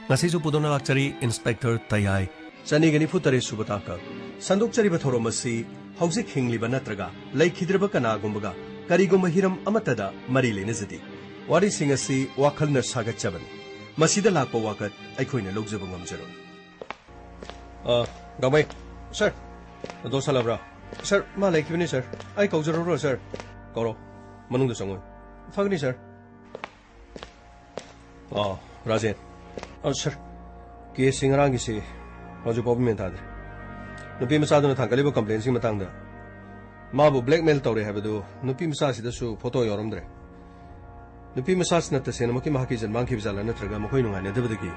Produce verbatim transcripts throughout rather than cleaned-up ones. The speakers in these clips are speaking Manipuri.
ꯉꯁꯤꯁꯨ ꯄꯨꯗꯨꯅ ꯂꯥꯛꯆꯔꯤ ꯏꯟꯁꯄꯦꯛꯇꯔ ꯇꯌꯥꯏ꯫ ꯆꯅꯤꯒ ꯅꯤꯐꯨ ꯇꯔꯦꯠ ꯁꯨꯕ ꯇꯥꯡꯀꯛ꯫ ꯁꯟꯗꯣꯛꯆꯔꯤꯕ ꯊꯧꯔꯝ ꯑꯁꯤ ꯍꯧꯖꯤꯛ ꯍꯤꯡꯂꯤꯕ ꯅꯠꯇ꯭ꯔꯒ ꯂꯩꯈꯤꯗ꯭ꯔꯕ ꯀꯅꯥꯒꯨꯝꯕꯒ ꯀꯔꯤꯒꯨꯝꯕ ꯍꯤꯔꯝ ꯑꯃꯠꯇꯗ ꯃꯔꯤ ꯂꯩꯅꯖꯗꯦ꯫ ꯋꯥꯔꯤꯁꯤꯡ ꯑꯁꯤ ꯋꯥꯈꯜꯅ ꯁꯥꯒꯠꯆꯕꯅꯤ꯫ ꯃꯁꯤꯗ ꯂꯥꯛꯄ ꯋꯥꯀꯠ ꯑꯩꯈꯣꯏꯅ ꯂꯧꯖꯕ ꯉꯝꯖꯔꯣꯏ꯫ ꯑ, ꯒꯥꯡꯃꯩ꯫ ꯁꯔ, ꯗꯣꯁ ꯍꯜꯂꯕ꯭ꯔꯥ? ꯁꯔ, ꯃꯥ ꯂꯩꯈꯤꯕꯅꯤ, ꯁꯔ꯫ ꯑꯩ ꯀꯧꯖꯔꯛꯎꯔꯣ, ꯁꯔ? ꯀꯧꯔꯣ꯫ ꯃꯅꯨꯡꯗ ꯆꯪꯉꯣ꯫ ꯐꯒꯅꯤ, ꯁꯔ꯫ ꯑ, ꯔꯥꯖꯦꯟ꯫ ꯑ, ꯁꯔ, ꯀꯦꯁꯁꯤ ꯉꯔꯥꯡꯒꯤꯁꯤ ꯍꯧꯖꯤꯛ ꯐꯥꯎꯕ ꯃꯦꯟ ꯇꯥꯗ꯭ꯔꯤ꯫ ꯅꯨꯄꯤ ꯃꯆꯥꯗꯨꯅ ꯊꯥꯡꯒꯠꯂꯤꯕ ꯀꯝꯄ꯭ꯂꯦꯟꯁꯤꯒꯤ ꯃꯇꯥꯡꯗ ꯃꯥꯕꯨ ꯕ꯭ꯂꯦꯛꯃꯦꯜ ꯇꯧꯔꯦ ꯍꯥꯏꯕꯗꯨ ꯅꯨꯄꯤ ꯃꯆꯥꯁꯤꯗꯁꯨ ꯐꯣꯇꯣ ꯌꯥꯎꯔꯝꯗ꯭ꯔꯦ꯫ ꯅꯨꯄꯤ ꯃꯆꯥꯁꯤꯅ ꯇꯁꯦꯡꯅꯃꯛꯀꯤ ꯃꯍꯥꯛꯀꯤ ꯏꯖꯠ ꯃꯥꯡꯈꯤꯕ ꯖꯥꯠꯂꯥ ꯅꯠꯇ꯭ꯔꯒ ꯃꯈꯣꯏ ꯅꯨꯡꯉꯥꯏꯅꯗꯕꯗꯒꯤ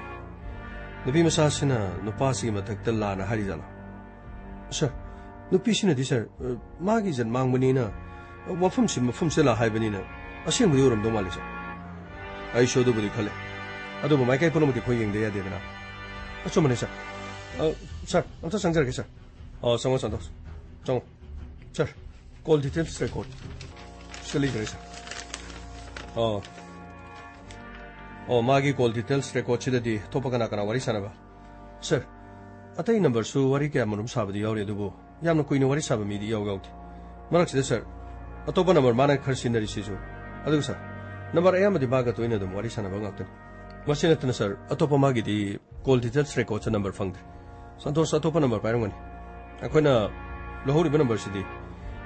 ꯅꯨꯄꯤ ꯃꯆꯥꯁꯤꯅ ꯅꯨꯄꯥꯁꯤꯒꯤ ꯃꯊꯛꯇ ꯂꯥꯟꯅ ꯍꯥꯏꯔꯤ ꯖꯥꯠꯂꯥ? ꯁꯔ, ꯅꯨꯄꯤꯁꯤꯅꯗꯤ, ꯁꯔ, ꯑ, ꯃꯥꯒꯤ ꯏꯖꯠ ꯃꯥꯡꯕꯅꯤꯅ, ꯑ, ꯋꯥꯐꯝꯁꯤ ꯃꯐꯝꯁꯤꯗ ꯂꯥꯛ ꯍꯥꯏꯕꯅꯤꯅ ꯑꯁꯦꯡꯕꯗꯤ ꯑꯣꯏꯔꯝꯗꯧ ꯃꯥꯜꯂꯤ, ꯁꯔ꯫ ꯑꯩꯁꯨ ꯑꯗꯨꯕꯨꯗꯤ ꯈꯜꯂꯦ꯫ ꯑꯗꯨꯕꯨ ꯃꯥꯏꯀꯩ ꯄꯨꯝꯅꯃꯛꯇꯤ ꯑꯩꯈꯣꯏ ꯌꯦꯡꯗ ꯌꯥꯗꯦꯗꯅ꯫ ꯑꯆꯨꯝꯕꯅꯦ, ꯁꯔ꯫ ꯑ, ꯁꯔ, ꯑꯝꯇ ꯆꯪꯖꯔꯒꯦ, ꯁꯔ꯫ ꯑ, ꯆꯪꯉꯣ, ꯁꯟꯇꯣꯁ꯫ ꯆꯪꯉꯣ꯫ Sir, call details record꯫ ꯁꯤꯗ ꯂꯩꯖꯔꯦ, ꯁꯔ꯫ ꯑ꯫ ꯑꯣ, ꯃꯥꯒꯤ call details record ꯁꯤꯗꯗꯤ ꯑꯇꯣꯞꯄ ꯀꯅꯥ ꯀꯅꯥ ꯋꯥꯔꯤ ꯁꯥꯟꯅꯕ? ꯁꯔ, ꯑꯇꯩ ꯅꯝꯕꯔꯁꯨ ꯋꯥꯔꯤ ꯀꯌꯥꯃꯔꯨꯝ ꯁꯥꯕꯗꯤ ꯌꯥꯎꯔꯤ, ꯑꯗꯨꯕꯨ ꯌꯥꯝꯅ ꯀꯨꯏꯅ ꯋꯥꯔꯤ ꯁꯥꯕ ꯃꯤꯗꯤ ꯏꯌꯥꯎ ꯌꯥꯎꯗꯦ꯫ ꯃꯔꯛꯁꯤꯗ, ꯁꯔ, ꯑꯇꯣꯞꯄ ꯅꯝꯕꯔ ꯃꯥꯅ ꯈꯔ ꯁꯤꯖꯤꯟꯅꯔꯤꯁꯤꯁꯨ꯫ ꯑꯗꯨꯒ, ꯁꯔ, ꯅꯝꯕꯔ ꯑꯌꯥꯝꯕꯗꯤ ꯃꯥꯒ ꯇꯣꯏꯅ ꯑꯗꯨꯝ ꯋꯥꯔꯤ ꯁꯥꯟꯅꯕ ꯉꯥꯛꯇꯅꯤ꯫ ꯃꯁꯤ ꯅꯠꯇꯅ, ꯁꯔ, ꯑꯇꯣꯞꯄ ꯃꯥꯒꯤꯗꯤ call details record ꯁꯦ ꯅꯝꯕꯔ ꯐꯪꯗ꯭ꯔꯦ꯫ ꯁꯟꯇꯣꯁ ꯑꯇꯣꯞꯄ ꯅꯝꯕꯔ ꯄꯥꯏꯔꯝꯒꯅꯤ꯫ ꯑꯩꯈꯣꯏꯅ ꯂꯧꯍꯧꯔꯤꯕ ꯅꯝꯕꯔꯁꯤꯗꯤ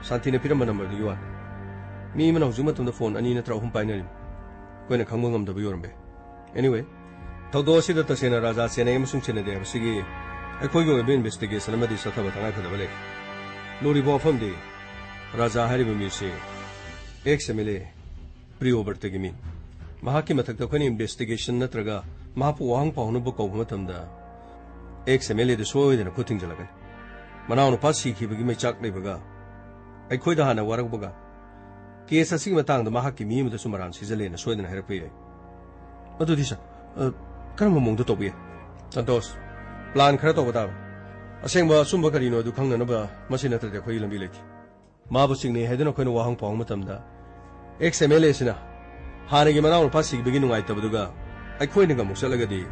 ꯁꯥꯟꯇꯤꯅ ꯄꯤꯔꯝꯕ ꯅꯝꯕꯔꯗꯨꯒꯤ ꯋꯥꯅꯤ꯫ ꯃꯤ ꯑꯃꯅ ꯍꯧꯖꯤꯛ ꯃꯇꯝꯗ ꯐꯣꯟ ꯑꯅꯤ ꯅꯠꯇ꯭ꯔ ꯑꯍꯨꯝ ꯄꯥꯏꯅꯔꯤ꯫ ꯑꯩꯈꯣꯏꯅ ꯈꯪꯕ ꯉꯝꯗꯕ ꯑꯣꯏꯔꯝꯕ ꯌꯥꯏ꯫ Anyway, ꯊꯧꯗꯣꯛ ꯑꯁꯤꯗ ꯇꯁꯦꯡꯅ ꯔꯥꯖꯥ ꯆꯦꯟꯅꯩ ꯑꯃꯁꯨꯡ ꯆꯦꯟꯅꯗꯦ ꯍꯥꯏꯕꯁꯤꯒꯤ ꯑꯩꯈꯣꯏꯒꯤ ꯑꯣꯏꯕ ꯏꯟꯚꯦꯁꯇꯤꯒꯦꯁꯟ ꯑꯃꯗꯤ ꯆꯠꯊꯕ ꯇꯉꯥꯏꯐꯗꯕ ꯂꯩ꯫ ꯂꯨꯔꯤꯕ ꯋꯥꯐꯝꯗꯤ, ꯔꯥꯖꯥ ꯍꯥꯏꯔꯤꯕ ꯃꯤꯁꯤ ꯑꯦꯛꯁ ꯑꯦꯝ ꯑꯦꯜ ꯑꯦ ꯄ꯭ꯔꯤꯌꯣꯕ꯭ꯔꯇꯒꯤ ꯃꯤ꯫ ꯃꯍꯥꯛꯀꯤ ꯃꯊꯛꯇ ꯑꯩꯈꯣꯏꯅ ꯏꯟꯚꯦꯁꯇꯤꯒꯦꯁꯟ ꯅꯠꯇ꯭ꯔꯒ ꯃꯍꯥꯛꯄꯨ ꯋꯥꯍꯪ ꯄꯥꯎꯍꯪꯅꯕ ꯀꯧꯕ ꯃꯇꯝꯗ, ꯑꯦꯛꯁ ꯑꯦꯝ ꯑꯦꯜ ꯑꯦꯗ ꯁꯣꯏꯗꯅ ꯈꯨꯠ ꯊꯤꯡꯖꯤꯜꯂꯛꯀꯅꯤ꯫ ꯃꯅꯥꯎꯅꯨꯄꯥ ꯁꯤꯈꯤꯕꯒꯤ ꯃꯩꯆꯥꯛ ꯂꯩꯕꯒ ꯑꯩꯈꯣꯏꯗ ꯍꯥꯟꯅ ꯋꯥꯔꯛꯄꯒ, ꯀꯦꯁ ꯑꯁꯤꯒꯤ ꯃꯇꯥꯡꯗ ꯃꯍꯥꯛꯀꯤ ꯃꯤ ꯑꯃꯗꯁꯨ ꯃꯔꯥꯟ ꯁꯤꯖꯜꯂꯦꯅ ꯁꯣꯏꯗꯅ ꯍꯥꯏꯔꯛꯄ ꯌꯥꯏ꯫ ꯑꯗꯨꯗꯤ, ꯁꯔ, ꯑ, ꯀꯔꯝꯕ ꯃꯑꯣꯡꯗ ꯇꯧꯕ ꯌꯥꯏ? ꯁꯟꯇꯣꯁ, ꯄ꯭ꯂꯥꯟ ꯈꯔ ꯇꯧꯕ ꯇꯥꯕ꯫ ꯑꯁꯦꯡꯕ ꯑꯆꯨꯝꯕ ꯀꯔꯤꯅꯣ ꯑꯗꯨ ꯈꯪꯅꯅꯕ ꯃꯁꯤ ꯅꯠꯇ꯭ꯔꯗꯤ ꯑꯩꯈꯣꯏꯒꯤ ꯂꯝꯕꯤ ꯂꯩꯇꯦ꯫ ꯃꯥꯕꯨ ꯆꯤꯡꯅꯩ ꯍꯥꯏꯗꯨꯅ ꯑꯩꯈꯣꯏꯅ ꯋꯥꯍꯪ ꯄꯥꯎꯍꯪ ꯃꯇꯝꯗ, ꯑꯦꯛꯁ ꯑꯦꯝ ꯑꯦꯜ ꯑꯦꯁꯤꯅ ꯍꯥꯟꯅꯒꯤ ꯃꯅꯥꯎꯅꯨꯄꯥ ꯁꯤꯈꯤꯕꯒꯤ ꯅꯨꯡꯉꯥꯏꯇꯕꯗꯨꯒ ꯑꯩꯈꯣꯏꯅꯒ ꯑꯃꯨꯛ ꯆꯠꯂꯒꯗꯤ,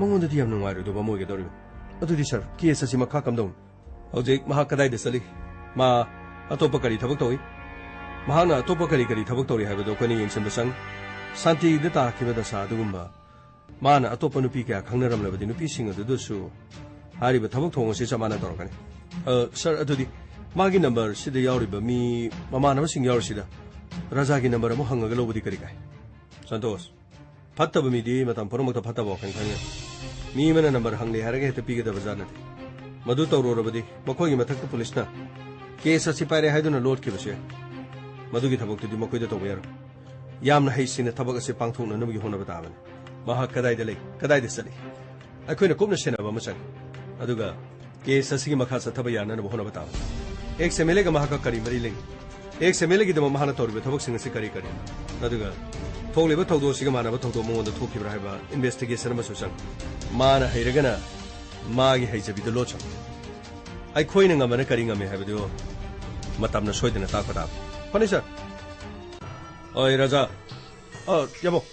ꯃꯉꯣꯟꯗꯗꯤ ꯌꯥꯝ ꯅꯨꯡꯉꯥꯏꯔꯣꯏꯗꯕ ꯑꯃ ꯑꯣꯏꯒꯗꯧꯔꯤꯕꯅꯤ꯫ ꯑꯗꯨꯗꯤ ꯁꯥꯔ, ꯀꯦꯁ ꯑꯁꯤ ꯃꯈꯥ ꯀꯝꯗꯧꯅꯤ? ꯍꯧꯖꯤꯛ ꯃꯍꯥꯛ ꯀꯗꯥꯏꯗ ꯆꯠꯂꯤ? ꯃꯥ ꯑꯇꯣꯞꯄ ꯀꯔꯤ ꯊꯕꯛ ꯇꯧꯏ? ꯃꯍꯥꯛꯅ ꯑꯇꯣꯞꯄ ꯀꯔꯤ ꯀꯔꯤ ꯊꯕꯛ ꯇꯧꯔꯤ ꯍꯥꯏꯕꯗꯨ ꯑꯩꯈꯣꯏꯅ ꯌꯦꯡꯁꯤꯟꯕ ꯆꯪꯏ꯫ ꯁꯥꯟꯇꯤꯗ ꯇꯥꯈꯤꯕ ꯗꯁꯥ ꯑꯗꯨꯒꯨꯝꯕ ꯃꯥꯅ ꯑꯇꯣꯞꯄ ꯅꯨꯄꯤ ꯀꯌꯥ ꯈꯪꯅꯔꯝꯂꯕꯗꯤ ꯅꯨꯄꯤꯁꯤꯡ ꯑꯗꯨꯗꯁꯨ ꯍꯥꯏꯔꯤꯕ ꯊꯕꯛ ꯊꯧꯑꯣꯡ ꯑꯁꯤ ꯆꯞ ꯃꯥꯟꯅ ꯇꯧꯔꯛꯀꯅꯤ꯫ ꯑ, ꯁꯥꯔ, ꯑꯗꯨꯗꯤ ꯃꯥꯒꯤ ꯅꯝꯕꯔꯁꯤꯗ ꯌꯥꯎꯔꯤꯕ ꯃꯤ ꯃꯃꯥꯟꯅꯕꯁꯤꯡ ꯌꯥꯎꯔꯤꯁꯤꯗ ꯔꯥꯖꯥꯒꯤ ꯅꯝꯕꯔ ꯑꯃꯨꯛ ꯍꯪꯉꯒ ꯂꯧꯕꯗꯤ ꯀꯔꯤ ꯀꯥꯏ? ꯁꯟꯇꯣꯁ, ꯐꯠꯇꯕ ꯃꯤꯗꯤ ꯃꯇꯝ ꯄꯨꯝꯅꯃꯛꯇ ꯐꯠꯇꯕ ꯋꯥꯈꯜ ꯈꯪꯉꯤ꯫ ꯃꯤ ꯑꯃꯅ ꯅꯝꯕꯔ ꯍꯪꯂꯦ ꯍꯥꯏꯔꯒ ꯍꯦꯛꯇ ꯄꯤꯒꯗꯕ ꯖꯥꯠ ꯅꯠꯇꯦ꯫ ꯃꯗꯨ ꯇꯧꯔꯨꯔꯕꯗꯤ ꯃꯈꯣꯏꯒꯤ ꯃꯊꯛꯇ ꯄꯨꯂꯤꯁꯅ ꯀꯦꯁ ꯑꯁꯤ ꯄꯥꯏꯔꯦ ꯍꯥꯏꯗꯨꯅ ꯂꯣꯠꯈꯤꯕꯁꯨ ꯌꯥꯏ꯫ ꯃꯗꯨꯒꯤ ꯊꯕꯛꯇꯨꯗꯤ ꯃꯈꯣꯏꯗ ꯇꯧꯕ ꯌꯥꯔꯣꯏ꯫ ꯌꯥꯝꯅ ꯍꯩꯁꯤꯡꯅ ꯊꯕꯛ ꯑꯁꯤ ꯄꯥꯡꯊꯣꯛꯅꯅꯕꯒꯤ ꯍꯣꯠꯅꯕ ꯇꯥꯕꯅꯤ꯫ ꯃꯍꯥꯛ ꯀꯗꯥꯏꯗ ꯂꯩ, ꯀꯗꯥꯏꯗ ꯆꯠꯂꯤ? ꯑꯩꯈꯣꯏꯅ ꯀꯨꯞꯅ ꯁꯦꯟꯅꯕ ꯑꯃ ꯆꯪꯏ꯫ ꯑꯗꯨꯒ ꯀꯦꯁ ꯑꯁꯤꯒꯤ ꯃꯈꯥ ꯆꯠꯊꯕ ꯌꯥꯅꯅꯕ ꯍꯣꯠꯅꯕ ꯇꯥꯕꯅꯤ꯫ ꯑꯦꯛꯁ ꯑꯦꯝ ꯑꯦꯜ ꯑꯦꯒ ꯃꯍꯥꯛꯀ ꯀꯔꯤ ꯃꯔꯤ ꯂꯩꯅꯩ? ꯑꯦꯛꯁ ꯑꯦꯝ ꯑꯦꯜ ꯑꯦꯒꯤꯗꯃꯛ ꯃꯍꯥꯛꯅ ꯇꯧꯔꯤꯕ ꯊꯕꯛꯁꯤꯡ ꯑꯁꯤ ꯀꯔꯤ ꯀꯔꯤꯅꯣ? ꯑꯗꯨꯒ ꯊꯣꯛꯂꯤꯕ ꯊꯧꯗꯣꯛ ꯑꯁꯤꯒ ꯃꯥꯟꯅꯕ ꯊꯧꯗꯣꯛ ꯃꯉꯣꯟꯗ ꯊꯣꯛꯈꯤꯕ꯭ꯔꯥ ꯍꯥꯏꯕ ꯏꯟꯚꯦꯁꯇꯤꯒꯦꯁꯟ ꯑꯃꯁꯨ ꯆꯪꯏ꯫ ꯃꯥꯅ ꯍꯩꯔꯒꯅ ꯃꯥꯒꯤ ꯍꯩꯖꯕꯤꯗ ꯂꯣꯠꯁꯅꯨ꯫ ꯑꯩꯈꯣꯏꯅ ꯉꯝꯕꯅ ꯀꯔꯤ ꯉꯝꯃꯤ ꯍꯥꯏꯕꯗꯨ ꯃꯇꯝꯅ ꯁꯣꯏꯗꯅ ꯇꯥꯛꯄ ꯇꯥꯕꯅꯤ꯫ ꯐꯅꯤ, ꯁꯥꯔ꯫ ꯑꯣꯏ, ꯔꯥꯖꯥ꯫ ꯑ, ꯌꯥꯃꯣ꯫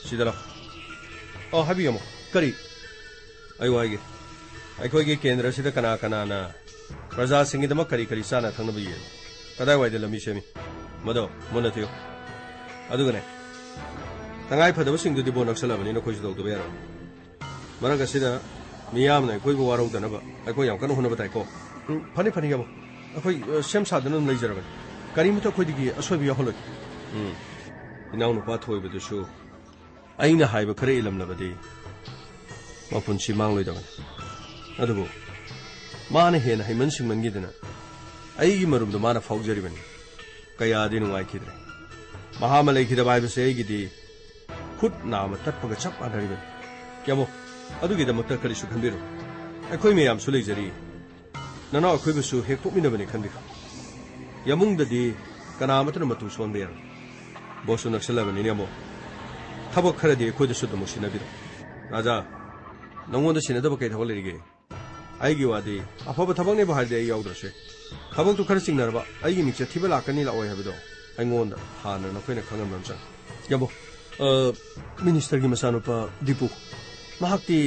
ꯁꯤꯗ ꯂꯥꯎ꯫ ꯑ, ꯍꯥꯏꯕꯤꯌꯨ, ꯌꯥꯃꯣ꯫ ꯀꯔꯤ? ꯑꯩ ꯋꯥ ꯍꯥꯏꯒꯦ꯫ ꯑꯩꯈꯣꯏꯒꯤ ꯀꯦꯟꯗ꯭ꯔꯁꯤꯗ ꯀꯅꯥ ꯀꯅꯥꯅ ꯄ꯭ꯔꯖꯥꯁꯤꯡꯒꯤꯗꯃꯛ ꯀꯔꯤ ꯀꯔꯤ ꯆꯥꯅ ꯊꯛꯅꯕ ꯌꯦꯜꯂꯤ? ꯀꯗꯥꯏꯋꯥꯏꯗ ꯂꯝꯕꯤ ꯁꯦꯝꯃꯤ? ꯃꯗꯣ ꯃꯨꯟꯅ ꯊꯤꯌꯨ꯫ ꯑꯗꯨꯒꯅꯦ, ꯇꯉꯥꯏ ꯐꯗꯕꯁꯤꯡꯗꯨꯗꯤ ꯕꯣꯟ ꯅꯛꯁꯜꯂꯕꯅꯤꯅ ꯑꯩꯈꯣꯏꯁꯨ ꯇꯧꯗꯕ ꯌꯥꯔꯣꯏ꯫ ꯃꯔꯛ ꯑꯁꯤꯗ ꯃꯤꯌꯥꯝꯅ ꯑꯩꯈꯣꯏꯕꯨ ꯋꯥꯔꯧꯗꯅꯕ ꯑꯩꯈꯣꯏ ꯌꯥꯝ ꯀꯟꯅ ꯍꯣꯠꯅꯕ ꯇꯥꯏꯀꯣ꯫ ꯎꯝ, ꯐꯅꯤ, ꯐꯅꯤ, ꯌꯥꯃꯣ꯫ ꯑꯩꯈꯣꯏ, ꯑ, ꯁꯦꯝ ꯁꯥꯗꯨꯅ ꯑꯗꯨꯝ ꯂꯩꯖꯔꯕꯅꯤ꯫ ꯀꯔꯤꯃꯠꯇ ꯑꯩꯈꯣꯏꯗꯒꯤ ꯑꯁꯣꯏꯕ ꯌꯥꯎꯍꯜꯂꯣꯏ꯫ ꯎꯝ꯫ ꯏꯅꯥꯎꯅꯨꯄꯥ ꯊꯣꯏꯕꯗꯨꯁꯨ ꯑꯩꯅ ꯍꯥꯏꯕ ꯈꯔ ꯏꯜꯂꯝꯂꯕꯗꯤ ꯃꯄꯨꯟꯁꯤ ꯃꯥꯡꯂꯣꯏꯗꯕꯅꯤ꯫ ꯑꯗꯨꯕꯨ ꯃꯥꯅ ꯍꯦꯟꯅ ꯍꯩꯃꯟ ꯁꯤꯡꯃꯟꯈꯤꯗꯅ ꯑꯩꯒꯤ ꯃꯔꯨꯝꯗ ꯃꯥꯅ ꯐꯥꯎꯖꯔꯤꯕꯅꯤ꯫ ꯀꯌꯥꯗꯤ ꯅꯨꯡꯉꯥꯏꯈꯤꯗ꯭ꯔꯦ꯫ ꯃꯍꯥꯛ ꯑꯃ ꯂꯩꯈꯤꯗꯕ ꯍꯥꯏꯕꯁꯦ ꯑꯩꯒꯤꯗꯤ ꯈꯨꯠ ꯅꯥꯝꯃ ꯇꯠꯄꯒ ꯆꯞ ꯃꯥꯟꯅꯔꯤꯕꯅꯤ꯫ ꯌꯥꯃꯣ, ꯑꯗꯨꯒꯤꯗꯃꯛꯇ ꯀꯔꯤꯁꯨ ꯈꯟꯕꯤꯔꯨ꯫ ꯑꯩꯈꯣꯏ ꯃꯌꯥꯝꯁꯨ ꯂꯩꯖꯔꯤ꯫ ꯅꯅꯥꯎ ꯑꯩꯈꯣꯏꯕꯨꯁꯨ ꯍꯦꯛ ꯄꯣꯛꯃꯤꯟꯅꯕꯅꯤ ꯈꯟꯕꯤꯈꯣ꯫ ꯌꯥꯃꯨꯡꯗꯗꯤ ꯀꯅꯥ ꯑꯃꯠꯇꯅ ꯃꯇꯨ ꯁꯣꯟꯕ ꯌꯥꯔꯣꯏ꯫ ꯕꯣꯁꯁꯨ ꯅꯛꯁꯜꯂꯕꯅꯤꯅꯦ ꯑꯃꯨꯛ꯫ ꯊꯕꯛ ꯈꯔꯗꯤ ꯑꯩꯈꯣꯏꯗꯁꯨ ꯑꯗꯨꯃꯛ ꯁꯤꯟꯅꯕꯤꯔꯣ꯫ ꯔꯥꯖꯥ, ꯅꯉꯣꯟꯗ ꯁꯤꯟꯅꯗꯕ ꯀꯩ ꯊꯕꯛ ꯂꯩꯔꯤꯒꯦ? ꯑꯩꯒꯤ ꯋꯥꯗꯤ, ꯑꯐꯕ ꯊꯕꯛꯅꯦꯕꯨ ꯍꯥꯏꯔꯗꯤ ꯑꯩ ꯌꯥꯎꯗ꯭ꯔꯁꯨ ꯌꯥꯏ꯫ ꯊꯕꯛꯇꯨ ꯈꯔ ꯆꯤꯡꯅꯔꯕ, ꯑꯩꯒꯤ ꯃꯤꯡꯆꯠ ꯊꯤꯕ ꯂꯥꯛꯀꯅꯤ ꯂꯥꯛꯑꯣꯏ ꯍꯥꯏꯕꯗꯣ ꯑꯩꯉꯣꯟꯗ ꯍꯥꯟꯅ ꯅꯈꯣꯏꯅ ꯈꯪꯍꯟꯕ ꯑꯃ ꯆꯪꯏ꯫ ꯌꯥꯝꯕꯨꯡ, ꯑ, ꯃꯤꯅꯤꯁꯇꯔꯒꯤ ꯃꯆꯥꯅꯨꯄꯥ ꯗꯤꯄꯨ꯫ ꯃꯍꯥꯛꯇꯤ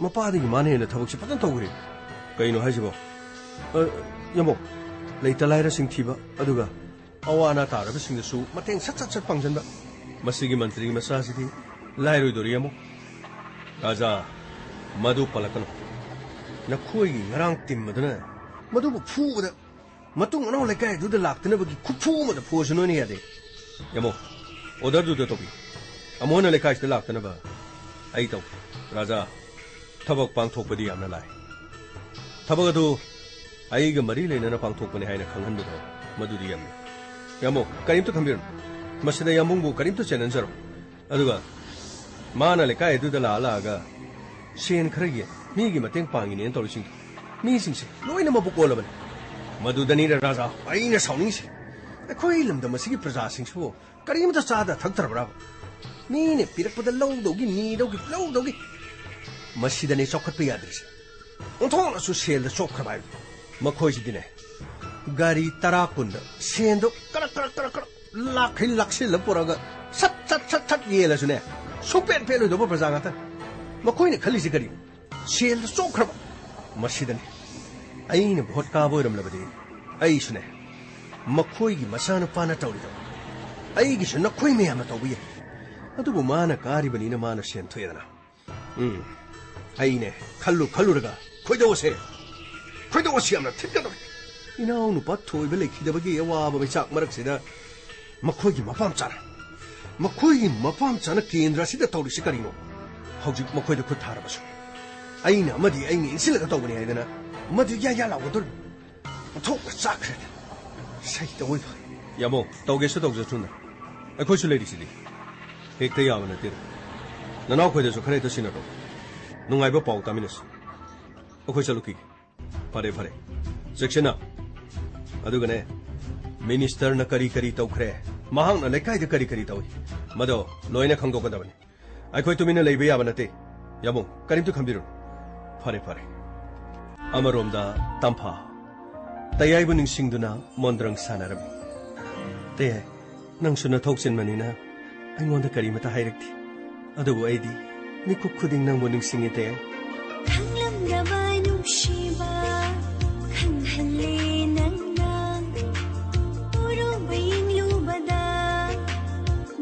ꯃꯄꯥꯗꯒꯤ ꯃꯥꯅ ꯍꯦꯟꯅ ꯊꯕꯛꯁꯦ ꯐꯖꯅ ꯇꯧꯈ꯭ꯔꯦ꯫ ꯀꯩꯅꯣ ꯍꯥꯏꯁꯤꯕꯣ? ꯑ, ꯌꯥꯝꯕꯧ, ꯂꯩꯇ ꯂꯥꯏꯔꯁꯤꯡ ꯊꯤꯕ, ꯑꯗꯨꯒ ꯑꯋꯥ ꯑꯅꯥ ꯇꯥꯔꯕꯁꯤꯡꯗꯁꯨ ꯃꯇꯦꯡ ꯁꯠ ꯁꯠ ꯁꯠ ꯄꯥꯡꯁꯤꯟꯕ꯫ ꯃꯁꯤꯒꯤ ꯃꯟꯇ꯭ꯔꯤꯒꯤ ꯃꯆꯥꯁꯤꯗꯤ ꯂꯥꯏꯔꯣꯏꯗꯣꯔꯤ, ꯌꯥꯝꯕꯧ꯫ ꯔꯥꯖꯥ, ꯃꯗꯨ ꯄꯜꯂꯛꯀꯅꯨ꯫ ꯅꯈꯣꯏꯒꯤ ꯉꯔꯥꯡ ꯇꯤꯝ ꯑꯗꯨꯅ ꯃꯗꯨꯕꯨ ꯐꯨꯕꯗ ꯃꯇꯨꯡ ꯃꯅꯥꯎ ꯂꯩꯀꯥꯏ ꯑꯗꯨꯗ ꯂꯥꯛꯇꯅꯕꯒꯤ ꯈꯨꯐꯨ ꯑꯃꯗ ꯐꯨꯔꯁꯨ ꯅꯣꯏꯅ ꯌꯥꯗꯦ꯫ ꯌꯥꯝꯕꯧ, ꯑꯣꯔꯗꯔꯗꯨꯗ ꯇꯧꯕꯤ꯫ ꯑꯃꯨꯛ ꯍꯟꯅ ꯂꯩꯀꯥꯏꯁꯤꯗ ꯂꯥꯛꯇꯅꯕ ꯑꯩ ꯇꯧꯒꯦ꯫ ꯔꯥꯖꯥ, ꯊꯕꯛ ꯄꯥꯡꯊꯣꯛꯄꯗꯤ ꯌꯥꯝꯅ ꯂꯥꯏ꯫ ꯊꯕꯛ ꯑꯗꯨ ꯑꯩꯒ ꯃꯔꯤ ꯂꯩꯅꯅ ꯄꯥꯡꯊꯣꯛꯄꯅꯤ ꯍꯥꯏꯅ ꯈꯪꯍꯟꯕꯗꯣ, ꯃꯗꯨꯗꯤ ꯌꯥꯝꯅ ꯌꯥꯝꯕꯧ, ꯀꯔꯤꯝꯇ ꯈꯟꯕꯤꯔꯨꯅꯨ꯫ ꯃꯁꯤꯗ ꯌꯥꯝꯕꯨꯡꯕꯨ ꯀꯔꯤꯝꯇ ꯆꯦꯟꯍꯟꯖꯔꯣ꯫ ꯑꯗꯨꯒ ꯃꯥꯅ ꯂꯩꯀꯥꯏ ꯑꯗꯨꯗ ꯂꯥꯛꯑ ꯂꯥꯛꯑꯒ ꯁꯦꯟ ꯈꯔ ꯌꯦꯟ, ꯃꯤꯒꯤ ꯃꯇꯦꯡ ꯄꯥꯡꯉꯤꯅꯦꯅ ꯇꯧꯔꯤꯁꯤꯡꯗꯣ, ꯃꯤꯁꯤꯡꯁꯦ ꯂꯣꯏꯅ ꯃꯕꯨꯛ ꯑꯣꯜꯂꯕꯅꯤ꯫ ꯃꯗꯨꯗꯅꯤꯅ ꯔꯥꯖꯥ ꯑꯩꯅ ꯁꯥꯎꯅꯤꯡꯉꯤꯁꯦ꯫ ꯑꯩꯈꯣꯏ ꯂꯝꯗꯝ ꯑꯁꯤꯒꯤ ꯄ꯭ꯔꯖꯥꯁꯤꯡꯁꯤꯕꯨ ꯀꯔꯤꯝꯇ ꯆꯥꯗ ꯊꯛꯇ꯭ꯔꯕ꯭ꯔꯥ? ꯃꯤꯅ ꯄꯤꯔꯛꯄꯗ ꯂꯧꯗꯧꯒꯤ, ꯅꯤꯗꯧꯒꯤ, ꯂꯧꯗꯧꯒꯤ꯫ ꯃꯁꯤꯗꯅꯦ ꯆꯥꯎꯈꯠꯄ ꯌꯥꯗ꯭ꯔꯤꯁꯦ꯫ ꯑꯣꯟꯊꯣꯛꯅꯁꯨ ꯁꯦꯜꯗ ꯆꯣꯞꯈ꯭ꯔꯕ ꯍꯥꯏꯕꯗꯨ꯫ ꯃꯈꯣꯏꯁꯤꯗꯤꯅꯦ, ꯒꯥꯔꯤ ꯇꯔꯥ ꯀꯨꯟꯗ ꯁꯦꯟꯗꯣ ꯀꯔꯛ ꯀꯔꯛ ꯀꯔꯛ ꯀꯔꯛ ꯂꯥꯛꯈꯩ ꯂꯥꯛꯁꯤꯜꯂ ꯄꯨꯔꯛꯑꯒ ꯁꯠ ꯁꯠ ꯁꯠ ꯁꯠ ꯌꯦꯜꯂꯁꯨꯅꯦ, ꯁꯨꯡꯄꯦꯟ ꯄꯦꯟꯂꯣꯏꯗꯧꯕ ꯄ꯭ꯔꯖꯥ ꯉꯥꯛꯇꯅꯤ꯫ ꯃꯈꯣꯏꯅ ꯈꯜꯂꯤꯁꯦ ꯀꯔꯤꯅꯣ? ꯁꯦꯜꯗ ꯆꯣꯞꯈ꯭ꯔꯕ꯫ ꯃꯁꯤꯗꯅꯤ ꯑꯩꯅ ꯚꯣꯠ ꯀꯥꯕ ꯑꯣꯏꯔꯝꯂꯕꯗꯤ ꯑꯩꯁꯨꯅꯦ, ꯃꯈꯣꯏꯒꯤ ꯃꯆꯥꯅꯨꯄꯥꯅ ꯇꯧꯔꯤꯗꯣ ꯑꯩꯒꯤꯁꯨ ꯅꯈꯣꯏ ꯃꯌꯥꯝꯅ ꯇꯧꯕ ꯌꯥꯏ꯫ ꯑꯗꯨꯕꯨ ꯃꯥꯅ ꯀꯥꯔꯤꯕꯅꯤꯅ ꯃꯥꯅ ꯁꯦꯟ ꯊꯣꯛꯑꯦꯗꯅ꯫ ꯎꯝ, ꯑꯩꯅꯦ, ꯈꯜꯂꯨ ꯈꯜꯂꯨꯔꯒ ꯈꯣꯏꯗꯧ ꯑꯁꯦ, ꯈꯣꯏꯗꯧ ꯑꯁꯤ ꯌꯥꯝꯅ ꯊꯤꯠꯀꯗꯧꯔꯦ꯫ ꯏꯅꯥꯎꯅꯨꯄꯥ ꯊꯣꯏꯕ ꯂꯩꯈꯤꯗꯕꯒꯤ ꯑꯋꯥꯕ ꯃꯩꯆꯥꯛ ꯃꯔꯛꯁꯤꯗ ꯃꯈꯣꯏꯒꯤ ꯃꯄꯥꯝꯆꯥꯅ, ꯃꯈꯣꯏꯒꯤ ꯃꯄꯥꯝꯆꯥꯅ ꯀꯦꯟꯗ꯭ꯔ ꯑꯁꯤꯗ ꯇꯧꯔꯤꯁꯤ ꯀꯔꯤꯅꯣ? ꯍꯧꯖꯤꯛ ꯃꯈꯣꯏꯗ ꯈꯨꯠ ꯊꯥꯔꯕꯁꯨ ꯑꯩꯅ ꯑꯃꯗꯤ ꯑꯩꯅ ꯏꯟꯁꯤꯜꯂꯒ ꯇꯧꯕꯅꯤ ꯍꯥꯏꯗꯅ ꯃꯗꯨ ꯌꯥ ꯌꯥ ꯂꯥꯎꯒꯗꯧꯔꯤꯕ꯫ ꯑꯣꯟꯊꯣꯛꯅ ꯆꯥꯛꯈ꯭ꯔꯦꯗ꯫ ꯁꯩꯇ ꯑꯣꯏꯕ꯫ ꯌꯥꯃꯣ, ꯇꯧꯒꯦꯁꯨ ꯇꯧꯖꯁꯅꯨ꯫ ꯑꯩꯈꯣꯏꯁꯨ ꯂꯩꯔꯤꯁꯤꯗꯤ꯫ ꯍꯦꯛꯇ ꯌꯥꯕ ꯅꯠꯇꯦꯗ꯫ ꯅꯅꯥꯎꯈꯣꯏꯗꯁꯨ ꯈꯔ ꯍꯦꯛꯇ ꯁꯤꯟꯅꯔꯣ꯫ ꯅꯨꯡꯉꯥꯏꯕ ꯄꯥꯎ ꯇꯥꯃꯤꯟꯅꯁꯤ꯫ ꯑꯩꯈꯣꯏ ꯆꯠꯂꯨꯈꯤꯒꯦ꯫ ꯐꯔꯦ, ꯐꯔꯦ꯫ ꯆꯦꯛꯁꯤꯟꯅ꯫ ꯑꯗꯨꯒꯅꯦ, ꯃꯤꯅꯤꯁꯇꯔꯅ ꯀꯔꯤ ꯀꯔꯤ ꯇꯧꯈ꯭ꯔꯦ, ꯃꯍꯥꯛꯅ ꯂꯩꯀꯥꯏꯗ ꯀꯔꯤ ꯀꯔꯤ ꯇꯧꯏ, ꯃꯗꯣ ꯂꯣꯏꯅ ꯈꯪꯗꯣꯛꯀꯗꯕꯅꯤ꯫ ꯑꯩꯈꯣꯏ ꯇꯨꯃꯤꯟꯅ ꯂꯩꯕ ꯌꯥꯕ ꯅꯠꯇꯦ꯫ ꯌꯥꯕꯨꯡ, ꯀꯔꯤꯝꯇ ꯈꯟꯕꯤꯔꯨꯅꯨ꯫ ꯐꯔꯦ, ꯐꯔꯦ꯫ ꯑꯃꯔꯣꯝꯗ ꯇꯝꯐꯥ, ꯇꯌꯥꯏꯕꯨ ꯅꯤꯡꯁꯤꯡꯗꯨꯅ ꯃꯣꯟꯗ꯭ꯔꯪ ꯁꯥꯟꯅꯔꯝꯃꯤ꯫ ꯇꯌꯥꯏ, ꯅꯪꯁꯨ ꯅꯊꯧ ꯆꯤꯟꯕꯅꯤꯅ ꯑꯩꯉꯣꯟꯗ ꯀꯔꯤꯃꯇ ꯍꯥꯏꯔꯛꯇꯦ꯫ ꯑꯗꯨꯕꯨ ꯑꯩꯗꯤ ꯃꯤꯀꯨꯞ ꯈꯨꯗꯤꯡ ꯅꯪꯕꯨ ꯅꯤꯡꯁꯤꯡꯉꯦ ꯇꯦ꯫ ꯈꯪꯂꯝꯗꯕ ꯅꯨꯡꯁꯤꯕ ꯈꯪꯍꯜꯂꯦ ꯅꯪꯅ꯫ ꯎꯔꯨꯕ ꯌꯦꯡꯂꯨꯕꯗ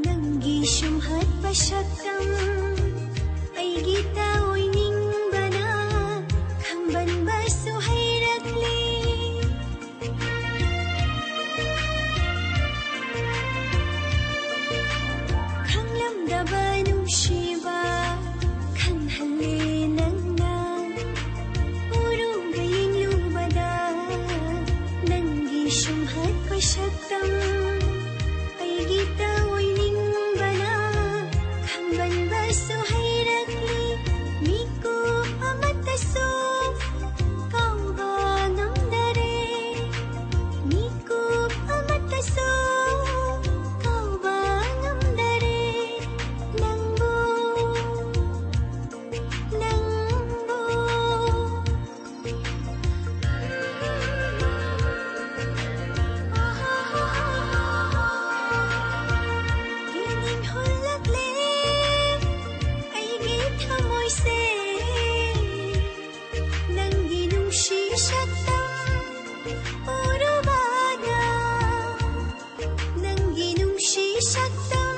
ꯅꯪꯒꯤ ꯁꯨꯝꯍꯠꯄ ꯁꯛꯇꯝ ꯑꯩꯒꯤ ꯇ ꯑꯣꯏꯅꯤꯡꯕꯅ ꯈꯝꯕꯟꯕꯁꯨ ꯍꯩꯔꯛꯂꯦ꯫ ꯈꯪꯂꯝꯗꯕ ꯅꯨꯡꯁꯤꯕ ꯈꯪꯍꯜꯂꯦ ꯅꯪꯅ꯫ ꯎꯔꯨꯕ ꯌꯦꯡꯂꯨꯕꯗ ꯅꯪꯒꯤ ꯁꯨꯝꯍꯠꯄ ꯁꯛꯇꯝ ꯑꯩꯒꯤ ꯇ ꯑꯣꯏꯅꯤꯡꯕꯅ ꯈꯝꯕꯟꯕꯁꯨ ꯍꯩꯔꯛꯂꯤ꯫ ꯃꯤꯀꯨꯞ ꯑꯃꯠꯇꯁꯨ ꯀꯥꯎꯕ ꯉꯝꯗꯔꯦ꯫ ꯃꯤꯀꯨꯞ ꯑꯃꯠꯇꯁꯨ ꯀꯥꯎꯕ ꯉꯝꯗꯔꯦ꯫ ꯅꯪꯕꯨ, ꯅꯪꯕꯨ꯫ ꯌꯦꯡꯅꯤꯡꯍꯜꯂꯛꯂꯦ ꯑꯩꯒꯤ ꯊꯃꯣꯏꯁꯦ꯫ ꯅꯪꯒꯤ ꯅꯨꯡꯁꯤ ꯁꯛꯇꯝ ꯎꯔꯨꯕꯗ, ꯅꯪꯒꯤ ꯅꯨꯡꯁꯤ ꯁꯛꯇꯝ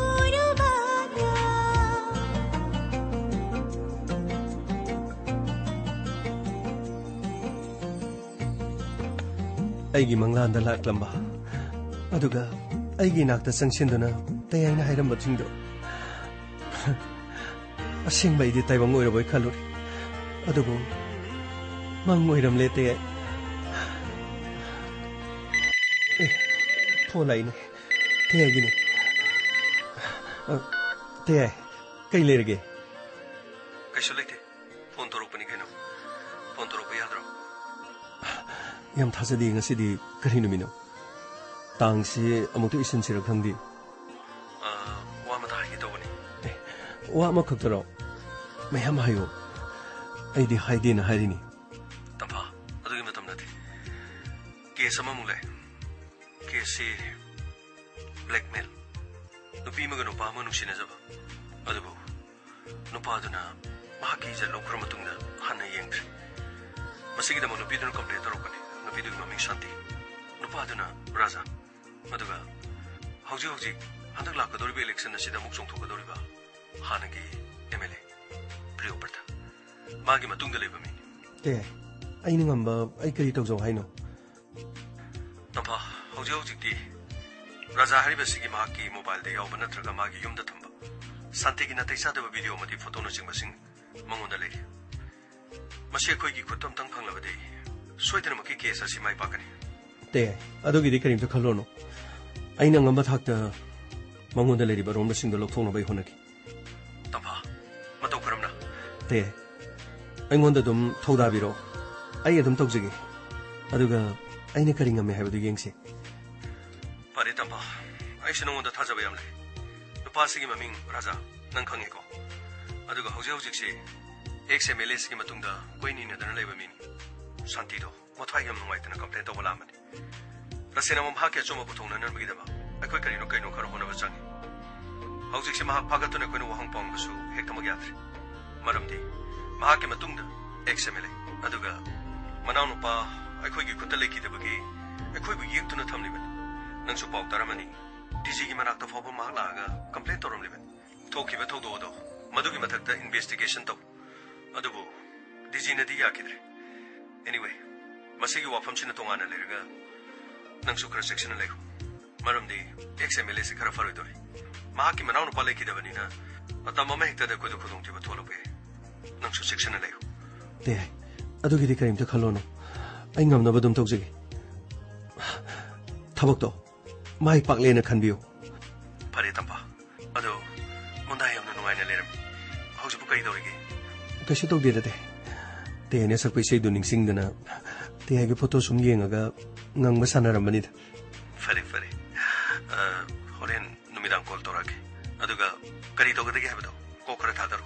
ꯎꯔꯨꯕꯗ꯫ ꯑꯩꯒꯤ ꯃꯪꯂꯥꯟꯗ ꯂꯥꯛꯂꯝꯕ, ꯑꯗꯨꯒ ꯑꯩꯒꯤ ꯏꯅꯥꯛꯇ ꯆꯪꯁꯤꯟꯗꯨꯅ ꯇꯌꯥꯏꯅ ꯍꯥꯏꯔꯝꯕꯁꯤꯡꯗꯣ ꯑꯁꯦꯡꯕ ꯑꯩꯗꯤ ꯇꯥꯏꯕꯪ ꯑꯣꯏꯔꯕꯣꯏ ꯈꯜꯂꯨꯔꯦ꯫ ꯑꯗꯨꯕꯨ ꯃꯪ ꯑꯣꯏꯔꯝꯂꯦ ꯇꯌꯥꯏ꯫ ꯑꯦ, ꯐꯣꯟ ꯂꯥꯛꯏꯅꯦ꯫ ꯇꯌꯥꯏꯒꯤꯅꯦ꯫ ꯑ, ꯇꯌꯥꯏ, ꯀꯩ ꯂꯩꯔꯒꯦ? ꯀꯩꯁꯨ ꯂꯩꯇꯦ꯫ ꯐꯣꯟ ꯇꯧꯔꯛꯄꯅꯤ ꯀꯩꯅꯣ꯫ ꯐꯣꯟ ꯇꯧꯔꯛꯄ ꯌꯥꯗ꯭ꯔꯣ? ꯌꯥꯝ ꯊꯥꯖꯗꯦ, ꯉꯁꯤꯗꯤ ꯀꯔꯤ ꯅꯨꯃꯤꯠꯅꯣ? ꯇꯥꯡꯁꯤ ꯑꯃꯨꯛꯇ ꯏꯁꯤꯟꯁꯤꯔ ꯈꯪꯗꯦ꯫ ꯑ, ꯋꯥ ꯑꯃꯇ ꯍꯥꯏꯒꯦ ꯇꯧꯕꯅꯤ꯫ ꯑꯦ, ꯋꯥ ꯑꯃꯈꯛꯇꯔꯣ? ꯃꯌꯥꯝ ꯍꯥꯏꯌꯣ꯫ ꯑꯩꯗꯤ ꯍꯥꯏꯗꯦꯅ ꯍꯥꯏꯔꯤꯅꯤ꯫ ꯇꯝꯐꯥ, ꯑꯗꯨꯒꯤ ꯃꯇꯝ ꯅꯠꯇꯦ꯫ ꯀꯦꯁ ꯑꯃꯃꯨꯛ ꯂꯩ꯫ ꯀꯦꯁꯁꯤ blackmail꯫ ꯅꯨꯄꯤ ꯑꯃꯒ ꯅꯨꯄꯥ ꯑꯃꯒ ꯅꯨꯡꯁꯤꯅꯖꯕ꯫ ꯑꯗꯨꯕꯨ ꯅꯨꯄꯥꯗꯨꯅ ꯃꯍꯥꯛꯀꯤ ꯏꯖꯠ ꯂꯧꯈ꯭ꯔ ꯃꯇꯨꯡꯗ ꯍꯟꯅ ꯌꯦꯡꯗ꯭ꯔꯦ꯫ ꯃꯁꯤꯒꯤꯗꯃꯛ ꯅꯨꯄꯤꯗꯨꯅ ꯀꯝꯄ꯭ꯂꯦꯟ ꯇꯧꯔꯛꯄꯅꯤ꯫ ꯅꯨꯄꯤꯗꯨꯒꯤ ꯃꯃꯤꯡ ꯁꯥꯟꯇꯤ꯫ ꯅꯨꯄꯥꯗꯨꯅ ꯔꯥꯖꯥ꯫ ꯑꯗꯨꯒ ꯍꯧꯖꯤꯛ ꯍꯧꯖꯤꯛ ꯍꯟꯗꯛ ꯂꯥꯛꯀꯗꯧꯔꯤꯕ ꯏꯂꯦꯛꯁꯟ ꯑꯁꯤꯗ ꯑꯃꯨꯛ ꯆꯣꯡꯊꯣꯛꯀꯗꯧꯔꯤꯕ ꯍꯥꯟꯅꯒꯤ ꯑꯦꯝ ꯑꯦꯜ ꯑꯦ ꯄ꯭ꯔꯤꯌꯣꯕ꯭ꯔꯇ꯫ ꯃꯥꯒꯤ ꯃꯇꯨꯡꯗ ꯂꯩꯕ ꯃꯤꯅꯤ꯫ ꯑꯦ, ꯑꯩꯅ ꯉꯝꯕ ꯑꯩ ꯀꯔꯤ ꯇꯧꯖꯧ ꯍꯥꯏꯅꯣ? ꯇꯝꯐꯥ, ꯍꯧꯖꯤꯛ ꯍꯧꯖꯤꯛꯇꯤ ꯔꯥꯖꯥ ꯍꯥꯏꯔꯤꯕꯁꯤꯒꯤ ꯃꯍꯥꯛꯀꯤ ꯃꯣꯕꯥꯏꯜꯗ ꯌꯥꯎꯕ ꯅꯠꯇ꯭ꯔꯒ ꯃꯥꯒꯤ ꯌꯨꯝꯗ ꯊꯝꯕ ꯁꯥꯟꯇꯤꯒꯤ ꯅꯥꯇꯩ ꯆꯥꯗꯕ ꯚꯤꯗꯤꯑꯣ ꯑꯃꯗꯤ ꯐꯣꯇꯣꯅꯆꯤꯡꯕꯁꯤꯡ ꯃꯉꯣꯟꯗ ꯂꯩꯔꯤ꯫ ꯃꯁꯤ ꯑꯩꯈꯣꯏꯒꯤ ꯈꯨꯠꯇ ꯑꯝꯇꯪ ꯐꯪꯂꯕꯗꯤ ꯁꯣꯏꯗꯅꯃꯛꯀꯤ ꯀꯦꯁ ꯑꯁꯤ ꯃꯥꯏ ꯄꯥꯛꯀꯅꯤ꯫ ꯇꯦ, ꯑꯗꯨꯒꯤꯗꯤ ꯀꯔꯤꯝꯇ ꯈꯜꯂꯨꯔꯅꯨ꯫ ꯑꯩꯅ ꯉꯝꯕ ꯊꯥꯛꯇ ꯃꯉꯣꯟꯗ ꯂꯩꯔꯤꯕ ꯑꯔꯣꯟꯕꯁꯤꯡꯗꯣ ꯂꯧꯊꯣꯛꯅꯕ ꯑꯩ ꯍꯣꯠꯅꯒꯦ꯫ ꯇꯝꯐꯥ, ꯃꯇꯧ ꯀꯔꯝꯅ? ꯇꯦ, ꯑꯩꯉꯣꯟꯗ ꯑꯗꯨꯝ ꯊꯧꯗꯥꯕꯤꯔꯛꯑꯣ꯫ ꯑꯩ ꯑꯗꯨꯝ ꯇꯧꯖꯒꯦ꯫ ꯑꯗꯨꯒ ꯑꯩꯅ ꯀꯔꯤ ꯉꯝꯃꯦ ꯍꯥꯏꯕꯗꯨ ꯌꯦꯡꯁꯤ꯫ ꯐꯔꯦ ꯇꯝꯐꯥ, ꯑꯩꯁꯨ ꯅꯉꯣꯟꯗ ꯊꯥꯖꯕ ꯌꯥꯝ ꯂꯩ꯫ ꯅꯨꯄꯥꯁꯤꯒꯤ ꯃꯃꯤꯡ ꯔꯥꯖꯥ, ꯅꯪ ꯈꯪꯉꯤꯀꯣ? ꯑꯗꯨꯒ ꯍꯧꯖꯤꯛ ꯍꯧꯖꯤꯛꯁꯤ ꯑꯦꯛꯁ ꯑꯦꯝ ꯑꯦꯜ ꯑꯦꯁꯤꯒꯤ ꯃꯇꯨꯡꯗ ꯀꯣꯏꯅ ꯏꯟꯅꯗꯅ ꯂꯩꯕ ꯃꯤꯅꯤ꯫ ꯁꯥꯟꯇꯤꯗꯣ ꯃꯊ꯭ꯋꯥꯏ ꯌꯥꯝ ꯅꯨꯡꯉꯥꯏꯇꯅ ꯀꯝꯄ꯭ꯂꯦꯟ ꯇꯧꯕ ꯂꯥꯛꯑꯝꯕꯅꯤ꯫ ꯔꯁꯦꯟ ꯑꯃ ꯃꯍꯥꯛꯀꯤ ꯑꯆꯨꯝꯕ ꯄꯨꯊꯣꯛꯅꯅꯕꯒꯤꯗꯃꯛ ꯑꯩꯈꯣꯏ ꯀꯔꯤꯅꯣ ꯀꯩꯅꯣ ꯈꯔ ꯍꯣꯠꯅꯕ ꯆꯪꯉꯤ꯫ ꯍꯧꯖꯤꯛꯁꯤ ꯃꯍꯥꯛ ꯐꯥꯒꯠꯇꯨꯅ ꯑꯩꯈꯣꯏꯅ ꯋꯥꯍꯪ ꯄꯥꯎꯍꯪꯕꯁꯨ ꯍꯦꯛꯇꯃꯛ ꯌꯥꯗ꯭ꯔꯤ꯫ ꯃꯔꯝꯗꯤ ꯃꯍꯥꯛꯀꯤ ꯃꯇꯨꯡꯗ ꯑꯦꯛꯁ ꯑꯦꯝ ꯑꯦꯜ ꯑꯦ, ꯑꯗꯨꯒ ꯃꯅꯥꯎꯅꯨꯄꯥ ꯑꯩꯈꯣꯏꯒꯤ ꯈꯨꯠꯇ ꯂꯩꯈꯤꯗꯕꯒꯤ ꯑꯩꯈꯣꯏꯕꯨ ꯌꯦꯛꯇꯨꯅ ꯊꯝꯂꯤꯕꯅꯤ꯫ ꯅꯪꯁꯨ ꯄꯥꯎ ꯇꯥꯔꯝꯃꯅꯤ, ꯗꯤ ꯖꯤꯒꯤ ꯃꯅꯥꯛꯇ ꯐꯥꯎꯕ ꯃꯍꯥꯛ ꯂꯥꯛꯑꯒ ꯀꯝꯄ꯭ꯂꯦꯟ ꯇꯧꯔꯝꯂꯤꯕꯅꯤ꯫ ꯊꯣꯛꯈꯤꯕ ꯊꯧꯗꯣꯛ ꯑꯗꯣ ꯃꯗꯨꯒꯤ ꯃꯊꯛꯇ ꯏꯟꯚꯦꯁꯇꯤꯒꯦꯁꯟ ꯇꯧ꯫ ꯑꯗꯨꯕꯨ ꯗꯤ ꯖꯤꯅꯗꯤ ꯌꯥꯈꯤꯗ꯭ꯔꯦ꯫ ꯑꯦꯅꯤꯋꯦ, ꯃꯁꯤꯒꯤ ꯋꯥꯐꯝꯁꯤꯅ ꯇꯣꯉꯥꯟꯅ ꯂꯩꯔꯒ ꯅꯪꯁꯨ ꯈꯔ ꯆꯦꯛꯁꯤꯟꯅ ꯂꯩꯌꯨ꯫ ꯃꯔꯝꯗꯤ ꯑꯦꯛꯁ ꯑꯦꯝ ꯑꯦꯜ ꯑꯦꯁꯤ ꯈꯔ ꯐꯔꯣꯏꯗꯧꯔꯤ꯫ ꯃꯍꯥꯛꯀꯤ ꯃꯅꯥꯎꯅꯨꯄꯥ ꯂꯩꯈꯤꯗꯕꯅꯤꯅ ꯃꯇꯝ ꯑꯃ ꯍꯦꯛꯇꯗ ꯑꯩꯈꯣꯏꯗ ꯈꯨꯗꯣꯡꯊꯤꯕ ꯊꯣꯛꯂꯛꯄ ꯌꯥꯏ꯫ ꯅꯪꯁꯨ ꯆꯦꯛꯁꯤꯟꯅ ꯂꯩꯌꯨ꯫ ꯇꯦ, ꯑꯗꯨꯒꯤꯗꯤ ꯀꯔꯤꯝꯇ ꯈꯜꯂꯨꯅꯨ꯫ ꯑꯩ ꯉꯝꯅꯕ ꯑꯗꯨꯝ ꯇꯧꯖꯒꯦ꯫ ꯊꯕꯛꯇꯣ ꯃꯥꯏ ꯄꯥꯛꯂꯦꯅ ꯈꯟꯕꯤꯌꯨ꯫ ꯐꯔꯦ ꯇꯝꯐꯥ꯫ ꯑꯗꯣ ꯃꯨꯟꯗꯥ ꯌꯥꯝꯅ ꯅꯨꯡꯉꯥꯏꯅ ꯂꯩꯔꯝꯃꯤ꯫ ꯍꯧꯖꯤꯛꯄꯨ ꯀꯔꯤ ꯇꯧꯔꯤꯒꯦ? ꯀꯩꯁꯨ ꯇꯧꯗꯦꯗ ꯇꯦ꯫ ꯇꯦꯅ ꯁꯛꯄ ꯏꯁꯩꯗꯨ ꯅꯤꯡꯁꯤꯡꯗꯅ ꯇꯦꯒꯤ ꯐꯣꯇꯣ ꯁꯨꯝ ꯌꯦꯡꯉꯒ ꯉꯪꯕ ꯁꯥꯟꯅꯔꯝꯕꯅꯤꯗ꯫ ꯐꯔꯦ ꯐꯔꯦ꯫ ꯑ, ꯍꯣꯔꯦꯟ ꯅꯨꯃꯤꯗꯥꯡ ꯀꯣꯜ ꯇꯧꯔꯛꯀꯦ꯫ ꯑꯗꯨꯒ ꯀꯔꯤ ꯇꯧꯒꯗꯒꯦ ꯍꯥꯏꯕꯗꯣ ꯀꯣꯛ ꯈꯔ ꯊꯥꯗꯔꯣ꯫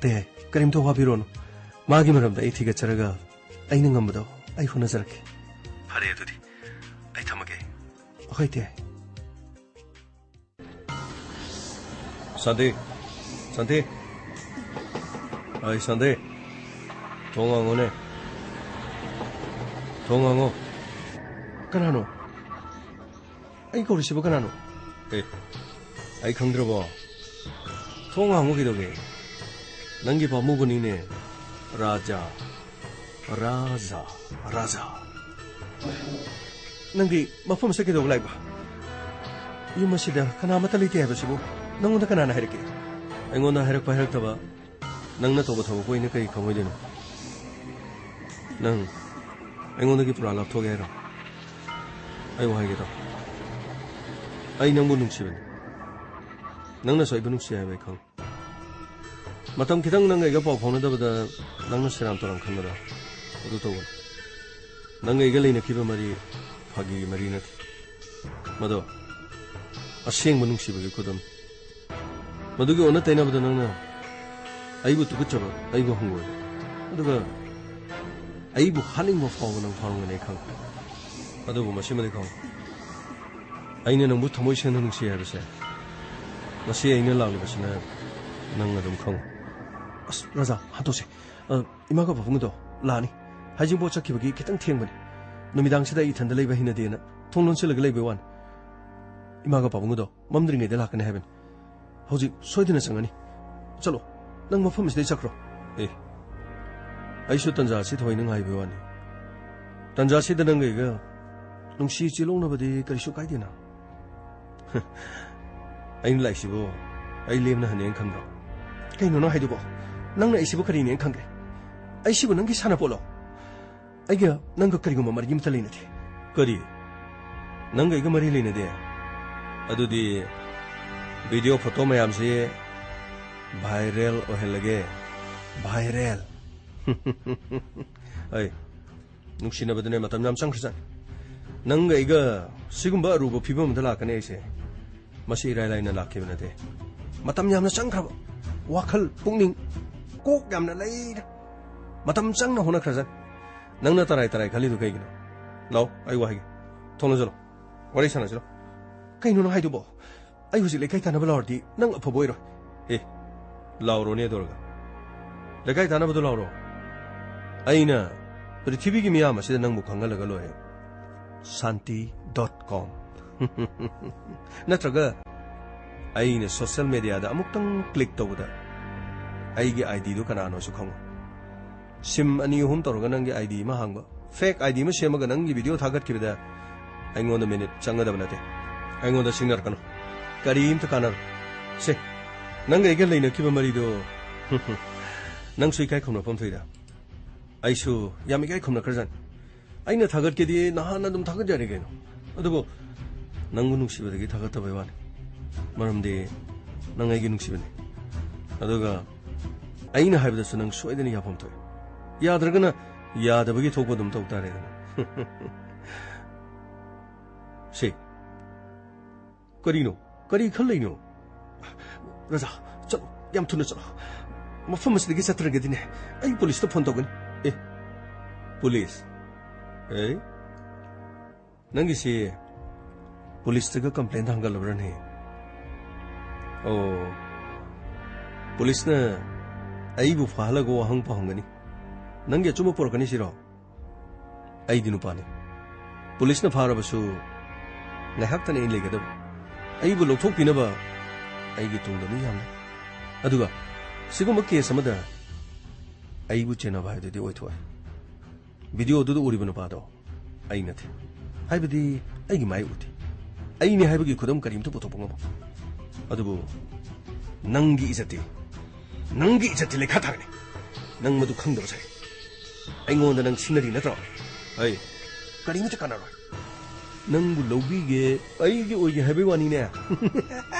ꯇꯦ, ꯀꯔꯤꯝꯇ ꯋꯥꯕꯤꯔꯨꯔꯅꯨ꯫ ꯃꯥꯒꯤ ꯃꯔꯝꯗ ꯑꯩ ꯊꯤꯒꯠꯆꯔꯒ ꯑꯩꯅ ꯉꯝꯕꯗꯣ ꯑꯩ ꯍꯣꯠꯅꯖꯔꯛꯀꯦ꯫ ꯐꯔꯦ ꯑꯗꯨꯗꯤ꯫ ꯑꯩ ꯊꯝꯃꯒꯦ꯫ ꯍꯣꯏ ꯇꯦ꯫ ꯁꯥꯟꯇꯤ, ꯁꯥꯟꯇꯤ꯫ ꯑꯩ ꯁꯥꯟꯗꯦ, ꯊꯣꯡ ꯍꯥꯡꯉꯣꯅꯦ꯫ ꯊꯣꯡ ꯍꯥꯡꯉꯣ꯫ ꯀꯅꯥꯅꯣ? ꯑꯩ ꯀꯧꯔꯤꯁꯤꯕꯨ ꯀꯅꯥꯅꯣ? ꯑꯦ, ꯑꯩ ꯈꯪꯗ꯭ꯔꯕꯣ? ꯊꯣꯡ ꯍꯥꯡꯉꯨ ꯀꯩꯗꯧꯒꯦ? ꯅꯪꯒꯤ ꯄꯥꯃꯨꯕꯅꯤꯅꯦ, ꯔꯥꯖꯥ꯫ ꯔꯥꯖꯥ, ꯔꯥꯖꯥ꯫ ꯅꯪꯗꯤ ꯃꯐꯝ ꯑꯁꯤꯗ ꯀꯩꯗꯧꯕ ꯂꯥꯛꯏꯕ? ꯌꯨꯝ ꯑꯁꯤꯗ ꯀꯅꯥ ꯑꯃꯠꯇ ꯂꯩꯇꯦ ꯍꯥꯏꯕꯁꯤꯕꯨ ꯅꯪꯉꯣꯟꯗ ꯀꯅꯥꯅ ꯍꯥꯏꯔꯛꯀꯦ? ꯑꯩꯉꯣꯟꯗ ꯍꯥꯏꯔꯛꯄ ꯍꯥꯏꯔꯛꯇꯕ ꯅꯪꯅ ꯇꯧꯕ ꯊꯕꯛꯄꯨ ꯑꯩꯅ ꯀꯔꯤ ꯈꯪꯉꯣꯏꯗꯣꯏꯅꯣ? ꯅꯪ ꯑꯩꯉꯣꯟꯗꯒꯤ ꯄꯨꯔꯥ ꯂꯥꯞꯊꯣꯛꯑꯒꯦ ꯍꯥꯏꯔꯣ? ꯑꯩ ꯋꯥ ꯍꯥꯏꯒꯦ ꯇꯥꯎ꯫ ꯑꯩ ꯅꯪꯕꯨ ꯅꯨꯡꯁꯤꯕꯅꯤ꯫ ꯅꯪꯅꯁꯨ ꯑꯩꯕꯨ ꯅꯨꯡꯁꯤ ꯍꯥꯏꯕ ꯑꯩ ꯈꯪꯉꯤ꯫ ꯃꯇꯝ ꯈꯤꯇꯪ ꯅꯪꯒ ꯑꯩꯒ ꯄꯥꯎ ꯐꯥꯎꯅꯗꯕꯗ ꯅꯪꯅ ꯁꯦꯔꯥꯟ ꯇꯨꯔꯥꯟ ꯈꯟꯕꯗꯣ ꯑꯗꯨ ꯇꯧꯒꯅꯨ꯫ ꯅꯪꯒ ꯑꯩꯒ ꯂꯩꯅꯈꯤꯕ ꯃꯔꯤ ꯐꯥꯒꯤꯒꯤ ꯃꯔꯤ ꯅꯠꯇꯦ꯫ ꯃꯗꯣ ꯑꯁꯦꯡꯕ ꯅꯨꯡꯁꯤꯕꯒꯤ ꯈꯨꯗꯝ꯫ ꯃꯗꯨꯒꯤ ꯑꯣꯟꯅ ꯇꯩꯅꯕꯗ ꯅꯪꯅ ꯑꯩꯕꯨ ꯇꯨꯀꯠꯆꯕ, ꯑꯩꯕꯨ ꯍꯪꯒꯣꯏꯕ, ꯑꯗꯨꯒ ꯑꯩꯕꯨ ꯍꯥꯠꯅꯤꯡꯕ ꯐꯥꯎꯕ ꯅꯪ ꯐꯥꯎꯔꯝꯒꯅꯤ ꯑꯩ ꯈꯪꯉꯤ꯫ ꯑꯗꯨꯕꯨ ꯃꯁꯤꯃꯗꯤ ꯈꯪꯉꯨ, ꯑꯩꯅ ꯅꯪꯕꯨ ꯊꯃꯣꯏ ꯁꯦꯡꯅ ꯅꯨꯡꯁꯤ ꯍꯥꯏꯕꯁꯦ ꯉꯁꯤ ꯑꯩꯅ ꯂꯥꯛꯂꯤꯕꯁꯤꯅ ꯅꯪ ꯑꯗꯨꯝ ꯈꯪꯉꯨ꯫ ꯑꯁ, ꯔꯥꯖꯥ, ꯍꯥꯠꯇꯣꯛꯁꯦ꯫ ꯑ, ꯏꯃꯥꯒ ꯄꯥꯕꯨꯡꯒꯗꯣ ꯂꯥꯛꯑꯅꯤ꯫ ꯍꯩꯖꯤꯡꯄꯣꯠ ꯆꯠꯈꯤꯕꯒꯤ ꯈꯤꯇꯪ ꯊꯦꯡꯕꯅꯤ꯫ ꯅꯨꯃꯤꯗꯥꯡꯁꯤꯗ ꯑꯩ ꯏꯊꯟꯗ ꯂꯩꯕ ꯍꯩꯅꯗꯦꯅ ꯊꯣꯡ ꯂꯣꯟꯁꯤꯜꯂꯒ ꯂꯩꯕꯩ ꯋꯥꯅꯤ꯫ ꯏꯃꯥꯒ ꯄꯥꯕꯨꯡꯒꯗꯣ ꯃꯝꯗ꯭ꯔꯤꯉꯩꯗ ꯂꯥꯛꯀꯅꯤ ꯍꯥꯏꯕꯅꯤ꯫ ꯍꯧꯖꯤꯛ ꯁꯣꯏꯗꯅ ꯆꯪꯉꯅꯤ꯫ ꯆꯠꯂꯣ, ꯅꯪ ꯃꯐꯝ ꯑꯁꯤꯗꯩ ꯆꯠꯈ꯭ꯔꯣ꯫ ꯑꯦ, ꯑꯩꯁꯨ ꯇꯟꯖꯥ ꯑꯁꯤ ꯊꯑꯣꯏꯅ ꯉꯥꯏꯕꯩ ꯋꯥꯅꯤ꯫ ꯇꯟꯖꯥ ꯑꯁꯤꯗ ꯅꯪꯒ ꯑꯩꯒ ꯅꯨꯡꯁꯤ ꯆꯦꯜꯍꯧꯅꯕꯗꯤ ꯀꯔꯤꯁꯨ ꯀꯥꯏꯗꯦꯅ꯫ ꯑꯩꯅ ꯂꯥꯛꯏꯁꯤꯕꯨ ꯑꯩ ꯂꯦꯝꯅ ꯍꯟꯅꯦꯅ ꯈꯟꯕ꯭ꯔꯣ? ꯀꯩꯅꯣ ꯅꯪ ꯍꯥꯏꯗꯨꯕꯣ? ꯅꯪꯅ ꯑꯩꯁꯤꯕꯨ ꯀꯔꯤꯅꯦꯅ ꯈꯟꯒꯦ? ꯑꯩꯁꯤꯕꯨ ꯅꯪꯒꯤ ꯁꯥꯟꯅꯄꯣꯠꯂꯣ? ꯑꯩꯒ ꯅꯪꯒ ꯀꯔꯤꯒꯨꯝꯕ ꯃꯔꯤ ꯑꯃꯠꯇ ꯂꯩꯅꯗꯦ꯫ ꯀꯔꯤ? ꯅꯪꯒ ꯑꯩꯒ ꯃꯔꯤ ꯂꯩꯅꯗꯦ? ꯑꯗꯨꯗꯤ ꯚꯤꯗꯤꯑꯣ ꯐꯣꯇꯣ ꯃꯌꯥꯝꯁꯤ ꯚꯥꯏꯔꯦꯜ ꯑꯣꯏꯍꯜꯂꯒꯦ꯫ ꯚꯥꯏꯔꯦꯜ꯫ ꯑꯩ ꯅꯨꯡꯁꯤꯅꯕꯗꯅꯦ ꯃꯇꯝ ꯌꯥꯝ ꯆꯪꯈ꯭ꯔꯖꯥꯠꯅꯤ꯫ ꯅꯪꯒ ꯑꯩꯒ ꯁꯤꯒꯨꯝꯕ ꯑꯔꯨꯕ ꯐꯤꯕꯝ ꯑꯃꯗ ꯂꯥꯛꯀꯅꯤ ꯑꯩꯁꯦ꯫ ꯃꯁꯤ ꯏꯔꯥꯏ ꯂꯥꯏꯅ ꯂꯥꯛꯈꯤꯕ ꯅꯠꯇꯦ꯫ ꯃꯇꯝ ꯌꯥꯝꯅ ꯆꯪꯈ꯭ꯔꯕ꯫ ꯋꯥꯈꯜ, ꯄꯨꯛꯅꯤꯡ, ꯀꯣꯛ ꯌꯥꯝꯅ ꯂꯩꯔ꯫ ꯃꯇꯝ ꯆꯪꯅ ꯍꯣꯠꯅꯈ꯭ꯔꯖꯥꯠꯅꯤ꯫ ꯅꯪꯅ ꯇꯔꯥꯏ ꯇꯔꯥꯏ ꯈꯜꯂꯤꯗꯨ ꯀꯩꯒꯤꯅꯣ? ꯂꯥꯛꯑꯣ, ꯑꯩ ꯋꯥ ꯍꯥꯏꯒꯦ꯫ ꯊꯣꯡ ꯂꯣꯟꯁꯤꯜꯂꯣ꯫ ꯋꯥꯔꯤ ꯁꯥꯟꯅꯁꯤꯔꯣ? ꯀꯩꯅꯣ ꯅꯪ ꯍꯥꯏꯗꯨꯕꯣ? ꯑꯩ ꯍꯧꯖꯤꯛ ꯂꯩꯀꯥꯏ ꯇꯥꯟꯅꯕ ꯂꯥꯎꯔꯗꯤ ꯅꯪ ꯑꯐꯕ ꯑꯣꯏꯔꯣꯏ꯫ ꯑꯦ, ꯂꯥꯎꯔꯣꯅꯦ ꯑꯗꯨ ꯑꯣꯏꯔꯒ꯫ ꯂꯩꯀꯥꯏ ꯇꯥꯟꯅꯕꯗꯣ ꯂꯥꯎꯔꯣ꯫ ꯑꯩꯅ ꯄ꯭ꯔꯤꯊꯤꯕꯤꯒꯤ ꯃꯤꯌꯥꯝ ꯑꯁꯤꯗ ꯅꯪꯕꯨ ꯈꯪꯍꯜꯂꯒ ꯂꯣꯏꯔꯦ꯫ ꯁꯥꯟꯇꯤ ꯗꯣꯠ ꯀꯣꯝ꯫ ꯅꯠꯇ꯭ꯔꯒ ꯑꯩꯅ ꯁꯣꯁꯤꯌꯦꯜ ꯃꯦꯗꯤꯌꯥꯗ ꯑꯃꯨꯛꯇꯪ ꯀ꯭ꯂꯤꯛ ꯇꯧꯕꯗ ꯑꯩꯒꯤ ꯑꯥꯏ ꯗꯤꯗꯨ ꯀꯅꯥꯅꯣꯁꯨ ꯈꯪꯉꯣꯏ꯫ ꯁꯤꯝ ꯑꯅꯤ ꯑꯍꯨꯝ ꯇꯧꯔꯒ ꯅꯪꯒꯤ ꯑꯥꯏ ꯗꯤ ꯑꯃ ꯍꯥꯡꯕ, ꯐꯦꯛ ꯑꯥꯏ ꯗꯤ ꯑꯃ ꯁꯦꯝꯃꯒ ꯅꯪꯒꯤ ꯚꯤꯗꯤꯑꯣ ꯊꯥꯒꯠꯈꯤꯕꯗ ꯑꯩꯉꯣꯟꯗ ꯃꯤꯅꯤꯠ ꯆꯪꯒꯗꯕ ꯅꯠꯇꯦ꯫ ꯑꯩꯉꯣꯟꯗ ꯁꯤꯡꯅꯔꯛꯀꯅꯨ꯫ ꯀꯔꯤꯝꯇ ꯀꯥꯟꯅꯔꯣꯏ꯫ ꯁꯦ, ꯅꯪꯒ ꯑꯩꯒ ꯂꯩꯅꯈꯤꯕ ꯃꯔꯤꯗꯣ ꯅꯪꯁꯨ ꯏꯀꯥꯏ ꯈꯨꯝꯅꯐꯝ ꯊꯣꯛꯏꯗ꯫ ꯑꯩꯁꯨ ꯌꯥꯝ ꯏꯀꯥꯏ ꯈꯨꯝꯅꯈ꯭ꯔꯖꯥꯠꯅꯤ꯫ ꯑꯩꯅ ꯊꯥꯒꯠꯀꯦꯗꯤ ꯅꯍꯥꯟꯅ ꯑꯗꯨꯝ ꯊꯥꯒꯠ ꯌꯥꯔꯦ ꯀꯩꯅꯣ꯫ ꯑꯗꯨꯕꯨ ꯅꯪꯕꯨ ꯅꯨꯡꯁꯤꯕꯗꯒꯤ ꯊꯥꯒꯠꯇꯕꯩ ꯋꯥꯅꯤ꯫ ꯃꯔꯝꯗꯤ ꯅꯪ ꯑꯩꯒꯤ ꯅꯨꯡꯁꯤꯕꯅꯤ꯫ ꯑꯗꯨꯒ ꯑꯩꯅ ꯍꯥꯏꯕꯗꯁꯨ ꯅꯪ ꯁꯣꯏꯗꯅ ꯌꯥꯐꯝ ꯊꯣꯛꯏ꯫ ꯌꯥꯗ꯭ꯔꯒꯅ ꯌꯥꯗꯕꯒꯤ ꯊꯣꯛꯄ ꯑꯗꯨꯝ ꯇꯧ ꯇꯥꯔꯦꯗꯅ꯫ ꯁꯤ, ꯀꯔꯤꯅꯣ? ꯀꯔꯤ ꯈꯜ ꯂꯩꯅꯣ? ꯔꯖꯥ, ꯆꯠꯂꯣ, ꯌꯥꯝ ꯊꯨꯅ ꯆꯠꯂꯣ꯫ ꯃꯐꯝ ꯑꯁꯤꯗꯒꯤ ꯆꯠꯇ꯭ꯔꯒꯗꯤꯅꯦ, ꯑꯩ ꯄꯨꯂꯤꯁꯇ ꯐꯣꯟ ꯇꯧꯒꯅꯤ꯫ ꯑꯦ, ꯄꯨꯂꯤꯁ? ꯑꯦ, ꯅꯪꯒꯤꯁꯤ ꯄꯨꯂꯤꯁꯇꯒ ꯀꯝꯄ꯭ꯂꯦꯟ ꯊꯥꯡꯒꯠꯂꯕ꯭ꯔꯅꯦ? ꯑꯣ, ꯄꯨꯂꯤꯁꯅ ꯑꯩꯕꯨ ꯐꯥꯍꯜꯂꯒ ꯋꯥꯍꯪ ꯄꯥꯍꯪꯒꯅꯤ꯫ ꯅꯪꯒꯤ ꯑꯆꯨꯝꯕ ꯄꯨꯔꯛꯀꯅꯤ ꯁꯤꯔꯣ? ꯑꯩꯗꯤ ꯅꯨꯄꯥꯅꯤ꯫ ꯄꯨꯂꯤꯁꯅ ꯐꯥꯔꯕꯁꯨ ꯉꯥꯏꯍꯥꯛꯇꯅꯤ ꯑꯩ ꯂꯩꯒꯗꯕ꯫ ꯑꯩꯕꯨ ꯂꯧꯊꯣꯛꯄꯤꯅꯕ ꯑꯩꯒꯤ ꯇꯨꯡꯗ ꯃꯤ ꯌꯥꯝ ꯂꯩ꯫ ꯑꯗꯨꯒ ꯁꯤꯒꯨꯝꯕ ꯀꯦꯁ ꯑꯃꯗ ꯑꯩꯕꯨ ꯆꯦꯟꯅꯕ ꯍꯥꯏꯗꯨꯗꯤ ꯑꯣꯏꯊꯣꯛꯑꯦ꯫ ꯚꯤꯗꯤꯑꯣꯗꯨꯗ ꯎꯔꯤꯕ ꯅꯨꯄꯥꯗꯣ ꯑꯩ ꯅꯠꯇꯦ꯫ ꯍꯥꯏꯕꯗꯤ ꯑꯩꯒꯤ ꯃꯥꯏ ꯎꯗꯦ꯫ ꯑꯩꯅꯦ ꯍꯥꯏꯕꯒꯤ ꯈꯨꯗꯝ ꯀꯔꯤꯝꯇ ꯄꯨꯊꯣꯛꯄ ꯉꯝꯃꯣꯏ꯫ ꯑꯗꯨꯕꯨ ꯅꯪꯒꯤ ꯏꯖꯠꯇꯤ, ꯅꯪꯒꯤ ꯏꯖꯠꯇꯤ ꯂꯩꯈꯥ ꯊꯥꯒꯅꯤ꯫ ꯅꯪ ꯃꯗꯨ ꯈꯪꯗꯕ ꯁꯥꯏ꯫ ꯑꯩꯉꯣꯟꯗ ꯅꯪ ꯁꯤꯟꯅꯔꯤ ꯅꯠꯇ꯭ꯔꯣ? ꯑꯩ ꯀꯔꯤꯃꯇ ꯀꯥꯟꯅꯔꯣꯏ꯫ ꯅꯪꯕꯨ ꯂꯧꯕꯤꯒꯦ, ꯑꯩꯒꯤ ꯑꯣꯏꯒꯦ ꯍꯥꯏꯕꯩ ꯋꯥꯅꯤꯅꯦ꯫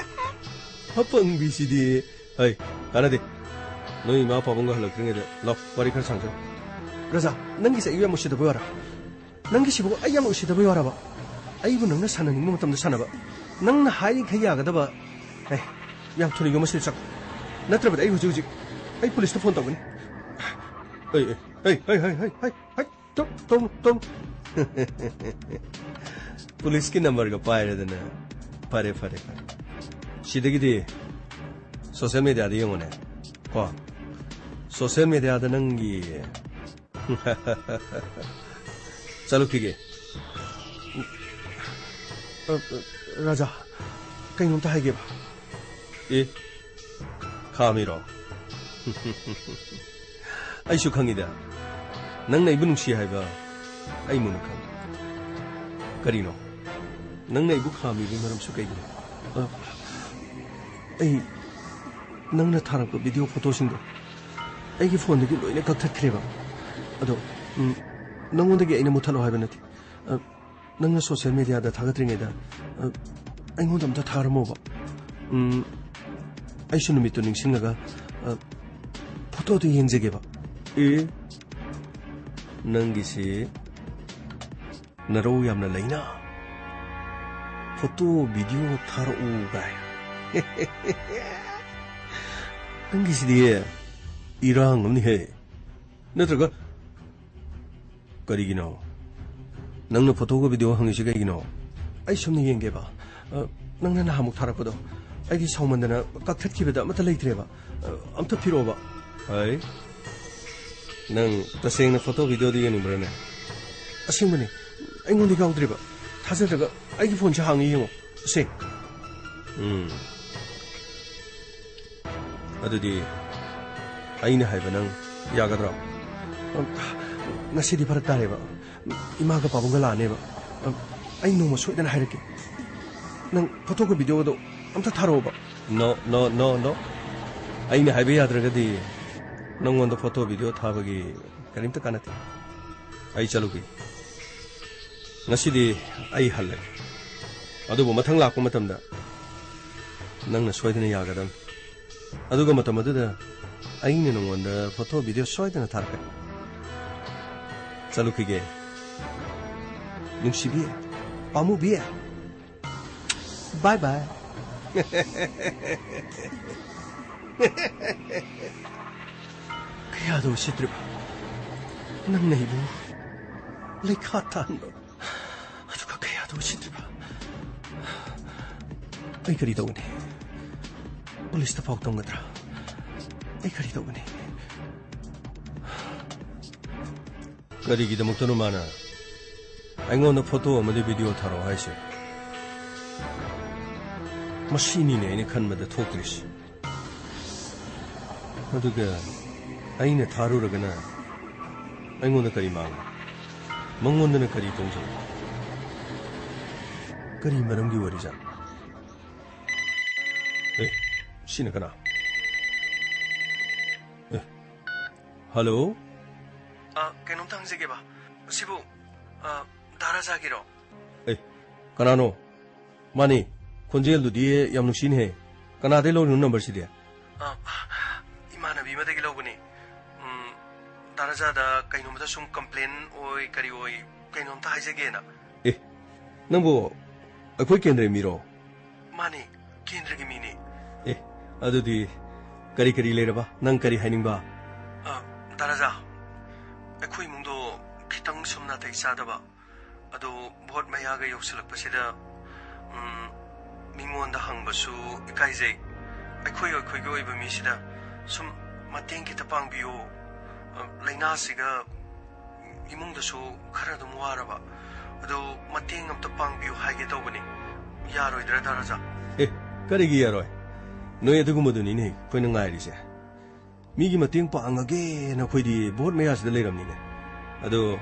ꯑꯄꯪꯕꯤꯁꯤꯗꯤ꯫ ꯍꯩ, ꯀꯥꯟꯅꯗꯦ꯫ ꯅꯣꯏ ꯏꯃꯥ ꯄꯥꯕꯨꯡꯒ ꯍꯜꯂꯛꯇ꯭ꯔꯤꯉꯩꯗ ꯂꯥꯎ, ꯋꯥꯔꯤ ꯈꯔ ꯁꯥꯡꯖꯧ꯫ ꯔꯖꯥ, ꯅꯪꯒꯤꯁꯦ ꯑꯩꯕꯨ ꯌꯥꯝ ꯎꯁꯤꯠꯇꯕ ꯌꯥꯔꯥ? ꯅꯪꯒꯤꯁꯤꯕꯨ ꯑꯩ ꯌꯥꯝ ꯎꯁꯤꯠꯇꯕ ꯌꯥꯔꯕ? ꯑꯩꯕꯨ ꯅꯪꯅ ꯁꯥꯟꯅꯅꯤꯡꯕ ꯃꯇꯝꯗ ꯁꯥꯟꯅꯕ, ꯅꯪꯅ ꯍꯥꯏꯔꯤꯈꯩ ꯌꯥꯒꯗꯕ꯫ ꯑꯦ, ꯌꯥꯝ ꯊꯨꯅ ꯌꯨꯝ ꯑꯁꯤꯗ ꯆꯪꯉꯨ꯫ ꯅꯠꯇ꯭ꯔꯕꯗꯤ ꯑꯩ ꯍꯧꯖꯤꯛ ꯍꯧꯖꯤꯛ ꯑꯩ ꯄꯨꯂꯤꯁꯇ ꯐꯣꯟ ꯇꯧꯒꯅꯤ꯫ ꯑꯩ, ꯑꯩ, ꯑꯩ, ꯑꯩ, ꯑꯩ, ꯑꯩ, ꯑꯩ, ꯑꯩ, ꯇꯨꯝ, ꯇꯨꯝ, ꯇꯨꯝ꯫ ꯄꯨꯂꯤꯁꯀꯤ ꯅꯝꯕꯔꯒ ꯄꯥꯏꯔꯦꯗꯅ꯫ ꯐꯔꯦ, ꯐꯔꯦ, ꯐꯔꯦ꯫ ꯁꯤꯗꯒꯤꯗꯤ ꯁꯣꯁꯤꯌꯦꯜ ꯃꯦꯗꯤꯌꯥꯗ ꯌꯦꯡꯉꯨꯅꯦ꯫ ꯀꯣ? ꯁꯣꯁꯤꯌꯦꯜ ꯃꯦꯗꯤꯌꯥꯗ ꯅꯪꯒꯤ ꯆꯠꯂꯨꯈꯤꯒꯦ꯫ ꯑ, ꯔꯥꯖꯥ, ꯀꯩꯅꯣꯝꯇ ꯍꯥꯏꯒꯦꯕ꯫ ꯑꯦ, ꯈꯥꯝꯃꯤꯔꯣ? ꯑꯩꯁꯨ ꯈꯪꯉꯤꯗ, ꯅꯪꯅ ꯑꯩꯕꯨ ꯅꯨꯡꯁꯤ ꯍꯥꯏꯕ ꯑꯩ ꯃꯨꯟꯅ ꯈꯪꯉꯤ꯫ ꯀꯔꯤꯅꯣ? ꯅꯪꯅ ꯑꯩꯕꯨ ꯈꯥꯝꯃꯤꯕꯒꯤ ꯃꯔꯝꯁꯨ ꯀꯩꯒꯤꯅꯣ? ꯑ, ꯑꯩ ꯅꯪꯅ ꯊꯥꯔꯛꯄ ꯚꯤꯗꯤꯑꯣ ꯐꯣꯇꯣꯁꯤꯡꯗꯣ ꯑꯩꯒꯤ ꯐꯣꯟꯗꯒꯤ ꯂꯣꯏꯅ ꯀꯛꯊꯠꯈ꯭ꯔꯦꯕ꯫ ꯑꯗꯣ, ꯎꯝ, ꯅꯪꯉꯣꯟꯗꯒꯤ ꯑꯩꯅ ꯃꯨꯠꯊꯠꯂꯣ ꯍꯥꯏꯕ ꯅꯠꯇꯦ꯫ ꯑ, ꯅꯪꯅ ꯁꯣꯁꯤꯌꯦꯜ ꯃꯦꯗꯤꯌꯥꯗ ꯊꯥꯒꯠꯇ꯭ꯔꯤꯉꯩꯗ, ꯑ, ꯑꯩꯉꯣꯟꯗ ꯑꯝꯇ ꯊꯥꯔꯝꯃꯣꯕ꯫ ꯎꯝ, ꯑꯩꯁꯨ ꯅꯨꯃꯤꯠꯇꯨ ꯅꯤꯡꯁꯤꯡꯂꯒ, ꯑ, ꯐꯣꯇꯣꯗꯨ ꯌꯦꯡꯖꯒꯦꯕ꯫ ꯑꯦ, ꯅꯪꯒꯤꯁꯤ ꯅꯔꯧ ꯌꯥꯝꯅ ꯂꯩꯅ꯫ ꯐꯣꯇꯣ, ꯚꯤꯗꯤꯑꯣ ꯊꯥꯔꯛꯎ ꯀꯥꯏ꯫ ꯅꯪꯒꯤꯁꯤꯗꯤ ꯏꯔꯥꯡ ꯑꯃꯅꯤꯍꯦ꯫ ꯅꯠꯇ꯭ꯔꯒ ꯀꯔꯤꯒꯤꯅꯣ? ꯅꯪꯅ ꯐꯣꯇꯣꯒ ꯚꯤꯗꯤꯑꯣ ꯍꯪꯉꯤꯁꯤ ꯀꯩꯒꯤꯅꯣ? ꯑꯩ ꯁꯨꯝ ꯌꯦꯡꯒꯦꯕ꯫ ꯑ, ꯅꯪꯅ ꯅꯍꯥꯟꯃꯨꯛ ꯊꯥꯔꯛꯄꯗꯣ ꯑꯩꯗꯤ ꯁꯥꯎꯃꯟꯗꯅ ꯀꯛꯊꯠꯈꯤꯕꯗ ꯑꯃꯠꯇ ꯂꯩꯇ꯭ꯔꯦꯕ꯫ ꯑ, ꯑꯝꯇ ꯄꯤꯔꯛꯑꯣꯕ꯫ ꯍꯩ, ꯅꯪ ꯇꯁꯦꯡꯅ ꯐꯣꯇꯣ ꯚꯤꯗꯤꯑꯣꯗꯤ ꯌꯦꯡꯅꯤꯡꯕ꯭ꯔꯥꯅꯦ? ꯑꯁꯦꯡꯕꯅꯦ, ꯑꯩꯉꯣꯟꯗ ꯌꯥꯎꯗ꯭ꯔꯤꯕ꯫ ꯊꯥꯖꯗ꯭ꯔꯒ ꯑꯩꯒꯤ ꯐꯣꯟꯁꯦ ꯍꯥꯡꯉ ꯌꯦꯡꯉꯣ꯫ ꯑꯁꯦꯡ꯫ ꯎꯝ꯫ ꯑꯗꯨꯗꯤ ꯑꯩꯅ ꯍꯥꯏꯕ ꯅꯪ ꯌꯥꯒꯗ꯭ꯔꯣ? ꯉꯁꯤꯗꯤ ꯐꯔꯛ ꯇꯥꯔꯦꯕ꯫ ꯏꯃꯥꯒ ꯄꯥꯕꯨꯡꯒ ꯂꯥꯛꯑꯅꯦꯕ꯫ ꯑꯩ ꯅꯣꯡꯃ ꯁꯣꯏꯗꯅ ꯍꯥꯏꯔꯛꯀꯦ꯫ ꯅꯪ ꯐꯣꯇꯣꯒ ꯚꯤꯗꯤꯑꯣꯒꯗꯣ ꯑꯝꯇ ꯊꯥꯔꯛꯑꯣꯕ꯫ No, no, no, no. ꯑꯩꯅ ꯍꯥꯏꯕ ꯌꯥꯗ꯭ꯔꯒꯗꯤ ꯅꯪꯉꯣꯟꯗ ꯐꯣꯇꯣ ꯚꯤꯗꯤꯑꯣ ꯊꯥꯕꯒꯤ ꯀꯔꯤꯝꯇ ꯀꯥꯟꯅꯗꯦ꯫ ꯑꯩ ꯆꯠꯂꯨꯈꯤ꯫ ꯉꯁꯤꯗꯤ ꯑꯩ ꯍꯜꯂꯒꯦ꯫ ꯑꯗꯨꯕꯨ ꯃꯊꯪ ꯂꯥꯛꯄ ꯃꯇꯝꯗ ꯅꯪꯅ ꯁꯣꯏꯗꯅ ꯌꯥꯒꯗꯕꯅꯤ꯫ ꯑꯗꯨꯒ ꯃꯇꯝ ꯑꯗꯨꯗ ꯑꯩꯅ ꯅꯉꯣꯟꯗ ꯐꯣꯇꯣ ꯚꯤꯗꯤꯑꯣ ꯁꯣꯏꯗꯅ ꯊꯥꯔꯛꯀꯅꯤ꯫ ꯆꯠꯂꯨꯈꯤꯒꯦ꯫ ꯅꯨꯡꯁꯤꯕꯤ, ꯄꯥꯝꯃꯨꯕꯤ꯫ Bye bye. ꯀꯌꯥꯗ ꯎꯁꯤꯠꯇ꯭ꯔꯤꯕ ꯅꯪꯅ ꯑꯩꯕꯨ ꯂꯩꯈꯥ ꯇꯥꯍꯟꯕ, ꯑꯗꯨꯒ ꯀꯌꯥꯗ ꯎꯁꯤꯠꯇ꯭ꯔꯤꯕ꯫ ꯑꯩ ꯀꯔꯤ ꯇꯧꯒꯅꯤ? ꯄꯨꯂꯤꯁꯇ ꯄꯥꯎ ꯇꯝꯒꯗ꯭ꯔꯥ? ꯑꯩ ꯀꯔꯤ ꯇꯧꯒꯅꯤ? ꯀꯔꯤꯒꯤꯗꯃꯛꯇꯅꯣ ꯃꯥꯅ ꯑꯩꯉꯣꯟꯗ ꯐꯣꯇꯣ ꯑꯃꯗꯤ ꯚꯤꯗꯤꯑꯣ ꯊꯥꯔꯛꯑꯣ ꯍꯥꯏꯁꯦ? ꯃꯁꯤꯅꯤꯅꯦ ꯑꯩꯅ ꯈꯟꯕꯗ ꯊꯣꯛꯇ꯭ꯔꯤꯁꯦ꯫ ꯑꯗꯨꯒ ꯑꯩꯅ ꯊꯥꯔꯨꯔꯒꯅ ꯑꯩꯉꯣꯟꯗ ꯀꯔꯤ ꯃꯥꯡꯕ? ꯃꯉꯣꯟꯗꯅ ꯀꯔꯤ ꯇꯣꯡꯖꯕ? ꯀꯔꯤ ꯃꯔꯝꯒꯤ ꯋꯥꯔꯤꯖꯥꯠꯅꯣ? ꯑꯦ, ꯁꯤꯅ ꯀꯅꯥ? ꯑꯦ, ꯍꯜꯂꯣ? ꯑ, ꯀꯩꯅꯣꯝꯇ ꯍꯪꯖꯒꯦꯕ꯫ ꯁꯤꯕꯨ, ꯑ, ꯗꯥ ꯔꯥꯖꯥꯒꯤꯔꯣ? ꯑꯦ, ꯀꯅꯥꯅꯣ? ꯃꯥꯅꯤ, ꯈꯣꯟꯖꯦꯜꯗꯨꯗꯤ ꯌꯥꯝ ꯅꯨꯡꯁꯤꯅꯦꯍꯦ꯫ ꯀꯅꯥꯗꯩ ꯂꯧꯔꯤꯅꯣ ꯅꯝꯕꯔꯁꯤꯗꯤ? ꯑ, ꯏꯃꯥꯟꯅꯕꯤ ꯑꯃꯗꯒꯤ ꯂꯧꯕꯅꯤ꯫ ꯎꯝ, ꯗꯥ ꯔꯥꯖꯥꯗ ꯀꯩꯅꯣꯝꯇ ꯁꯨꯝ ꯀꯝꯄ꯭ꯂꯦꯟ ꯑꯣꯏ ꯀꯔꯤ ꯑꯣꯏ ꯀꯩꯅꯣꯝꯇ ꯍꯥꯏꯖꯒꯦꯅ꯫ ꯑꯦ, ꯅꯪꯕꯨ ꯑꯩꯈꯣꯏ ꯀꯦꯟꯗ꯭ꯔꯒꯤ ꯃꯤꯔꯣ? ꯃꯥꯅꯤ, ꯀꯦꯟꯗ꯭ꯔꯒꯤ ꯃꯤꯅꯤ꯫ ꯑꯦ, ꯑꯗꯨꯗꯤ ꯀꯔꯤ ꯀꯔꯤ ꯂꯩꯔꯕ? ꯅꯪ ꯀꯔꯤ ꯍꯥꯏꯅꯤꯡꯕ? ꯑ, ꯗꯥ ꯔꯥꯖꯥ, ꯑꯩꯈꯣꯏ ꯏꯃꯨꯡꯗꯣ ꯈꯤꯇꯪ ꯁꯨꯝ ꯅꯥꯇꯩ ꯆꯥꯗꯕ꯫ ꯑꯗꯣ ꯚꯣꯠ ꯃꯌꯥꯒ ꯌꯧꯁꯤꯜꯂꯛꯄꯁꯤꯗ, ꯎꯝ, ꯃꯤꯉꯣꯟꯗ ꯍꯪꯕꯁꯨ ꯏꯀꯥꯏꯖꯩ꯫ ꯑꯩꯈꯣꯏ ꯑꯩꯈꯣꯏꯒꯤ ꯑꯣꯏꯕ ꯃꯤꯁꯤꯗ ꯁꯨꯝ ꯃꯇꯦꯡ ꯈꯤꯇ ꯄꯥꯡꯕꯤꯌꯨ꯫ ꯑ, ꯂꯥꯏꯅꯥꯁꯤꯒ ꯏꯃꯨꯡꯗꯁꯨ ꯈꯔ ꯑꯗꯨꯝ ꯋꯥꯔꯕ꯫ ꯑꯗꯣ ꯃꯇꯦꯡ ꯑꯝꯇ ꯄꯥꯡꯕꯤꯌꯨ ꯍꯥꯏꯒꯦ ꯇꯧꯕꯅꯤ꯫ ꯌꯥꯔꯣꯏꯗ꯭ꯔꯥ, ꯗꯥ ꯔꯥꯖꯥ? ꯑꯦ, ꯀꯔꯤꯒꯤ ꯌꯥꯔꯣꯏ? ꯅꯣꯏ ꯑꯗꯨꯒꯨꯝꯕꯗꯨꯅꯤꯅꯦ ꯑꯩꯈꯣꯏꯅ ꯉꯥꯏꯔꯤꯁꯦ꯫ ꯃꯤꯒꯤ ꯃꯇꯦꯡ ꯄꯥꯡꯉꯒꯦꯅ ꯑꯩꯈꯣꯏꯗꯤ ꯚꯣꯠ ꯃꯌꯥꯁꯤꯗ ꯂꯩꯔꯝꯅꯤꯅꯦ꯫ ꯑꯗꯣ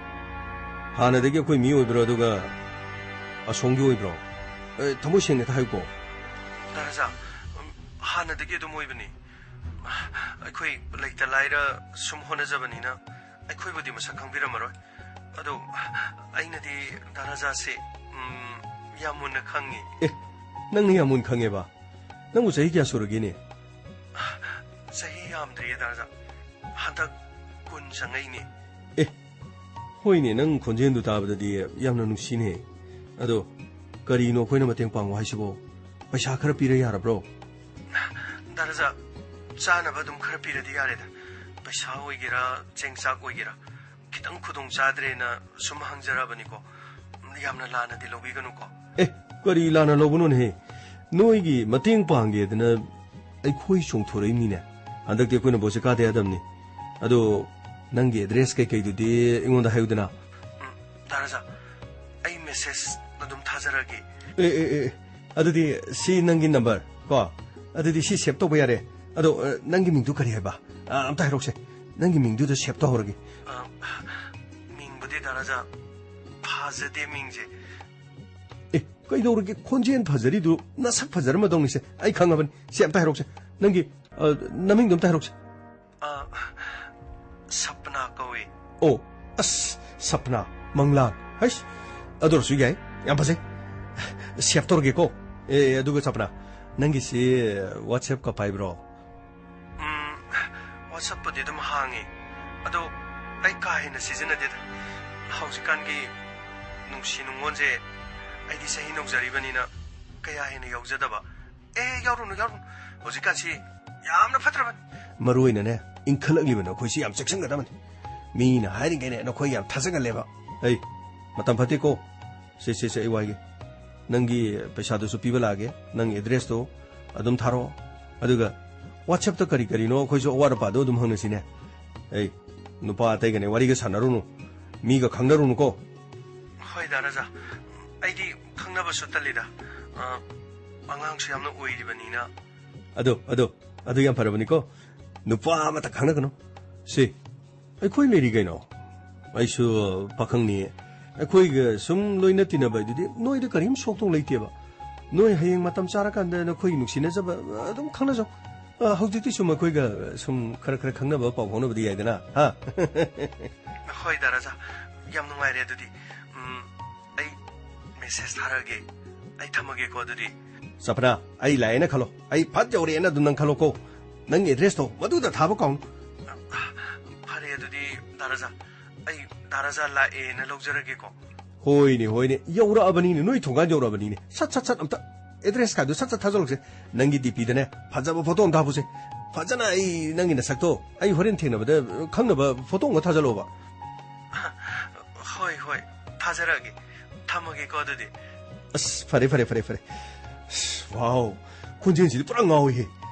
ꯍꯥꯟꯅꯗꯒꯤ ꯑꯩꯈꯣꯏ ꯃꯤ ꯑꯣꯏꯕ꯭ꯔꯣ, ꯑꯗꯨꯒ ꯑꯁꯣꯝꯒꯤ ꯑꯣꯏꯕ꯭ꯔꯣ? ꯑꯦ, ꯊꯃꯣꯏ ꯁꯦꯡꯅ ꯍꯦꯛꯇ ꯍꯥꯏꯌꯨꯀꯣ꯫ ꯗꯥ ꯔꯥꯖꯥ, ꯎꯝ, ꯍꯥꯟꯅꯗꯒꯤ ꯑꯗꯨꯝ ꯑꯣꯏꯕꯅꯤ꯫ ꯑꯩꯈꯣꯏ ꯂꯩꯇ ꯂꯥꯏꯔ ꯁꯨꯝ ꯍꯣꯠꯅꯖꯕꯅꯤꯅ ꯑꯩꯈꯣꯏꯕꯨꯗꯤ ꯃꯁꯛ ꯈꯪꯕꯤꯔꯝꯃꯔꯣꯏ꯫ ꯑꯗꯣ ꯑꯩꯅꯗꯤ ꯗꯥ ꯔꯥꯖꯥꯁꯦ, ꯎꯝ, ꯌꯥꯝ ꯃꯨꯟꯅ ꯈꯪꯉꯤ꯫ ꯑꯦ, ꯅꯪꯅ ꯌꯥꯝ ꯃꯨꯟꯅ ꯈꯪꯉꯦꯕ? ꯅꯪꯕꯨ ꯆꯍꯤ ꯀꯌꯥ ꯁꯨꯔꯒꯦꯅꯦ? ꯆꯍꯤ ꯌꯥꯝꯗ꯭ꯔꯤꯌꯦ, ꯗꯥ ꯔꯥꯖꯥ꯫ ꯍꯟꯗꯛ ꯀꯨꯟ ꯆꯪꯉꯛꯏꯅꯦ꯫ ꯑꯦ, ꯍꯣꯏꯅꯦ, ꯅꯪ ꯈꯣꯟꯖꯦꯜꯗꯨ ꯇꯥꯕꯗꯗꯤ ꯌꯥꯝꯅ ꯅꯨꯡꯁꯤꯅꯦ꯫ ꯑꯗꯣ ꯀꯔꯤꯅꯣ ꯑꯩꯈꯣꯏꯅ ꯃꯇꯦꯡ ꯄꯥꯡꯉꯣ ꯍꯥꯏꯁꯤꯕꯣ? ꯄꯩꯁꯥ ꯈꯔ ꯄꯤꯔ ꯌꯥꯔꯕ꯭ꯔꯣ? ꯗꯥ ꯔꯥꯖꯥ, ꯆꯥꯅꯕ ꯑꯗꯨꯝ ꯈꯔ ꯄꯤꯔꯗꯤ ꯌꯥꯔꯦꯗ꯫ ꯄꯩꯁꯥ ꯑꯣꯏꯒꯦꯔꯥ, ꯆꯦꯡ ꯆꯥꯛ ꯑꯣꯏꯒꯦꯔꯥ, ꯈꯤꯇꯪ ꯈꯨꯗꯣꯡ ꯆꯥꯗ꯭ꯔꯦꯅ ꯁꯨꯝ ꯍꯪꯖꯔꯕꯅꯤꯀꯣ꯫ ꯌꯥꯝꯅ ꯂꯥꯟꯅꯗꯤ ꯂꯧꯕꯤꯒꯅꯨꯀꯣ꯫ ꯑꯦ, ꯀꯔꯤ ꯂꯥꯟꯅ ꯂꯧꯕꯅꯣꯅꯦꯍꯦ? ꯅꯣꯏꯒꯤ ꯃꯇꯦꯡ ꯄꯥꯡꯒꯦꯗꯅ ꯑꯩꯈꯣꯏ ꯆꯣꯡꯊꯣꯔꯛꯏꯅꯤꯅꯦ꯫ ꯍꯟꯗꯛꯇꯤ ꯑꯩꯈꯣꯏꯅ ꯚꯣꯠꯁꯦ ꯀꯥꯗ ꯌꯥꯗꯕꯅꯤ꯫ ꯑꯗꯣ ꯅꯪꯒꯤ ꯑꯦꯗ꯭ꯔꯦꯁ ꯀꯩꯀꯩꯗꯨꯗꯤ ꯑꯩꯉꯣꯟꯗ ꯍꯥꯏꯌꯨꯗꯅ꯫ ꯎꯝ, ꯗꯥ ꯔꯥꯖꯥ, ꯑꯩ ꯃꯦꯁꯦꯖ ꯑꯗꯨꯝ ꯊꯥꯖꯔꯛꯑꯒꯦ꯫ ꯑꯦ, ꯑꯦ, ꯑꯦ, ꯑꯦ, ꯑꯗꯨꯗꯤ ꯁꯤ ꯅꯪꯒꯤ ꯅꯝꯕꯔ ꯀꯣ? ꯑꯗꯨꯗꯤ ꯁꯤ ꯁꯦꯚ ꯇꯧꯕ ꯌꯥꯔꯦ꯫ ꯑꯗꯣ, ꯑ, ꯅꯪꯒꯤ ꯃꯤꯡꯗꯨ ꯀꯔꯤ ꯍꯥꯏꯕ? ꯑ, ꯑꯝꯇ ꯍꯥꯏꯔꯛꯎꯁꯦ꯫ ꯅꯪꯒꯤ ꯃꯤꯡꯗꯨꯗ ꯁꯦꯚ ꯇꯧꯍꯧꯔꯒꯦ꯫ ꯑ, ꯃꯤꯡꯕꯨꯗꯤ ꯗꯥ ꯔꯥꯖꯥ, ꯐꯖꯗꯦ ꯃꯤꯡꯁꯦ꯫ ꯑꯦ, ꯀꯩꯗꯧꯔꯒꯦ? ꯈꯣꯟꯖꯦꯜ ꯐꯖꯔꯤꯗꯨ ꯅꯁꯛ ꯐꯖꯔꯝꯃꯗꯧꯅꯤꯁꯦ꯫ ꯑꯩ ꯈꯪꯉꯕꯅꯤ꯫ ꯁꯤ ꯑꯝꯇ ꯍꯥꯏꯔꯛꯎꯁꯦ꯫ ꯅꯪꯒꯤ, ꯑ, ꯅꯃꯤꯡꯗꯣ ꯑꯝꯇ ꯍꯥꯏꯔꯛꯎꯁꯦ꯫ ꯑ, ꯁꯞꯅꯥ ꯀꯧꯏ꯫ ꯑꯣ, ꯑꯁ, ꯁꯞꯅꯥ, ꯃꯪꯂꯥꯟ꯫ ꯍꯩꯁ, ꯑꯗꯨ ꯑꯣꯏꯔꯁꯨ ꯌꯥꯏ꯫ ꯌꯥꯝ ꯐꯖꯩ꯫ ꯁꯦꯚ ꯇꯧꯔꯒꯦꯀꯣ꯫ ꯑꯦ, ꯑꯗꯨꯒ ꯁꯞꯅꯥ, ꯅꯪꯒꯤꯁꯤ WhatsApp-ꯀ ꯄꯥꯏꯕ꯭ꯔꯣ? ꯎꯝ, WhatsApp-ꯄꯨꯗꯤ ꯑꯗꯨꯝ ꯍꯥꯡꯉꯤ꯫ ꯑꯗꯣ ꯑꯩ ꯀꯥ ꯍꯦꯟꯅ ꯁꯤꯖꯤꯟꯅꯗꯦꯗ꯫ ꯍꯧꯖꯤꯛꯀꯥꯟꯒꯤ ꯅꯨꯡꯁꯤ ꯅꯨꯡꯉꯣꯟꯁꯦ ꯑꯩꯗꯤ ꯆꯍꯤ ꯅꯧꯖꯔꯤꯕꯅꯤꯅ ꯀꯌꯥ ꯍꯦꯟꯅ ꯌꯥꯎꯖꯗꯕ꯫ ꯑꯦ, ꯌꯥꯎꯔꯨꯅꯨ, ꯌꯥꯎꯔꯨꯅꯨ꯫ ꯍꯧꯖꯤꯛꯀꯥꯟꯁꯤ ꯌꯥꯝꯅ ꯐꯠꯇ꯭ꯔꯕꯅꯤ꯫ ꯃꯔꯨ ꯑꯣꯏꯅꯅꯦ, ꯏꯟꯈꯠꯂꯛꯂꯤꯕ ꯅꯈꯣꯏꯁꯤ ꯌꯥꯝ ꯆꯦꯛꯁꯤꯟꯒꯗꯕꯅꯤ꯫ ꯃꯤꯅ ꯍꯥꯏꯔꯤꯉꯩꯅꯦ ꯅꯈꯣꯏ ꯌꯥꯝ ꯊꯥꯖꯒꯜꯂꯦꯕ꯫ ꯑꯩ, ꯃꯇꯝ ꯐꯠꯇꯦꯀꯣ꯫ ꯁꯦ, ꯁꯦ, ꯁꯦ, ꯑꯩ ꯋꯥꯏꯒꯦ꯫ ꯅꯪꯒꯤ ꯄꯩꯁꯥꯗꯨꯁꯨ ꯄꯤꯕ ꯂꯥꯛꯑꯒꯦ꯫ ꯅꯪ ꯑꯦꯗ꯭ꯔꯦꯁꯇꯣ ꯑꯗꯨꯝ ꯊꯥꯔꯛꯑꯣ꯫ ꯑꯗꯨꯒ WhatsApp-ꯇ ꯀꯔꯤ ꯀꯔꯤꯅꯣ ꯑꯩꯈꯣꯏꯁꯨ ꯑꯋꯥꯠ ꯑꯄꯥꯗꯣ ꯑꯗꯨꯝ ꯍꯪꯅꯁꯤꯅꯦ꯫ ꯑꯩ, ꯅꯨꯄꯥ ꯑꯇꯩꯒꯅꯦ ꯋꯥꯔꯤꯒ ꯁꯥꯟꯅꯔꯨꯅꯨ꯫ ꯃꯤꯒ ꯈꯪꯅꯔꯨꯅꯨꯀꯣ꯫ ꯍꯣꯏ, ꯗꯥ ꯔꯥꯖꯥ꯫ ꯑꯩꯗꯤ ꯈꯪꯅꯕꯁꯨ ꯇꯜꯂꯤꯗ꯫ ꯑ, ꯑꯉꯥꯡꯁꯨ ꯌꯥꯝꯅ ꯑꯣꯏꯔꯤꯕꯅꯤꯅ꯫ ꯑꯗꯣ, ꯑꯗꯣ, ꯑꯗꯨ ꯌꯥꯝ ꯐꯔꯕꯅꯤꯀꯣ꯫ ꯅꯨꯄꯥ ꯑꯃꯇ ꯈꯪꯅꯒꯅꯨ꯫ ꯁꯤ, ꯑꯩꯈꯣꯏ ꯂꯩꯔꯤ ꯀꯩꯅꯣ꯫ ꯑꯩꯁꯨ ꯄꯥꯈꯪꯅꯤ꯫ ꯑꯩꯈꯣꯏꯒ ꯁꯨꯝ ꯂꯣꯏꯅ ꯇꯤꯟꯅꯕ ꯍꯥꯏꯗꯨꯗꯤ ꯅꯣꯏꯗ ꯀꯔꯤꯝ ꯁꯣꯛꯇꯧ ꯂꯩꯇꯦꯕ꯫ ꯅꯣꯏ ꯍꯌꯦꯡ ꯃꯇꯝ ꯆꯥꯔꯀꯥꯟꯗ ꯅꯈꯣꯏꯒꯤ ꯅꯨꯡꯁꯤꯅꯖꯕ ꯑꯗꯨꯝ ꯈꯪꯅꯖꯧ꯫ ꯑ, ꯍꯧꯖꯤꯛꯇꯤ ꯁꯨꯝ ꯑꯩꯈꯣꯏꯒ ꯁꯨꯝ ꯈꯔ ꯈꯔ ꯈꯪꯅꯕ, ꯄꯥꯎ ꯐꯥꯎꯅꯕꯗꯤ ꯌꯥꯏꯗꯅ, ꯍꯥ? ꯍꯣꯏ, ꯗꯥ ꯔꯥꯖꯥ꯫ ꯌꯥꯝ ꯅꯨꯡꯉꯥꯏꯔꯦ ꯑꯗꯨꯗꯤ꯫ ꯎꯝ, ꯑꯩ ꯃꯦꯁꯦꯖ ꯊꯥꯔꯛꯑꯒꯦ꯫ ꯑꯩ ꯊꯝꯃꯒꯦꯀꯣ ꯑꯗꯨꯗꯤ꯫ ꯁꯄꯅꯥ, ꯑꯩ ꯂꯥꯛꯑꯦꯅ ꯈꯜꯂꯣ꯫ ꯑꯩ ꯐꯠ ꯌꯧꯔꯛꯑꯦꯅ ꯑꯗꯨꯝ ꯅꯪ ꯈꯜꯂꯣꯀꯣ꯫ ꯅꯪꯒꯤ ꯑꯦꯗ꯭ꯔꯦꯁꯇꯣ ꯃꯗꯨꯗ ꯊꯥꯕ ꯀꯥꯎꯅꯨ꯫ ꯐꯔꯦ ꯑꯗꯨꯗꯤ, ꯗꯥ ꯔꯥꯖꯥ꯫ ꯑꯩ ꯗꯥ ꯔꯥꯖꯥ ꯂꯥꯛꯑꯦꯅ ꯂꯧꯖꯔꯒꯦꯀꯣ꯫ ꯍꯣꯏꯅꯦ, ꯍꯣꯏꯅꯦ꯫ ꯌꯧꯔꯛꯑꯕꯅꯤꯅꯦ, ꯅꯣꯏ ꯊꯣꯡꯒꯥꯟ ꯌꯧꯔꯛꯑꯕꯅꯤꯅꯦ꯫ ꯁꯠ, ꯁꯠ, ꯁꯠ ꯑꯝꯇ ꯑꯦꯗ꯭ꯔꯦꯁ ꯀꯥꯏꯗꯣ ꯁꯠ, ꯁꯠ ꯊꯥꯖꯜꯂꯛꯁꯦ꯫ ꯅꯪꯒꯤ ꯗꯤꯄꯤꯗꯅꯦ ꯐꯖꯕ ꯐꯣꯇꯣ ꯑꯃ ꯊꯥꯕꯨꯁꯦ꯫ ꯐꯖꯅ ꯑꯩ ꯅꯪꯒꯤ ꯅꯁꯛꯇꯣ ꯑꯩ ꯍꯣꯔꯦꯟ ꯊꯦꯡꯅꯕꯗ ꯈꯪꯅꯕ ꯐꯣꯇꯣ ꯑꯃ ꯊꯥꯖꯜꯂꯣꯕ꯫ ꯍꯣꯏ, ꯍꯣꯏ, ꯊꯥꯖꯔꯛꯑꯒꯦ꯫ ꯊꯝꯃꯒꯦꯀꯣ ꯑꯗꯨꯗꯤ꯫ ꯑꯁ, ꯐꯔꯦ, ꯐꯔꯦ, ꯐꯔꯦ, ꯐꯔꯦ꯫ ꯑꯁ, ꯋꯥꯎ, ꯈꯣꯟꯖꯦꯜꯁꯤꯗꯤ ꯄꯨꯔꯥ ꯉꯥꯎꯏꯍꯦ꯫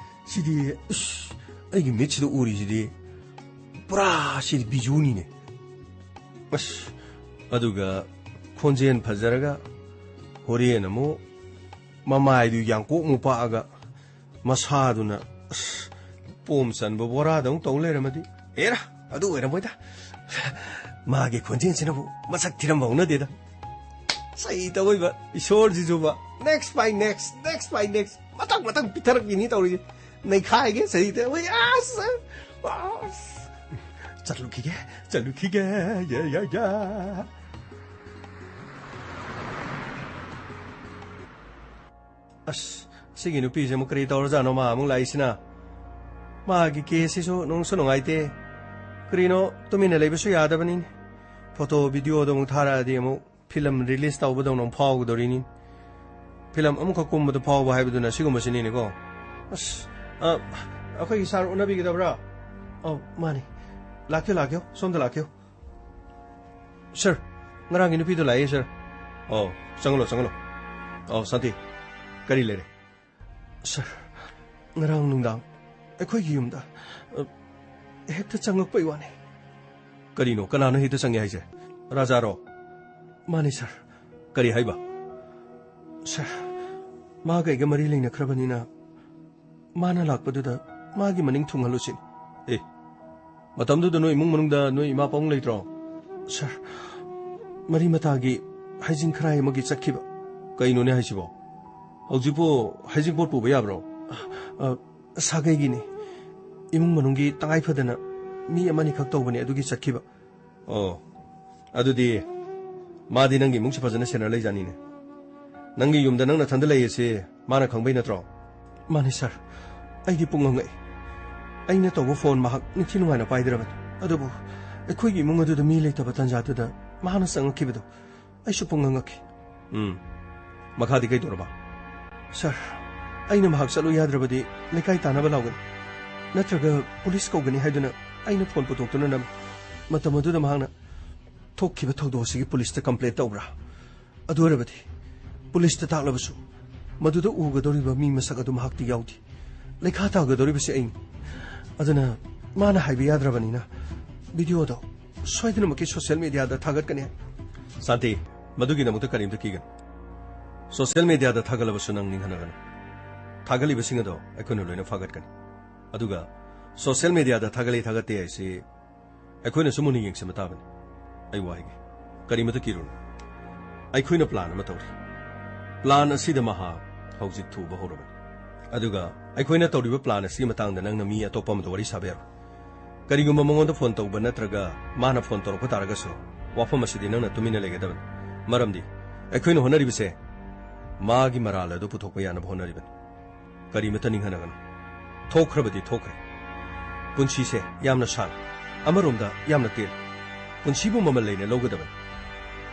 ꯁꯤꯗꯤ, ꯑꯁ, ꯑꯩꯒꯤ ꯃꯤꯠꯁꯤꯗ ꯎꯔꯤꯁꯤꯗꯤ꯫ ꯄꯨꯔꯥ ꯁꯤꯗꯤ ꯕꯤꯖꯨꯅꯤꯅꯦ꯫ ꯑꯁ, ꯑꯗꯨꯒ ꯈꯣꯟꯖꯦꯜ ꯐꯖꯔꯒ ꯍꯣꯔꯦꯟ ꯑꯃꯨꯛ ꯃꯃꯥꯏꯗꯨ ꯌꯥꯡꯀꯣꯛ ꯑꯃꯨꯛ ꯄꯥꯛꯑꯒ ꯃꯁꯥꯗꯨꯅ, ꯑꯁ, ꯄꯣꯝ ꯆꯟꯕ ꯕꯣꯔꯥꯗꯧ ꯇꯧ ꯂꯩꯔꯝꯃꯗꯤ꯫ ꯑꯦꯔꯥ, ꯑꯗꯨ ꯑꯣꯏꯔꯝꯃꯣꯏꯗ꯫ ꯃꯥꯒꯤ ꯈꯣꯟꯖꯦꯜꯁꯤꯅꯕꯨ ꯃꯁꯛ ꯊꯤꯔꯝꯕ ꯍꯧꯅꯗꯦꯗ꯫ ꯁꯩ ꯇꯧꯕ ꯏꯁꯣꯔꯁꯤꯁꯨꯕ, next by next, next by next, ꯃꯊꯪ ꯃꯊꯪ ꯄꯤꯊꯔꯛꯄꯤꯅꯤ ꯇꯧꯔꯤꯁꯦ꯫ ꯅꯩꯈꯥꯏꯒꯦ ꯁꯩ ꯇꯧꯕ꯫ ꯑꯁ! ꯑꯁ! ꯆꯠꯂꯨꯈꯤꯒꯦ, ꯆꯠꯂꯨꯈꯤꯒꯦ꯫ ꯌꯥ, ꯌꯥ, ꯌꯥ꯫ ꯑꯁ, ꯁꯤꯒꯤ ꯅꯨꯄꯤꯁꯦ ꯑꯃꯨꯛ ꯀꯔꯤ ꯇꯧꯔꯖꯥꯠꯅꯣ, ꯃꯥ ꯑꯃꯨꯛ ꯂꯥꯛꯏꯁꯤꯅ? ꯃꯥꯒꯤ ꯀꯦꯁꯁꯤꯁꯨ ꯅꯨꯡꯁꯨ ꯅꯨꯡꯉꯥꯏꯇꯦ꯫ ꯀꯔꯤꯅꯣ, ꯇꯨꯃꯤꯟꯅ ꯂꯩꯕꯁꯨ ꯌꯥꯗꯕꯅꯤꯅꯦ꯫ ꯐꯣꯇꯣ, ꯚꯤꯗꯤꯑꯣꯗꯣ ꯑꯃꯨꯛ ꯊꯥꯔꯛꯑꯗꯤ ꯑꯃꯨꯛ ꯐꯤꯂꯝ ꯔꯤꯂꯤꯁ ꯇꯧꯕꯗꯧꯅ ꯑꯃꯨꯛ ꯐꯥꯎꯒꯗꯧꯔꯤꯅꯤ꯫ ꯐꯤꯂꯝ ꯑꯃꯈꯛ ꯀꯨꯝꯕꯗ ꯐꯥꯎꯕ ꯍꯥꯏꯕꯗꯨꯅ ꯁꯤꯒꯨꯝꯕꯁꯤꯅꯤꯅꯦꯀꯣ꯫ ꯑꯁ, ꯑ, ꯑꯩꯈꯣꯏꯒꯤ ꯁꯥꯔ ꯎꯅꯕꯤꯒꯗꯕ꯭ꯔꯥ? ꯑꯧ, ꯃꯥꯅꯤ꯫ ꯂꯥꯛꯀꯦ, ꯂꯥꯛꯀꯦ, ꯁꯣꯝꯗ ꯂꯥꯛꯀꯦ꯫ ꯁꯥꯔ, ꯉꯔꯥꯡꯒꯤ ꯅꯨꯄꯤꯗꯣ ꯂꯥꯛꯑꯦ, ꯁꯥꯔ꯫ ꯑꯧ, ꯆꯪꯍꯜꯂꯣ, ꯆꯪꯍꯜꯂꯣ꯫ ꯑꯧ, ꯁꯥꯟꯇꯤ, ꯀꯔꯤ ꯂꯩꯔꯦ? ꯁꯥꯔ, ꯉꯔꯥꯡ ꯅꯨꯡꯗꯥꯡ ꯑꯩꯈꯣꯏꯒꯤ ꯌꯨꯝꯗ, ꯑ, ꯍꯦꯛꯇ ꯆꯪꯉꯛꯄꯩ ꯋꯥꯅꯤ꯫ ꯀꯔꯤꯅꯣ? ꯀꯅꯥꯅꯣ ꯍꯦꯛꯇ ꯆꯪꯉꯦ ꯍꯥꯏꯁꯦ? ꯔꯥꯖꯥꯔꯣ? ꯃꯥꯅꯤ, ꯁꯥꯔ꯫ ꯀꯔꯤ ꯍꯥꯏꯕ? ꯁꯥꯔ, ꯃꯥꯒ ꯑꯩꯒ ꯃꯔꯤ ꯂꯩꯅꯈ꯭ꯔꯕꯅꯤꯅ, ꯃꯥꯅ ꯂꯥꯛꯄꯗꯨꯗ ꯃꯥꯒꯤ ꯃꯅꯤꯡ ꯊꯨꯡꯍꯜꯂꯨꯁꯤꯅꯤ꯫ ꯑꯦ, ꯃꯇꯝꯗꯨꯗ ꯅꯣꯏ ꯏꯃꯨꯡ ꯃꯅꯨꯡꯗ ꯅꯣꯏ ꯏꯃꯥ ꯄꯥꯕꯨꯡ ꯂꯩꯇ꯭ꯔꯣ? ꯁꯥꯔ, ꯃꯔꯤ ꯃꯇꯥꯒꯤ ꯍꯩꯖꯤꯡ ꯈꯔꯥꯏ ꯑꯃꯒꯤ ꯆꯠꯈꯤꯕ꯫ ꯀꯩꯅꯣꯅꯦ ꯍꯥꯏꯁꯤꯕꯣ? ꯍꯧꯖꯤꯛꯄꯨ ꯍꯩꯖꯤꯡꯄꯣꯠ ꯄꯨꯕ ꯌꯥꯕ꯭ꯔꯣ? ꯑ, ꯁꯥꯒꯩꯒꯤꯅꯤ꯫ ꯏꯃꯨꯡ ꯃꯅꯨꯡꯒꯤ ꯇꯉꯥꯏ ꯐꯗꯅ ꯃꯤ ꯑꯃꯅꯤꯈꯛ ꯇꯧꯕꯅꯦ, ꯑꯗꯨꯒꯤ ꯆꯠꯈꯤꯕ꯫ ꯑꯣ, ꯑꯗꯨꯗꯤ ꯃꯥꯗꯤ ꯅꯪꯒꯤ ꯏꯃꯨꯡꯁꯦ ꯐꯖꯅ ꯁꯦꯟꯅ ꯂꯩꯖꯥꯠꯅꯤꯅꯦ꯫ ꯅꯪꯒꯤ ꯌꯨꯝꯗ ꯅꯪ ꯅꯊꯟꯗ ꯂꯩꯌꯦꯁꯦ ꯃꯥꯅ ꯈꯪꯕꯩ ꯅꯠꯇ꯭ꯔꯣ? ꯃꯥꯅꯤ, ꯁꯥꯔ꯫ ꯑꯩꯗꯤ ꯄꯨꯡꯉꯛ ꯉꯛꯏ꯫ ꯑꯩꯅ ꯇꯧꯕ ꯐꯣꯟ ꯃꯍꯥꯛ ꯅꯤꯡꯊꯤ ꯅꯨꯡꯉꯥꯏꯅ ꯄꯥꯏꯗ꯭ꯔꯕꯅꯤ꯫ ꯑꯗꯨꯕꯨ ꯑꯩꯈꯣꯏꯒꯤ ꯏꯃꯨꯡ ꯑꯗꯨꯗ ꯃꯤ ꯂꯩꯇꯕ ꯇꯥꯟꯖꯥꯗꯨꯗ ꯃꯍꯥꯛꯅ ꯆꯪꯉꯛꯈꯤꯕꯗꯣ ꯑꯩꯁꯨ ꯄꯨꯡꯉꯛ ꯉꯛꯈꯤ꯫ ꯎꯝ꯫ ꯃꯈꯥꯗꯤ ꯀꯩ ꯇꯧꯔꯕ? ꯁꯥꯔ, ꯑꯩꯅ ꯃꯍꯥꯛ ꯆꯠꯂꯨ ꯌꯥꯗ꯭ꯔꯕꯗꯤ ꯂꯩꯀꯥꯏ ꯇꯥꯟꯅꯕ ꯂꯥꯎꯒꯅꯤ, ꯅꯠꯇ꯭ꯔꯒ ꯄꯨꯂꯤꯁ ꯀꯧꯒꯅꯤ ꯍꯥꯏꯗꯨꯅ ꯑꯩꯅ ꯐꯣꯟ ꯄꯨꯊꯣꯛꯇꯨꯅ ꯅꯝꯃꯤ꯫ ꯃꯇꯝ ꯑꯗꯨꯗ ꯃꯍꯥꯛꯅ ꯊꯣꯛꯈꯤꯕ ꯊꯧꯗꯣꯛ ꯑꯁꯤꯒꯤ ꯄꯨꯂꯤꯁꯇ ꯀꯝꯄ꯭ꯂꯦꯟ ꯇꯧꯕ꯭ꯔꯥ? ꯑꯗꯨ ꯑꯣꯏꯔꯕꯗꯤ ꯄꯨꯂꯤꯁꯇ ꯇꯥꯛꯂꯕꯁꯨ ꯃꯗꯨꯗ ꯎꯒꯗꯧꯔꯤꯕ ꯃꯤ ꯃꯁꯛ ꯑꯗꯨ ꯃꯍꯥꯛꯇꯤ ꯌꯥꯎꯗꯦ꯫ ꯂꯩꯈꯥ ꯇꯥꯒꯗꯧꯔꯤꯕꯁꯤ ꯑꯩꯅꯤ꯫ ꯑꯗꯨꯅ ꯃꯥꯅ ꯍꯥꯏꯕ ꯌꯥꯗ꯭ꯔꯕꯅꯤꯅ ꯚꯤꯗꯤꯑꯣꯗꯣ ꯁꯣꯏꯗꯅꯃꯛꯀꯤ ꯁꯣꯁꯤꯌꯦꯜ ꯃꯦꯗꯤꯌꯥꯗ ꯊꯥꯒꯠꯀꯅꯤ꯫ ꯁꯥꯟꯇꯤ, ꯃꯗꯨꯒꯤꯗꯃꯛꯇ ꯀꯔꯤꯝꯇ ꯀꯤꯒꯅꯨ꯫ ꯁꯣꯁꯤꯌꯦꯜ ꯃꯦꯗꯤꯌꯥꯗ ꯊꯥꯒꯠꯂꯕꯁꯨ ꯅꯪ ꯅꯤꯡꯍꯟꯅꯒꯅꯨ꯫ ꯊꯥꯒꯠꯂꯤꯕꯁꯤꯡ ꯑꯗꯣ ꯑꯩꯈꯣꯏꯅ ꯂꯣꯏꯅ ꯐꯥꯒꯠꯀꯅꯤ꯫ ꯑꯗꯨꯒ ꯁꯣꯁꯤꯌꯦꯜ ꯃꯦꯗꯤꯌꯥꯗ ꯊꯥꯒꯠꯂꯤ ꯊꯥꯒꯠꯇꯦ ꯍꯥꯏꯁꯤ ꯑꯩꯈꯣꯏꯅꯁꯨ ꯃꯨꯟꯅ ꯌꯦꯡꯁꯤꯟꯕ ꯇꯥꯕꯅꯤ꯫ ꯑꯩ ꯋꯥ ꯍꯥꯏꯒꯦ, ꯀꯔꯤꯃꯇ ꯀꯤꯔꯨꯅꯨ꯫ ꯑꯩꯈꯣꯏꯅ ꯄ꯭ꯂꯥꯟ ꯑꯃ ꯇꯧꯔꯤ꯫ ꯄ꯭ꯂꯥꯟ ꯑꯁꯤꯗ ꯃꯍꯥꯛ ꯍꯧꯖꯤꯛ ꯊꯨꯕ ꯍꯧꯔꯕꯅꯤ꯫ ꯑꯗꯨꯒ ꯑꯩꯈꯣꯏꯅ ꯇꯧꯔꯤꯕ ꯄ꯭ꯂꯥꯟ ꯑꯁꯤꯒꯤ ꯃꯇꯥꯡꯗ ꯅꯪꯅ ꯃꯤ ꯑꯇꯣꯞꯄ ꯑꯃꯗ ꯋꯥꯔꯤ ꯁꯥꯕ ꯌꯥꯔꯣꯏ꯫ ꯀꯔꯤꯒꯨꯝꯕ ꯃꯉꯣꯟꯗ ꯐꯣꯟ ꯇꯧꯕ ꯅꯠꯇ꯭ꯔꯒ ꯃꯥꯅ ꯐꯣꯟ ꯇꯧꯔꯛꯄ ꯇꯥꯔꯒꯁꯨ ꯋꯥꯐꯝ ꯑꯁꯤꯗꯤ ꯅꯪꯅ ꯇꯨꯃꯤꯟꯅ ꯂꯩꯒꯗꯕꯅꯤ꯫ ꯃꯔꯝꯗꯤ ꯑꯩꯈꯣꯏꯅ ꯍꯣꯠꯅꯔꯤꯕꯁꯦ ꯃꯥꯒꯤ ꯃꯔꯥꯜ ꯑꯗꯨ ꯄꯨꯊꯣꯛꯄ ꯌꯥꯅꯕ ꯍꯣꯠꯅꯔꯤꯕꯅꯤ꯫ ꯀꯔꯤꯃꯇ ꯅꯤꯡꯍꯟꯅꯒꯅꯨ꯫ ꯊꯣꯛꯈ꯭ꯔꯕꯗꯤ ꯊꯣꯛꯈ꯭ꯔꯦ꯫ ꯄꯨꯟꯁꯤꯁꯦ ꯌꯥꯝꯅ ꯁꯥꯡ, ꯑꯃꯔꯣꯝꯗ ꯌꯥꯝꯅ ꯇꯦꯜꯂꯤ꯫ ꯄꯨꯟꯁꯤꯕꯨ ꯃꯃꯜ ꯂꯩꯅ ꯂꯧꯒꯗꯕꯅꯤ꯫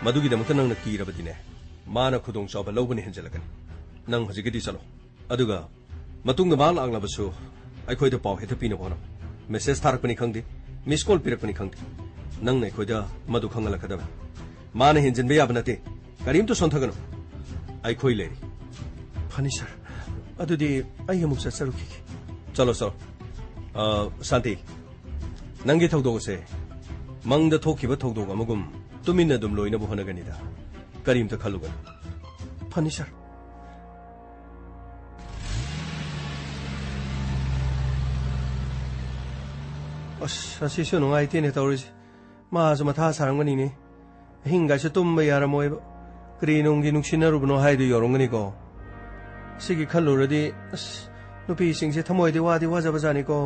ꯃꯗꯨꯒꯤꯗꯃꯛꯇ ꯅꯪꯅ ꯀꯤꯔꯕꯗꯤꯅꯦ, ꯃꯥꯅ ꯈꯨꯗꯣꯡꯆꯥꯕ ꯂꯧꯕꯅ ꯍꯦꯟꯖꯜꯂꯛꯀꯅꯤ꯫ ꯅꯪ ꯍꯧꯖꯤꯛꯀꯤꯗꯤ ꯆꯠꯂꯣ꯫ ꯑꯗꯨꯒ ꯃꯇꯨꯡꯗ ꯃꯥ ꯂꯥꯛꯂꯕꯁꯨ ꯑꯩꯈꯣꯏꯗ ꯄꯥꯎ ꯍꯦꯛꯇ ꯄꯤꯅꯕ ꯍꯣꯠꯅꯧ꯫ ꯃꯦꯁꯦꯖ ꯊꯥꯔꯛꯄꯅꯤ ꯈꯪꯗꯦ, ꯃꯤꯁ ꯀꯣꯜ ꯄꯤꯔꯛꯄꯅꯤ ꯈꯪꯗꯦ, ꯅꯪꯅ ꯑꯩꯈꯣꯏꯗ ꯃꯗꯨ ꯈꯪꯍꯜꯂꯛꯀꯗꯕꯅꯤ꯫ ꯃꯥꯅ ꯍꯦꯟꯖꯤꯟꯕ ꯌꯥꯕ ꯅꯠꯇꯦ꯫ ꯀꯔꯤꯝꯇ ꯁꯣꯟꯊꯒꯅꯨ, ꯑꯩꯈꯣꯏ ꯂꯩꯔꯤ꯫ ꯐꯅꯤ ꯁꯥꯔ, ꯑꯗꯨꯗꯤ ꯑꯩ ꯑꯃꯨꯛ ꯆꯠꯆꯔꯨꯈꯤꯒꯦ꯫ ꯆꯠꯂꯣ, ꯆꯠꯂꯣ꯫ ꯑ, ꯁꯥꯟꯇꯤ, ꯅꯪꯒꯤ ꯊꯧꯗꯣꯛ ꯑꯁꯦ ꯃꯪꯗ ꯊꯣꯛꯈꯤꯕ ꯊꯧꯗꯣꯛ ꯑꯃꯒꯨꯝ ꯇꯨꯃꯤꯟꯅ ꯑꯗꯨꯝ ꯂꯣꯏꯅꯕ ꯍꯣꯠꯅꯒꯅꯤꯗ꯫ ꯀꯔꯤꯝꯇ ꯈꯜꯂꯨꯒꯅꯨ꯫ ꯐꯅꯤ ꯁꯥꯔ꯫ ꯑꯁ, ꯑꯁꯤꯁꯨ ꯅꯨꯡꯉꯥꯏꯇꯦꯅꯦ ꯇꯧꯔꯤꯁꯦ꯫ ꯃꯥꯁꯨ ꯃꯊꯥ ꯁꯥꯔꯝꯒꯅꯤꯅꯦ꯫ ꯑꯍꯤꯡꯒꯥꯏꯁꯨ ꯇꯨꯝꯕ ꯌꯥꯔꯝꯃꯣꯏꯕ꯫ ꯀꯔꯤ ꯅꯨꯡꯒꯤ ꯅꯨꯡꯁꯤꯅꯔꯨꯕꯅꯣ ꯍꯥꯏꯗꯨ ꯌꯧꯔꯝꯒꯅꯤꯀꯣ꯫ ꯁꯤꯒꯤ ꯈꯜꯂꯨꯔꯗꯤ, ꯑꯁ, ꯅꯨꯄꯤꯁꯤꯡꯁꯦ ꯊꯃꯣꯏꯗꯤ ꯋꯥꯗꯤ ꯋꯥꯖꯕꯖꯥꯠꯅꯤꯀꯣ꯫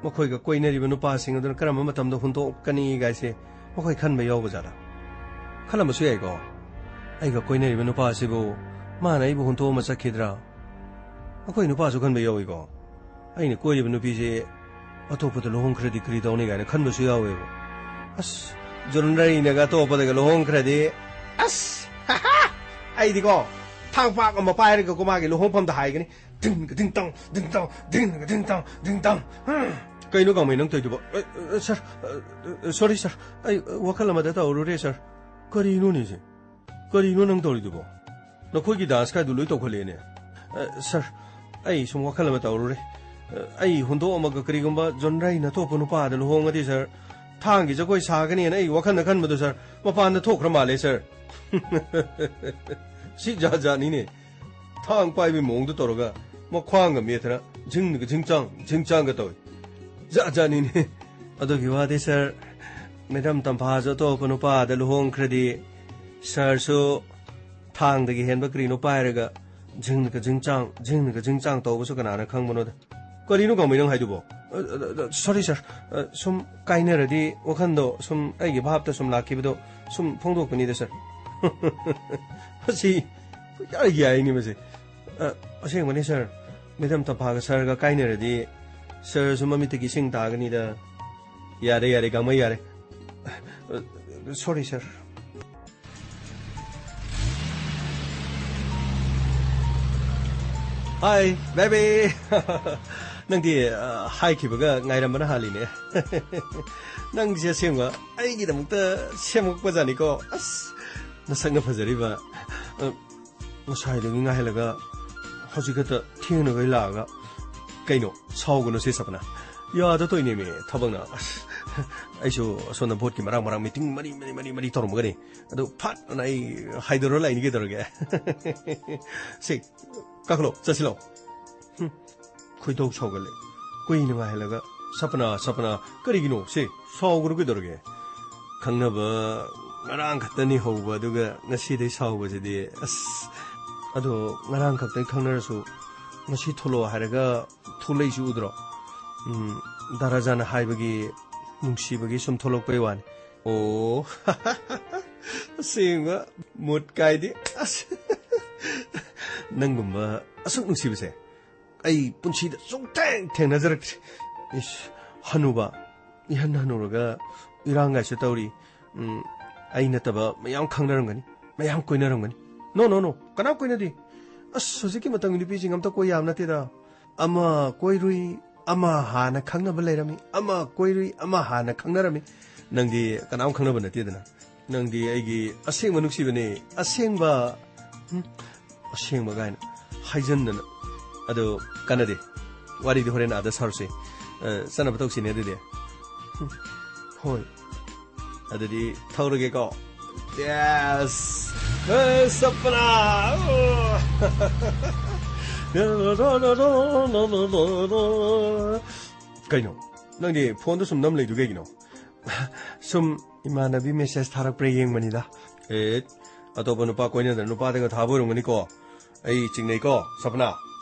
ꯃꯈꯣꯏꯒ ꯀꯣꯏꯅꯔꯤꯕ ꯅꯨꯄꯥꯁꯤꯡ ꯑꯗꯨꯅ ꯀꯔꯝꯕ ꯃꯇꯝꯗ ꯍꯨꯟꯗꯣꯛꯀꯅꯤ ꯒꯥꯏꯁꯦ ꯃꯈꯣꯏ ꯈꯟꯕ ꯌꯥꯎꯕ ꯖꯥꯠꯂꯥ? ꯈꯜꯂꯝꯕꯁꯨ ꯌꯥꯏꯀꯣ꯫ ꯑꯩꯒ ꯀꯣꯏꯅꯔꯤꯕ ꯅꯨꯄꯥ ꯑꯁꯤꯕꯨ ꯃꯥꯅ ꯑꯩꯕꯨ ꯍꯨꯟꯇꯣꯛꯑꯝꯃ ꯆꯠꯈꯤꯗ꯭ꯔꯥ? ꯑꯩꯈꯣꯏ ꯅꯨꯄꯥꯁꯨ ꯈꯟꯕ ꯌꯥꯎꯏꯀꯣ꯫ ꯑꯩꯅ ꯀꯣꯏꯔꯤꯕ ꯅꯨꯄꯤꯁꯦ ꯑꯇꯣꯞꯄꯗ ꯂꯨꯍꯣꯡꯈ꯭ꯔꯗꯤ ꯀꯔꯤ ꯇꯧꯅꯤ ꯀꯥꯏꯅ ꯈꯟꯕꯁꯨ ꯌꯥꯎꯋꯦꯕ꯫ ꯑꯁ, ꯖꯨꯔꯟꯗꯔꯤꯅꯒ ꯑꯇꯣꯞꯄꯗꯒ ꯂꯨꯍꯣꯡꯈ꯭ꯔꯗꯤ, ꯑꯁ, ꯑꯩꯗꯤꯀꯣ, ꯊꯥꯡꯄꯥꯛ ꯑꯃ ꯄꯥꯏꯔꯒꯀꯣ ꯃꯥꯒꯤ ꯂꯨꯍꯣꯡꯐꯝꯗ ꯍꯥꯏꯒꯅꯤ꯫ ꯗꯤꯡꯒ ꯗꯤꯡ ꯇꯥꯡ, ꯗꯤꯡ ꯇꯥꯡ, ꯗꯤꯡꯒ ꯗꯤꯡ ꯇꯥꯡ, ꯗꯤꯡ ꯇꯥꯡ꯫ ꯍꯝ꯫ ꯀꯩꯅꯣ ꯀꯥꯡꯃꯩ ꯅꯪ ꯇꯧꯔꯤꯗꯨꯕꯣ? ꯑ, ꯑ, ꯁꯥꯔ, ꯑ, ꯑ, ꯁꯣꯔꯤ ꯁꯥꯔ, ꯑꯩ, ꯑ, ꯋꯥꯈꯜ ꯑꯃꯗ ꯇꯧꯔꯨꯔꯦ ꯁꯥꯔ꯫ ꯀꯔꯤꯅꯣꯅꯦ ꯁꯤ? ꯀꯔꯤꯅꯣ ꯅꯪ ꯇꯧꯔꯤꯗꯨꯕꯣ? ꯅꯈꯣꯏꯒꯤ ꯗꯥꯟꯁ ꯀꯥꯏꯗꯨ ꯂꯣꯏ ꯇꯧꯈꯠꯂꯛꯑꯦꯅꯦ꯫ ꯑ, ꯁꯥꯔ, ꯑꯩ ꯁꯨꯝ ꯋꯥꯈꯜ ꯑꯃ ꯇꯧꯔꯨꯔꯦ꯫ ꯑꯩ ꯍꯨꯟꯗꯣꯛꯑꯝꯃꯒ ꯀꯔꯤꯒꯨꯝꯕ ꯖꯣꯟꯔꯩ ꯅꯊꯣꯛꯄ ꯅꯨꯄꯥꯗ ꯂꯨꯍꯣꯡꯉꯗꯤ ꯁꯥꯔ, ꯊꯥꯡꯒꯤ ꯖꯒꯣꯏ ꯁꯥꯒꯅꯤꯅ ꯑꯩ ꯋꯥꯈꯜꯗ ꯈꯟꯕꯗꯣ ꯁꯥꯔ, ꯃꯄꯥꯟꯗ ꯊꯣꯛꯈ꯭ꯔ ꯃꯥꯜꯂꯦ ꯁꯥꯔ꯫ ꯁꯤ ꯖꯥꯠ ꯖꯥꯠꯅꯤꯅꯦ꯫ ꯊꯥꯡ ꯄꯥꯏꯕꯒꯤ ꯃꯑꯣꯡꯗ ꯇꯧꯔꯒ ꯃꯈ꯭ꯋꯥꯡꯒ ꯃꯦꯠꯇꯅ ꯖꯤꯡꯒ ꯖꯤꯡꯆꯥꯡ ꯖꯤꯡꯆꯥꯡꯒ ꯇꯧꯏ꯫ ꯖꯥꯠ ꯖꯥꯠꯅꯤꯅꯦ꯫ ꯑꯗꯨꯒꯤ ꯋꯥꯗꯤ ꯁꯥꯔ, ꯃꯦꯗꯥꯝ ꯇꯝꯐꯥꯁꯨ ꯑꯇꯣꯞꯄ ꯅꯨꯄꯥꯗ ꯂꯨꯍꯣꯡꯈ꯭ꯔꯗꯤ ꯁꯥꯔꯁꯨ ꯊꯥꯡꯗꯒꯤ ꯍꯦꯟꯕ ꯀꯔꯤꯅꯣ ꯄꯥꯏꯔꯒ ꯖꯤꯡꯒ ꯖꯤꯡꯆꯥꯡ ꯖꯤꯡꯒ ꯖꯤꯡꯆꯥꯡ ꯇꯧꯕꯁꯨ ꯀꯅꯥꯅ ꯈꯪꯕꯅꯣꯗ꯫ ꯀꯔꯤꯅꯣ ꯀꯥꯃꯩ ꯅꯪ ꯍꯥꯏꯗꯨꯕꯣ? ꯁꯣꯔꯤ ꯁꯥꯔ, ꯁꯨꯝ ꯀꯥꯏꯅꯔꯗꯤ ꯋꯥꯈꯟꯗꯣ ꯁꯨꯝ ꯑꯩꯒꯤ ꯚꯥꯞꯇ ꯁꯨꯝ ꯂꯥꯛꯈꯤꯕꯗꯣ ꯁꯨꯝ ꯐꯣꯡꯗꯣꯛꯄꯅꯤꯗ ꯁꯥꯔ꯫ ꯃꯁꯤ ꯌꯥꯏ, ꯌꯥꯏꯅꯤ ꯃꯁꯤ꯫ ꯑ, ꯑꯁꯦꯡꯕꯅꯤ ꯁꯥꯔ, ꯃꯦꯗꯥꯝ ꯇꯝꯐꯥꯒ ꯁꯥꯔꯒ ꯀꯥꯏꯅꯔꯗꯤ ꯁꯥꯔꯁꯨ ꯃꯃꯤꯠꯇꯒꯤ ꯏꯁꯤꯡ ꯇꯥꯒꯅꯤꯗ꯫ ꯌꯥꯔꯦ, ꯌꯥꯔꯦ, ꯀꯥꯃꯩ ꯌꯥꯔꯦ꯫ ꯑ, ꯁꯣꯔꯤ ꯁꯥꯔ꯫ ꯍꯥꯏ, ꯕꯦꯕꯤ꯫ ꯅꯪꯗꯤ, ꯑ, ꯍꯥꯏꯈꯤꯕꯒ ꯉꯥꯏꯔꯝꯕꯅ ꯍꯥꯜꯂꯤꯅꯦ꯫ ꯅꯪꯁꯦ ꯑꯁꯦꯡꯕ ꯑꯩꯒꯤꯗꯃꯛꯇ ꯁꯦꯝꯃꯛꯄꯖꯥꯠꯅꯤꯀꯣ꯫ ꯑꯁ, ꯅꯁꯛꯅ ꯐꯖꯔꯤꯕ꯫ ꯑ, ꯉꯁꯥꯏꯗꯒꯤ ꯉꯥꯏꯍꯜꯂꯒ ꯍꯧꯖꯤꯛ ꯈꯛꯇ ꯊꯦꯡꯅꯈꯩ ꯂꯥꯛꯑꯒ, ꯀꯩꯅꯣ, ꯁꯥꯎꯒꯅꯨ ꯁꯤ ꯁꯄꯅ꯫ ꯌꯥꯗ ꯇꯧꯏꯅꯦꯃꯤ ꯊꯕꯛꯅ꯫ ꯑꯁ, ꯑꯩꯁꯨ ꯑꯁꯣꯝꯗ ꯚꯣꯠꯀꯤ ꯃꯔꯥꯡ ꯃꯔꯥꯡ ꯃꯤꯇꯤꯡ ꯃꯔꯤ ꯃꯔꯤ ꯃꯔꯤ ꯃꯔꯤ ꯇꯧꯔꯝꯒꯅꯤ꯫ ꯑꯗꯨ ꯐꯠ ꯑꯅ ꯑꯩ ꯍꯥꯏꯗꯣꯔ ꯂꯥꯛꯏꯅꯤ ꯀꯩꯗꯧꯔꯒꯦ? ꯁꯤ, ꯀꯥꯈꯠꯂꯣ, ꯆꯠꯁꯤꯜꯂꯣ꯫ ꯍꯨꯝ, ꯈꯣꯏꯗꯧ ꯁꯥꯎꯒꯠꯂꯦ꯫ ꯀꯨꯏꯅ ꯉꯥꯏꯍꯜꯂꯒ, "ꯁꯄꯅꯥ, ꯁꯄꯅꯥ, ꯀꯔꯤꯒꯤꯅꯣ? ꯁꯦ, ꯁꯥꯎꯒꯅꯨ ꯀꯩꯗꯧꯔꯒꯦ? ꯈꯪꯅꯕ ꯉꯔꯥꯡ ꯈꯛꯇꯅꯤ ꯍꯧꯕ, ꯑꯗꯨꯒ ꯉꯁꯤꯗꯩ ꯁꯥꯎꯕꯁꯤꯗꯤ, ꯑꯁ, ꯑꯗꯣ ꯉꯔꯥꯡ ꯈꯛꯇꯪ ꯈꯪꯅꯔꯁꯨ ꯉꯁꯤ ꯊꯣꯛꯂꯛꯑꯣ ꯍꯥꯏꯔꯒ ꯊꯣꯛꯂꯛꯏꯁꯤ ꯎꯗ꯭ꯔꯣ? ꯎꯝ, ꯗꯥ ꯔꯥꯖꯥꯅ ꯍꯥꯏꯕꯒꯤ ꯅꯨꯡꯁꯤꯕꯒꯤ ꯁꯨꯝ ꯊꯣꯛꯂꯛꯄꯩ ꯋꯥꯅꯤ꯫" ꯑꯣ, ꯑꯁꯦꯡꯕ ꯃꯨꯠ ꯀꯥꯏꯗꯤ꯫ ꯑꯁ, ꯅꯪꯒꯨꯝꯕ ꯑꯁꯨꯛ ꯅꯨꯡꯁꯤꯕꯁꯦ ꯑꯩ ꯄꯨꯟꯁꯤꯗ ꯁꯨꯡꯊꯦꯡ ꯊꯦꯡꯅꯖꯔꯛꯇ꯭ꯔꯤ꯫ ꯏꯁ, ꯍꯅꯨꯕ, ꯏꯍꯟ ꯍꯅꯨꯔꯒ ꯏꯔꯥꯡꯒꯥꯏꯁꯨ ꯇꯧꯔꯤ꯫ ꯎꯝ, ꯑꯩ ꯅꯠꯇꯕ ꯃꯌꯥꯝ ꯈꯪꯅꯔꯝꯒꯅꯤ, ꯃꯌꯥꯝ ꯀꯣꯏꯅꯔꯝꯒꯅꯤ꯫ No, no, no, ꯀꯅꯥꯝ ꯀꯣꯏꯅꯗꯦ꯫ ꯑꯁ, ꯍꯧꯖꯤꯛꯀꯤ ꯃꯇꯝꯒꯤ ꯅꯨꯄꯤꯁꯤꯡ ꯑꯝꯇ ꯀꯣꯏ ꯌꯥꯕ ꯅꯠꯇꯦꯗ꯫ ꯑꯃ ꯀꯣꯏꯔꯨꯏ, ꯑꯃ ꯍꯥꯟꯅ ꯈꯪꯅꯕ ꯂꯩꯔꯝꯃꯤ, ꯑꯃ ꯀꯣꯏꯔꯨꯏ, ꯑꯃ ꯍꯥꯟꯅ ꯈꯪꯅꯔꯝꯃꯤ꯫ ꯅꯪꯗꯤ ꯀꯅꯥꯝ ꯈꯪꯅꯕ ꯅꯠꯇꯦꯗꯅ꯫ ꯅꯪꯗꯤ ꯑꯩꯒꯤ ꯑꯁꯦꯡꯕ ꯅꯨꯡꯁꯤꯕꯅꯦ, ꯑꯁꯦꯡꯕ꯫ ꯎꯝ, ꯑꯁꯦꯡꯕ ꯀꯥꯏꯅ ꯍꯥꯏꯖꯟꯗꯅ꯫ ꯑꯗꯣ ꯀꯥꯟꯅꯗꯦ꯫ ꯋꯥꯔꯤꯗꯤ ꯍꯣꯔꯦꯟ ꯑꯥꯗ ꯁꯥꯔꯨꯁꯦ꯫ ꯑ, ꯆꯠꯅꯕ ꯇꯧꯁꯤꯅꯦ ꯑꯗꯨꯗꯤ꯫ ꯎꯝ, ꯍꯣꯏ꯫ ꯑꯗꯨꯗꯤ ꯊꯧꯔꯒꯦꯀꯣ꯫ Yes! ꯑꯦ, ꯁꯄꯅꯥ! ꯑꯣ! ꯀꯩꯅꯣ? ꯅꯪꯗꯤ ꯐꯣꯟꯗ ꯁꯨꯝ ꯅꯝ ꯂꯩꯗꯨ ꯀꯩꯒꯤꯅꯣ? ꯁꯨꯝ ꯏꯃꯥꯟꯅꯕꯤ ꯃꯦꯁꯦꯖ ꯊꯥꯔꯛꯄ꯭ꯔꯥ ꯌꯦꯡꯕꯅꯤꯗ꯫ ꯑꯦ, ꯑꯇꯣꯞꯄ ꯅꯨꯄꯥ ꯀꯣꯏꯅꯗꯅ ꯅꯨꯄꯥꯗꯒ ꯊꯥꯕ ꯑꯣꯏꯔꯝꯒꯅꯤꯀꯣ꯫ ꯑꯩ ꯆꯤꯡꯅꯩꯀꯣ, ꯁꯄꯅꯥ꯫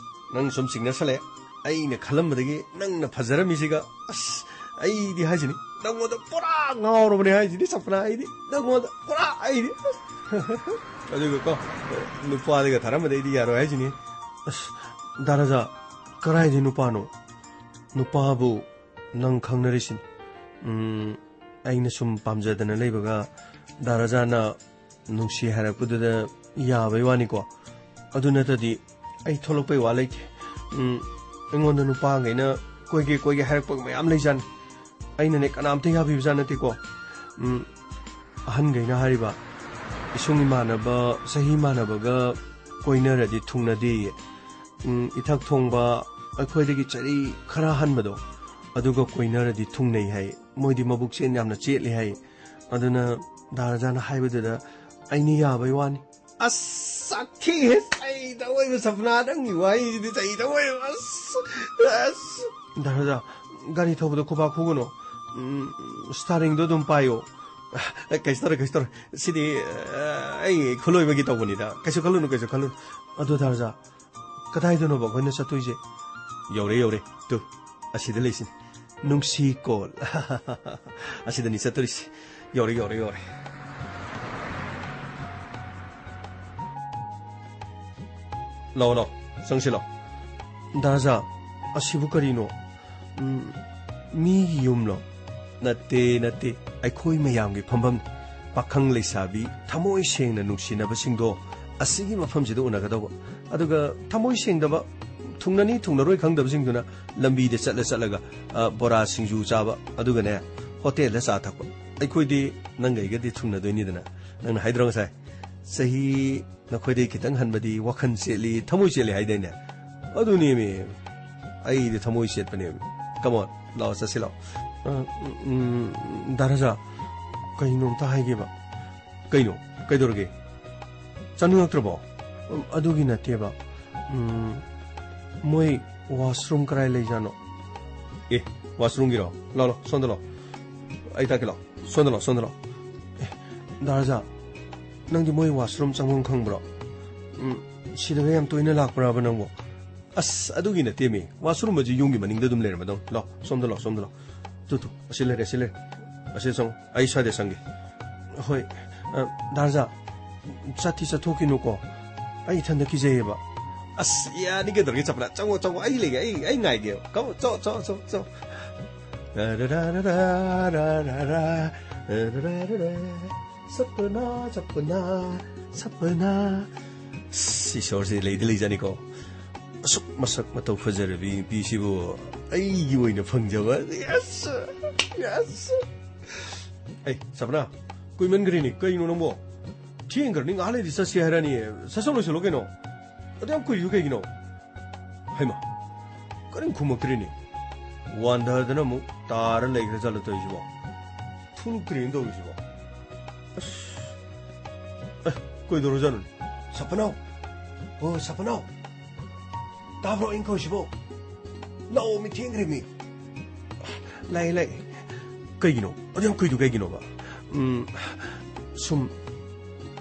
ꯅꯪ ꯁꯨꯝ ꯆꯤꯡꯅꯁꯜꯂꯦ꯫ ꯑꯩꯅ ꯈꯜꯂꯝꯕꯗꯒꯤ ꯅꯪꯅ ꯐꯖꯔꯝꯃꯤꯁꯤꯒ, ꯑꯁ, ꯑꯩꯗꯤ ꯍꯥꯏꯁꯤꯅꯤ, ꯅꯪꯉꯣꯟꯗ ꯄꯨꯔꯥ ꯉꯥꯎꯔꯕꯅꯦ ꯍꯥꯏꯁꯤꯅꯤ, ꯁꯄꯅꯥ꯫ ꯑꯩꯗꯤ ꯅꯪꯉꯣꯟꯗ ꯄꯨꯔꯥ, ꯑꯩꯗꯤ꯫ ꯑꯗꯨꯒꯀꯣ, ꯅꯨꯄꯥꯗꯒ ꯊꯥꯔꯝꯕꯗ ꯑꯩꯗꯤ ꯌꯥꯔꯣꯏ ꯍꯥꯏꯁꯤꯅꯤ꯫ ꯑꯁ, ꯗꯥ ꯔꯥꯖꯥ, ꯀꯔꯥꯏꯗꯩ ꯅꯨꯄꯥꯅꯣ? ꯅꯨꯄꯥꯕꯨ ꯅꯪ ꯈꯪꯅꯔꯤꯁꯤꯅꯤ꯫ ꯎꯝ, ꯑꯩꯅ ꯁꯨꯝ ꯄꯥꯝꯖꯗꯅ ꯂꯩꯕꯒ ꯗꯥ ꯔꯥꯖꯥꯅ ꯅꯨꯡꯁꯤ ꯍꯥꯏꯔꯛꯄꯗꯨꯗ ꯌꯥꯕꯩ ꯋꯥꯅꯤꯀꯣ꯫ ꯑꯗꯨ ꯅꯠꯇꯗꯤ ꯑꯩ ꯊꯣꯛꯂꯛꯄꯩ ꯋꯥ ꯂꯩꯇꯦ꯫ ꯎꯝ, ꯑꯩꯉꯣꯟꯗ ꯅꯨꯄꯥꯈꯩꯅ ꯀꯣꯏꯒꯦ ꯀꯣꯏꯒꯦ ꯍꯥꯏꯔꯛꯄ ꯃꯌꯥꯝ ꯂꯩꯖꯥꯠꯅꯤ꯫ ꯑꯩꯅꯅꯦ ꯀꯅꯥꯝꯇ ꯌꯥꯕꯤꯕꯖꯥꯠ ꯅꯠꯇꯦꯀꯣ꯫ ꯎꯝ, ꯑꯍꯟꯈꯩꯅ ꯍꯥꯏꯔꯤꯕ, ꯏꯁꯨꯡ ꯏꯃꯥꯟꯅꯕ, ꯆꯍꯤ ꯃꯥꯟꯅꯕꯒ ꯀꯣꯏꯅꯔꯗꯤ ꯊꯨꯡꯅꯗꯦꯌꯦ꯫ ꯎꯝ, ꯏꯊꯛ ꯊꯣꯡꯕ, ꯑꯩꯈꯣꯏꯗꯒꯤ ꯆꯍꯤ ꯈꯔ ꯍꯟꯕꯗꯣ, ꯑꯗꯨꯒ ꯀꯣꯏꯅꯔꯗꯤ ꯊꯨꯡꯅꯩ ꯍꯥꯏ꯫ ꯃꯣꯏꯗꯤ ꯃꯕꯨꯛ ꯆꯦꯟ ꯌꯥꯝꯅ ꯆꯦꯠꯂꯤ ꯍꯥꯏ꯫ ꯑꯗꯨꯅ ꯗꯥ ꯔꯥꯖꯥꯅ ꯍꯥꯏꯕꯗꯨꯗ ꯑꯩꯅ ꯌꯥꯕꯩ ꯋꯥꯅꯤ꯫ ꯑꯁ, ꯁꯥꯊꯤꯍꯦ! ꯆꯩ ꯇꯧꯋꯦꯕ ꯁꯄꯅꯥ, ꯅꯪꯒꯤ ꯋꯥꯍꯩꯁꯤꯗꯤ ꯆꯩ ꯇꯧꯋꯦꯕ꯫ ꯑꯁ, ꯑꯁ꯫ ꯗꯥ ꯔꯥꯖꯥ, ꯒꯥꯔꯤ ꯊꯧꯕꯗꯣ ꯈꯨꯕꯥꯛ ꯈꯨꯒꯅꯣ꯫ ꯎꯝ, ꯁ꯭ꯇꯥꯔꯤꯡꯗꯣ ꯑꯗꯨꯝ ꯄꯥꯏꯌꯣ꯫ ꯀꯩꯁꯨ ꯇꯧꯔꯣꯏ, ꯀꯩꯁꯨ ꯇꯧꯔꯣꯏ꯫ ꯁꯤꯗꯤ, ꯑ, ꯑꯩ ꯈꯨꯂꯣꯏꯕꯒꯤ ꯇꯧꯕꯅꯤꯗ꯫ ꯀꯩꯁꯨ ꯈꯜꯂꯨꯅꯨ, ꯀꯩꯁꯨ ꯈꯜꯂꯨꯅꯨ꯫ ꯑꯗꯣ ꯗꯥ ꯔꯥꯖꯥ, ꯀꯗꯥꯏꯗꯅꯣꯕ ꯑꯩꯈꯣꯏꯅ ꯆꯠꯇꯣꯏꯁꯦ? ꯌꯧꯔꯦ, ꯌꯧꯔꯦ꯫ ꯇꯨ, ꯑꯁꯤꯗ ꯂꯩꯁꯤꯅꯤ꯫ ꯅꯨꯡꯁꯤ ꯀꯣꯜ꯫ ꯑꯁꯤꯗꯅꯤ ꯆꯠꯇꯣꯔꯤꯁꯤ꯫ ꯌꯧꯔꯦ, ꯌꯧꯔꯦ, ꯌꯧꯔꯦ꯫ ꯂꯥꯛꯑꯣ, ꯂꯥꯛꯑꯣ꯫ ꯆꯪꯁꯤ ꯂꯥꯛꯑꯣ꯫ ꯗꯥ ꯔꯥꯖꯥ, ꯑꯁꯤꯕꯨ ꯀꯔꯤꯅꯣ? ꯎꯝ, ꯃꯤꯒꯤ ꯌꯨꯝꯂꯣ? ꯅꯠꯇꯦ, ꯅꯠꯇꯦ꯫ ꯑꯩꯈꯣꯏ ꯃꯌꯥꯝꯒꯤ ꯐꯝꯐꯝꯅꯤ꯫ ꯄꯥꯈꯪ ꯂꯩꯁꯥꯕꯤ ꯊꯃꯣꯏ ꯁꯦꯡꯅ ꯅꯨꯡꯁꯤꯅꯕꯁꯤꯡꯗꯣ ꯑꯁꯤꯒꯤ ꯃꯐꯝꯁꯤꯗ ꯎꯅꯒꯗꯧꯕ꯫ ꯑꯗꯨꯒ ꯊꯃꯣꯏ ꯁꯦꯡꯗꯕ, ꯊꯨꯡꯅꯅꯤ ꯊꯨꯡꯅꯔꯣꯏ ꯈꯪꯗꯕꯁꯤꯡꯗꯨꯅ ꯂꯝꯕꯤꯗ ꯆꯠꯂ ꯆꯠꯂꯒ, ꯑ, ꯕꯣꯔꯥ ꯁꯤꯡꯖꯨ ꯆꯥꯕ, ꯑꯗꯨꯒꯅꯦ ꯍꯣꯇꯦꯜꯗ ꯆꯥ ꯊꯛꯄ꯫ ꯑꯩꯈꯣꯏꯗꯤ ꯅꯪꯒ ꯑꯩꯒꯗꯤ ꯊꯨꯡꯅꯗꯣꯏꯅꯤꯗꯅ꯫ ꯅꯪꯅ ꯍꯥꯏꯗ꯭ꯔꯣ ꯉꯁꯥꯏ? ꯆꯍꯤ ꯅꯈꯣꯏꯗꯩ ꯈꯤꯇꯪ ꯍꯟꯕꯗꯤ ꯋꯥꯈꯜ ꯆꯦꯠꯂꯤ, ꯊꯃꯣꯏ ꯆꯦꯠꯂꯤ ꯍꯥꯏꯗꯥꯏꯅꯦ? ꯑꯗꯨꯅꯦꯃꯤ꯫ ꯑꯩꯗꯤ ꯊꯃꯣꯏ ꯁꯦꯠꯄꯅꯦꯕ꯫ Come on, ꯂꯥꯛꯑꯣ, ꯆꯠꯁꯤ ꯂꯥꯛꯑꯣ꯫ ꯑ, ꯎꯝ, ꯗꯥ ꯔꯥꯖꯥ, ꯀꯩꯅꯣꯝꯇ ꯍꯥꯏꯒꯦꯕ꯫ ꯀꯩꯅꯣ? ꯀꯩꯗꯧꯔꯒꯦ? ꯆꯥꯅꯤꯡꯉꯛꯇ꯭ꯔꯕꯣ? ꯎꯝ, ꯑꯗꯨꯒꯤ ꯅꯠꯇꯦꯕ꯫ ꯎꯝ, ꯃꯣꯏ washroom ꯀꯔꯥꯏ ꯂꯩꯖꯥꯠꯅꯣ? ꯑꯦ, washroomꯒꯤꯔꯣ? ꯂꯥꯛꯑꯣ, ꯂꯥꯛꯑꯣ, ꯁꯣꯝꯗ ꯂꯥꯛꯑꯣ꯫ ꯑꯩ ꯇꯥꯛꯀꯦ ꯂꯥꯛꯑꯣ꯫ ꯁꯣꯝꯗ ꯂꯥꯛꯑꯣ, ꯁꯣꯝꯗ ꯂꯥꯛꯑꯣ꯫ ꯑꯦ, ꯗꯥ ꯔꯥꯖꯥ, ꯅꯪꯗꯤ ꯃꯣꯏ washroom ꯆꯪꯐꯝ ꯈꯪꯕ꯭ꯔꯣ? ꯎꯝ, ꯁꯤꯗꯒ ꯌꯥꯝ ꯇꯣꯏꯅ ꯂꯥꯛꯄ꯭ꯔꯕ ꯅꯪꯕꯣ? ꯑꯁ, ꯑꯗꯨꯒꯤ ꯅꯠꯇꯦꯃꯤ꯫ Washroom ꯑꯁꯤ ꯌꯨꯝꯒꯤ ꯃꯅꯤꯡꯗ ꯑꯗꯨꯝ ꯂꯩꯔꯝꯃꯗꯧꯅꯤ꯫ ꯂꯥꯛꯑꯣ, ꯁꯣꯝꯗ ꯂꯥꯛꯑꯣ, ꯁꯣꯝꯗ ꯂꯥꯛꯑꯣ꯫ ꯇꯨ, ꯇꯨ, ꯑꯁꯤ ꯂꯩꯔꯦ, ꯑꯁꯤ ꯂꯩꯔꯦ꯫ ꯑꯁꯤ ꯆꯪꯉꯣ꯫ ꯑꯩ ꯁ꯭ꯋꯥꯏꯗ ꯆꯪꯒꯦ꯫ ꯍꯣꯏ, ꯑ, ꯗꯥ ꯔꯥꯖꯥ, ꯆꯠꯇꯤ ꯆꯠꯊꯣꯛꯈꯤꯅꯨꯀꯣ꯫ ꯑꯩ ꯏꯊꯟꯗ ꯀꯤꯖꯩꯌꯦꯕ꯫ ꯑꯁ, ꯌꯥꯅꯤ ꯀꯩꯗꯧꯔꯒꯦ, ꯁꯄꯅꯥ? ꯆꯪꯉꯣ, ꯆꯪꯉꯣ, ꯑꯩ ꯂꯩꯒꯦ, ꯑꯩ, ꯑꯩ ꯉꯥꯏꯒꯦ꯫ ꯀꯃꯣ, ꯆꯣ, ꯆꯣ, ꯆꯣ, ꯆꯣ꯫ ꯔꯥ, ꯔꯥ, ꯔꯥ, ꯔꯥ, ꯔꯥ, ꯔꯥ, ꯔꯥ, ꯔꯥ, ꯔꯥ, ꯔꯥ, ꯔꯥ, ꯔꯥ꯫ ꯁꯄꯅꯥ, ꯁꯄꯅꯥ, ꯁꯄꯅꯥ꯫ ꯑꯁ, ꯏꯁꯣꯔꯁꯦ ꯂꯩꯗꯤ ꯂꯩꯖꯥꯅꯤꯀꯣ꯫ ꯑꯁꯨꯛ ꯃꯁꯛ ꯃꯇꯧ ꯐꯖꯔꯕꯤ ꯅꯨꯄꯤꯁꯤꯕꯨ ꯑꯩꯒꯤ ꯑꯣꯏꯅ ꯐꯪꯖꯕ꯫ Yes, yes꯫ ꯑꯩ, ꯁꯄꯅꯥ, ꯀꯨꯏꯃꯟꯈ꯭ꯔꯦꯅꯦ꯫ ꯀꯩꯅꯣ ꯅꯪꯕꯣ? ꯊꯦꯡꯈ꯭ꯔꯅꯤ, ꯉꯥꯏꯍꯥꯛ ꯂꯩꯔꯗꯤ ꯆꯠꯁꯦ ꯍꯥꯏꯔꯅꯤ꯫ ꯁꯠ ꯁꯠ ꯂꯣꯏꯁꯤꯜꯂꯣ ꯀꯩꯅꯣ꯫ ꯑꯗꯨ ꯌꯥꯝ ꯀꯨꯏꯔꯤꯕ ꯀꯩꯒꯤꯅꯣ? ꯍꯩꯃꯥ, ꯀꯔꯤꯝ ꯈꯨꯝꯃꯛꯇ꯭ꯔꯤꯅꯦ꯫ ꯋꯥꯟꯊꯗꯅ ꯑꯃꯨꯛ ꯇꯥꯔ ꯂꯩꯈ꯭ꯔ ꯖꯥꯠꯂꯣ ꯇꯧꯔꯤꯁꯤꯕꯣ? ꯊꯣꯛꯂꯛꯇ꯭ꯔꯦꯅ ꯇꯧꯔꯤꯁꯤꯕꯣ? ꯑꯁ, ꯑꯦ, ꯀꯩꯗꯧꯔꯖꯥꯠꯅꯣꯅꯦ? ꯁꯄꯅꯥꯎ! ꯑꯣ, ꯁꯄꯅꯥꯎ! ꯇꯥꯕ꯭ꯔꯣ ꯑꯩꯅ ꯀꯧꯔꯤꯁꯤꯕꯣ? ꯂꯥꯛꯑꯣ, ꯃꯤ ꯊꯦꯡꯈ꯭ꯔꯦ ꯃꯤ꯫ ꯂꯥꯛꯑꯦ, ꯂꯥꯛꯑꯦ꯫ ꯀꯩꯒꯤꯅꯣ? ꯑꯗꯨ ꯌꯥꯝ ꯀꯨꯏꯗꯨ ꯀꯩꯒꯤꯅꯣꯕ? ꯎꯝ, ꯁꯨꯝ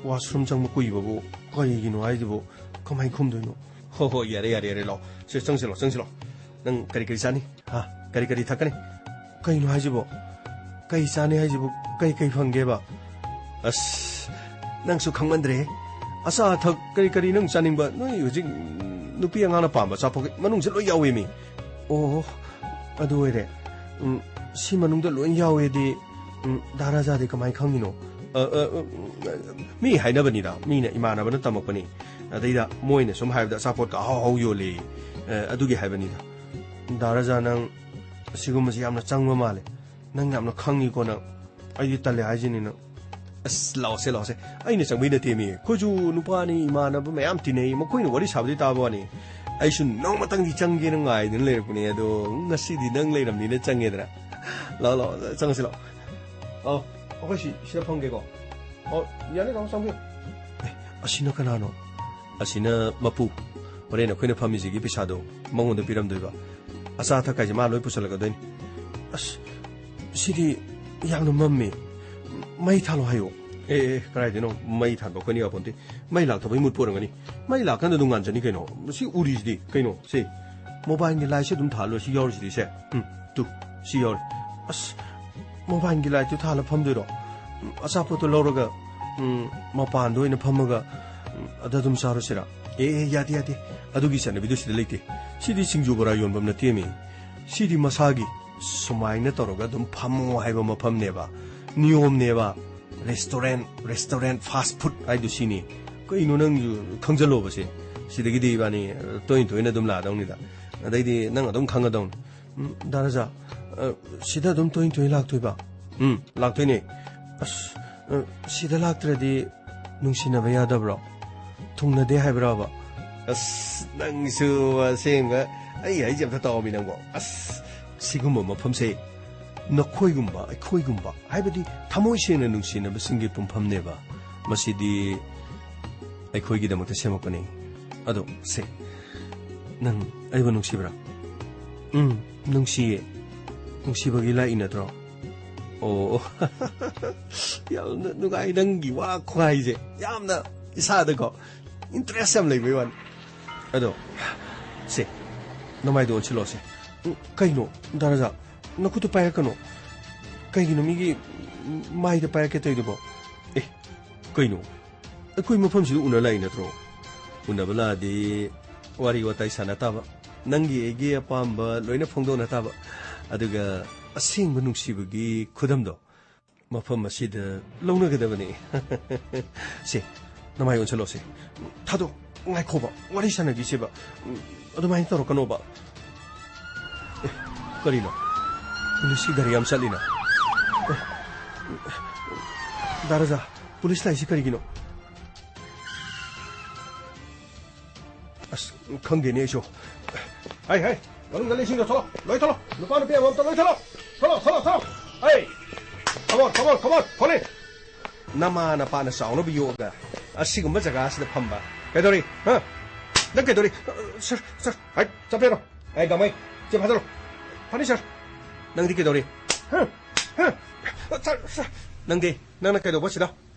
washroom ꯆꯪꯕ ꯀꯨꯏꯕꯕꯨ ꯀꯔꯤꯒꯤꯅꯣ ꯍꯥꯏꯁꯤꯕꯨ? ꯀꯃꯥꯏꯅ ꯈꯨꯝꯗꯣꯏꯅꯣ? ꯍꯣ, ꯍꯣ, ꯌꯥꯔꯦ, ꯌꯥꯔꯦ, ꯌꯥꯔꯦ, ꯂꯥꯛꯑꯣ꯫ ꯁꯦ, ꯆꯪꯁꯤꯜꯂꯣ, ꯆꯪꯁꯤꯜꯂꯣ꯫ ꯅꯪ ꯀꯔꯤ ꯀꯔꯤ ꯆꯥꯅꯤ? ꯍꯥ? ꯀꯔꯤ ꯀꯔꯤ ꯊꯛꯀꯅꯤ? ꯀꯩꯅꯣ ꯍꯥꯏꯁꯤꯕꯣ? ꯀꯩ ꯆꯥꯅꯤ ꯍꯥꯏꯁꯤꯕꯨ? ꯀꯩ ꯀꯩ ꯐꯪꯒꯦꯕ? ꯑꯁ, ꯅꯪꯁꯨ ꯈꯪꯃꯟꯗ꯭ꯔꯦꯍꯦ꯫ ꯑꯆꯥ ꯑꯊꯛ ꯀꯔꯤ ꯀꯔꯤ ꯅꯪ ꯆꯥꯅꯤꯡꯕ? ꯅꯣꯏ ꯍꯧꯖꯤꯛ, ꯎꯝ, ꯅꯨꯄꯤ ꯑꯉꯥꯡꯅ ꯄꯥꯝꯕ ꯑꯆꯥꯄꯣꯠ ꯃꯅꯨꯡꯁꯦ ꯂꯣꯏ ꯌꯥꯎꯋꯦꯃꯤ꯫ ꯑꯣ, ꯑꯗꯨ ꯑꯣꯏꯔꯦ꯫ ꯎꯝ, ꯁꯤ ꯃꯅꯨꯡꯗ ꯂꯣꯏ ꯌꯥꯎꯋꯦꯗꯤ, ꯎꯝ, ꯗꯥ ꯔꯥꯖꯥꯗꯤ ꯀꯃꯥꯏꯅ ꯈꯪꯉꯤꯅꯣ? ꯑ, ꯑ, ꯑ, ꯃꯤ ꯍꯥꯏꯅꯕꯅꯤꯗ, ꯃꯤꯅ, ꯏꯃꯥꯟꯅꯕꯅ ꯇꯝꯃꯛꯄꯅꯤ꯫ ꯑꯗꯩꯗ ꯃꯣꯏꯅ ꯁꯨꯝ ꯍꯥꯏꯕꯗ ꯑꯆꯥꯄꯣꯠꯀ ꯑꯍꯥꯎ ꯑꯍꯥꯎ ꯌꯣꯜꯂꯦ꯫ ꯑ, ꯑꯗꯨꯒꯤ ꯍꯥꯏꯕꯅꯤꯗ꯫ ꯗꯥ ꯔꯥꯖꯥ, ꯅꯪ ꯁꯤꯒꯨꯝꯕꯁꯤ ꯌꯥꯝꯅ ꯆꯪꯕ ꯃꯥꯜꯂꯦ꯫ ꯅꯪ ꯌꯥꯝꯅ ꯈꯪꯉꯤꯀꯣ ꯅꯪ꯫ ꯑꯩꯗꯤ ꯇꯜꯂꯦ ꯍꯥꯏꯁꯤꯅꯤ ꯅꯪ꯫ ꯑꯁ, ꯂꯥꯛꯑꯣꯁꯦ, ꯂꯥꯛꯑꯣꯁꯦ꯫ ꯑꯩꯅ ꯆꯪꯕꯩ ꯅꯠꯇꯦꯃꯤ꯫ ꯑꯩꯈꯣꯏꯁꯨ ꯅꯨꯄꯥꯅꯤ, ꯏꯃꯥꯟꯅꯕ ꯃꯌꯥꯝ ꯇꯤꯟꯅꯩ꯫ ꯃꯈꯣꯏꯅ ꯋꯥꯔꯤ ꯁꯥꯕꯗꯤ ꯇꯥꯕ ꯋꯥꯅꯤ꯫ ꯑꯩꯁꯨ ꯅꯣꯡꯃꯇꯪꯗꯤ ꯆꯪꯒꯦꯅ ꯉꯥꯏꯗꯨꯅ ꯂꯩꯔꯛꯄꯅꯦ, ꯑꯗꯣ ꯉꯁꯤꯗꯤ ꯅꯪ ꯂꯩꯔꯝꯅꯤꯅ ꯆꯪꯉꯦꯗꯅ꯫ ꯂꯥꯛꯑꯣ, ꯂꯥꯛꯑꯣ, ꯆꯪꯉꯁꯤ, ꯂꯥꯛꯑꯣ꯫ ꯑꯧ, ꯑꯩꯈꯣꯏ ꯁꯤ, ꯁꯤꯗ ꯐꯝꯒꯦꯀꯣ꯫ ꯑꯣ, ꯌꯥꯅꯤ, ꯇꯥꯃꯣ, ꯆꯪꯕꯤꯌꯨ꯫ ꯑꯦ, ꯑꯁꯤꯅ ꯀꯅꯥꯅꯣ? ꯑꯁꯤꯅ ꯃꯄꯨ꯫ ꯍꯣꯔꯦꯟ ꯑꯩꯈꯣꯏꯅ ꯐꯝꯃꯤꯁꯤꯒꯤ ꯄꯩꯁꯥꯗꯣ ꯃꯉꯣꯟꯗ ꯄꯤꯔꯝꯗꯣꯏꯕ꯫ ꯑꯆꯥ ꯑꯊꯛ ꯍꯥꯏꯁꯦ ꯃꯥ ꯂꯣꯏ ꯄꯨꯁꯜꯂꯛꯀꯗꯣꯏꯅꯤ꯫ ꯑꯁ, ꯁꯤꯗꯤ ꯌꯥꯝꯅ ꯃꯝꯃꯤ꯫ ꯃꯩ ꯊꯥꯜꯂꯣ ꯍꯥꯏꯌꯣ꯫ ꯑꯦ, ꯑꯦ, ꯀꯗꯥꯏꯗꯩꯅꯣ? ꯃꯩ ꯊꯥꯟꯕ ꯑꯩꯈꯣꯏꯅ ꯌꯥꯄꯣꯟꯇꯦ꯫ ꯃꯩ ꯂꯥꯛꯇꯕꯩ ꯃꯨꯠꯄ ꯑꯣꯏꯔꯝꯒꯅꯤ꯫ ꯃꯩ ꯂꯥꯛꯀꯥꯟꯗ ꯑꯗꯨꯝ ꯉꯥꯟꯖꯅꯤ ꯀꯩꯅꯣ꯫ ꯁꯤ ꯎꯔꯤꯁꯤꯗꯤ ꯀꯩꯅꯣ? ꯁꯤ mobileꯒꯤ lightꯁꯦ ꯑꯗꯨꯝ ꯊꯥꯜꯂꯣ꯫ ꯁꯤ ꯌꯥꯎꯔꯤꯁꯤꯗꯤ ꯁꯦ꯫ ꯎꯝ, ꯇꯨ, ꯁꯤ ꯌꯥꯎꯔꯤ꯫ ꯑꯁ, mobileꯒꯤ lightꯇꯨ ꯊꯥꯜꯂ ꯐꯝꯗꯣꯏꯔꯣ? ꯎꯝ, ꯑꯆꯥꯄꯣꯠꯇꯣ ꯂꯧꯔꯒ, ꯎꯝ, ꯃꯄꯥꯟꯗ ꯑꯣꯏꯅ ꯐꯝꯃꯒ, ꯎꯝ, ꯑꯗ ꯑꯗꯨꯝ ꯆꯥꯔꯨꯁꯤꯔꯥ? ꯑꯦ, ꯑꯦ, ꯌꯥꯗꯦ, ꯌꯥꯗꯦ꯫ ꯑꯗꯨꯒꯤ ꯆꯠꯅꯕꯤꯗꯨ ꯁꯤꯗ ꯂꯩꯇꯦ꯫ ꯁꯤꯗꯤ ꯁꯤꯡꯖꯨ ꯕꯣꯔꯥ ꯌꯣꯟꯐꯝ ꯅꯠꯇꯦꯃꯤ꯫ ꯁꯤꯗꯤ ꯃꯁꯥꯒꯤ ꯁꯨꯃꯥꯏꯅ ꯇꯧꯔꯒ ꯑꯗꯨꯝ ꯐꯝꯃꯣ ꯍꯥꯏꯕ ꯃꯐꯝꯅꯦꯕ꯫ ꯅꯤꯌꯣꯝꯅꯦꯕ꯫ Restaurant, restaurant, fast food ꯍꯥꯏꯗꯨ ꯁꯤꯅꯤ꯫ ꯀꯩꯅꯣ ꯅꯪꯁꯨ ꯈꯪꯖꯜꯂꯣꯕꯁꯦ꯫ ꯁꯤꯗꯒꯤꯗꯤ ꯏꯕꯥꯅꯤ, ꯑ, ꯇꯣꯏꯅ ꯇꯣꯏꯅ ꯑꯗꯨꯝ ꯂꯥꯛꯑꯗꯧꯅꯤꯗ꯫ ꯑꯗꯩꯗꯤ ꯅꯪ ꯑꯗꯨꯝ ꯈꯪꯉꯗꯧꯅꯤ꯫ ꯎꯝ, ꯗꯥ ꯔꯥꯖꯥ, ꯑ, ꯁꯤꯗ ꯑꯗꯨꯝ ꯇꯣꯏꯅ ꯇꯣꯏꯅ ꯂꯥꯛꯇꯣꯏꯕ? ꯎꯝ, ꯂꯥꯛꯇꯣꯏꯅꯦ꯫ ꯑꯁ, ꯑ, ꯁꯤꯗ ꯂꯥꯛꯇ꯭ꯔꯗꯤ ꯅꯨꯡꯁꯤꯅꯕ ꯌꯥꯗꯕ꯭ꯔꯣ? ꯊꯨꯡꯅꯗꯦ ꯍꯥꯏꯕ꯭ꯔꯕ? ꯑꯁ, ꯅꯪꯁꯨ ꯑꯁꯦꯡꯕ, ꯑꯩ ꯍꯥꯏꯁꯦ ꯑꯝꯇ ꯇꯥꯎꯃꯤ ꯅꯪꯕꯣ꯫ ꯑꯁ, ꯁꯤꯒꯨꯝꯕ ꯃꯐꯝꯁꯦ ꯅꯈꯣꯏꯒꯨꯝꯕ, ꯑꯩꯈꯣꯏꯒꯨꯝꯕ, ꯍꯥꯏꯕꯗꯤ ꯊꯃꯣꯏ ꯁꯦꯡꯅ ꯅꯨꯡꯁꯤꯅꯕꯁꯤꯡꯒꯤ ꯄꯨꯟꯐꯝꯅꯦꯕ꯫ ꯃꯁꯤꯗꯤ ꯑꯩꯈꯣꯏꯒꯤꯗꯃꯛꯇ ꯁꯦꯝꯃꯛꯄꯅꯤ꯫ ꯑꯗꯣ ꯁꯦ, ꯅꯪ ꯑꯩꯕꯨ ꯅꯨꯡꯁꯤꯕ꯭ꯔꯥ? ꯎꯝ, ꯅꯨꯡꯁꯤꯌꯦ꯫ ꯅꯨꯡꯁꯤꯕꯒꯤ ꯂꯥꯛꯏ ꯅꯠꯇ꯭ꯔꯣ? ꯑꯣ, ꯌꯥꯝꯅ ꯅꯨꯡꯉꯥꯏ ꯅꯪꯒꯤ ꯋꯥ ꯈꯨꯍꯥꯏꯁꯦ꯫ ꯌꯥꯝꯅ ꯏꯁꯥꯗꯀꯣ interest ꯌꯥꯝ ꯂꯩꯕꯩ ꯋꯥꯅꯤ꯫ ꯑꯗꯣ, ꯁꯦ, ꯅꯃꯥꯏꯗꯣ ꯑꯣꯟꯁꯤꯜꯂꯣꯁꯦ꯫ ꯎꯝ, ꯀꯩꯅꯣ, ꯗꯥ ꯔꯥꯖꯥ, ꯅꯈꯨꯠꯇꯣ ꯄꯥꯏꯔꯛꯀꯅꯣ꯫ ꯀꯩꯒꯤꯅꯣ ꯃꯤꯒꯤ ꯃꯥꯏꯗ ꯄꯥꯏꯔꯛꯀꯦ ꯇꯧꯔꯤꯗꯨꯕꯣ? ꯑꯦ, ꯀꯩꯅꯣ? ꯑꯩꯈꯣꯏ ꯃꯐꯝꯁꯤꯗ ꯎꯅ ꯂꯥꯛꯏ ꯅꯠꯇ꯭ꯔꯣ? ꯎꯅꯕ ꯂꯥꯛꯑꯗꯤ ꯋꯥꯔꯤ ꯋꯥꯇꯥꯏ ꯁꯥꯟꯅ ꯇꯥꯕ꯫ ꯅꯪꯒꯤ ꯑꯩꯒꯤ ꯑꯄꯥꯝꯕ ꯂꯣꯏꯅ ꯐꯣꯡꯗꯣꯛꯅ ꯇꯥꯕ꯫ ꯑꯗꯨꯒ ꯑꯁꯦꯡꯕ ꯅꯨꯡꯁꯤꯕꯒꯤ ꯈꯨꯗꯝꯗꯣ ꯃꯐꯝ ꯑꯁꯤꯗ ꯂꯧꯅꯒꯗꯕꯅꯤ꯫ ꯁꯦ, ꯅꯃꯥꯏ ꯑꯣꯟꯁꯤꯜꯂꯣꯁꯦ꯫ ꯊꯥꯗꯣꯛ, ꯉꯥꯏꯈꯣꯕ, ꯋꯥꯔꯤ ꯁꯥꯟꯅꯈꯤꯁꯦꯕ꯫ ꯑꯗꯨꯃꯥꯏꯅ ꯇꯧꯔꯛꯀꯅꯣꯕ꯫ ꯑꯦ, ꯀꯔꯤꯅꯣ? ꯄꯨꯂꯤꯁꯀꯤ ꯒꯥꯔꯤ ꯌꯥꯝ ꯆꯠꯂꯤꯅ꯫ ꯑꯦ, ꯗꯥ ꯔꯥꯖꯥ, ꯄꯨꯂꯤꯁ ꯂꯥꯛꯏꯁꯤ ꯀꯔꯤꯒꯤꯅꯣ? ꯑꯁ, ꯈꯪꯗꯦꯅꯦ ꯑꯩꯁꯨ꯫ ꯍꯩ, ꯍꯩ, ꯃꯅꯨꯡꯗ ꯂꯩꯁꯤꯡꯗꯣ ꯊꯣꯛꯂꯣ, ꯂꯣꯏ ꯊꯣꯛꯂꯣ, ꯅꯨꯄꯥ ꯅꯨꯄꯤ ꯑꯃꯃꯝꯇ ꯂꯣꯏ ꯊꯣꯛꯂꯣ, ꯊꯣꯛꯂꯣ, ꯊꯣꯛꯂꯣ, ꯊꯣꯛꯂꯣ꯫ ꯍꯩ, come on, come on, come on, ꯐꯣꯂꯤꯟ꯫ ꯅꯃꯥ ꯅꯄꯥꯅ ꯆꯥꯎꯅꯕ ꯌꯣꯛꯑꯒ ꯑꯁꯤꯒꯨꯝꯕ ꯖꯒꯥꯁꯤꯗ ꯐꯝꯕ꯫ ꯀꯩꯗꯧꯔꯤ? ꯍꯥ? ꯅꯪ ꯀꯩꯗꯧꯔꯤ? ꯁꯔ, ꯁꯔ, ꯍꯥꯏ, ꯆꯠꯄꯤꯔꯣ꯫ ꯑꯩ ꯒꯃꯩ, ꯆꯦ ꯐꯥꯖꯜꯂꯣ꯫ ꯐꯅꯤ ꯁꯔ꯫ ꯅꯪꯗꯤ ꯀꯩꯗꯧꯔꯤ? ꯍꯥ? ꯍꯥ? Sir, sir. ꯅꯪꯗꯤ? ꯅꯪꯅ ꯀꯩꯗꯧꯕ ꯁꯤꯗ?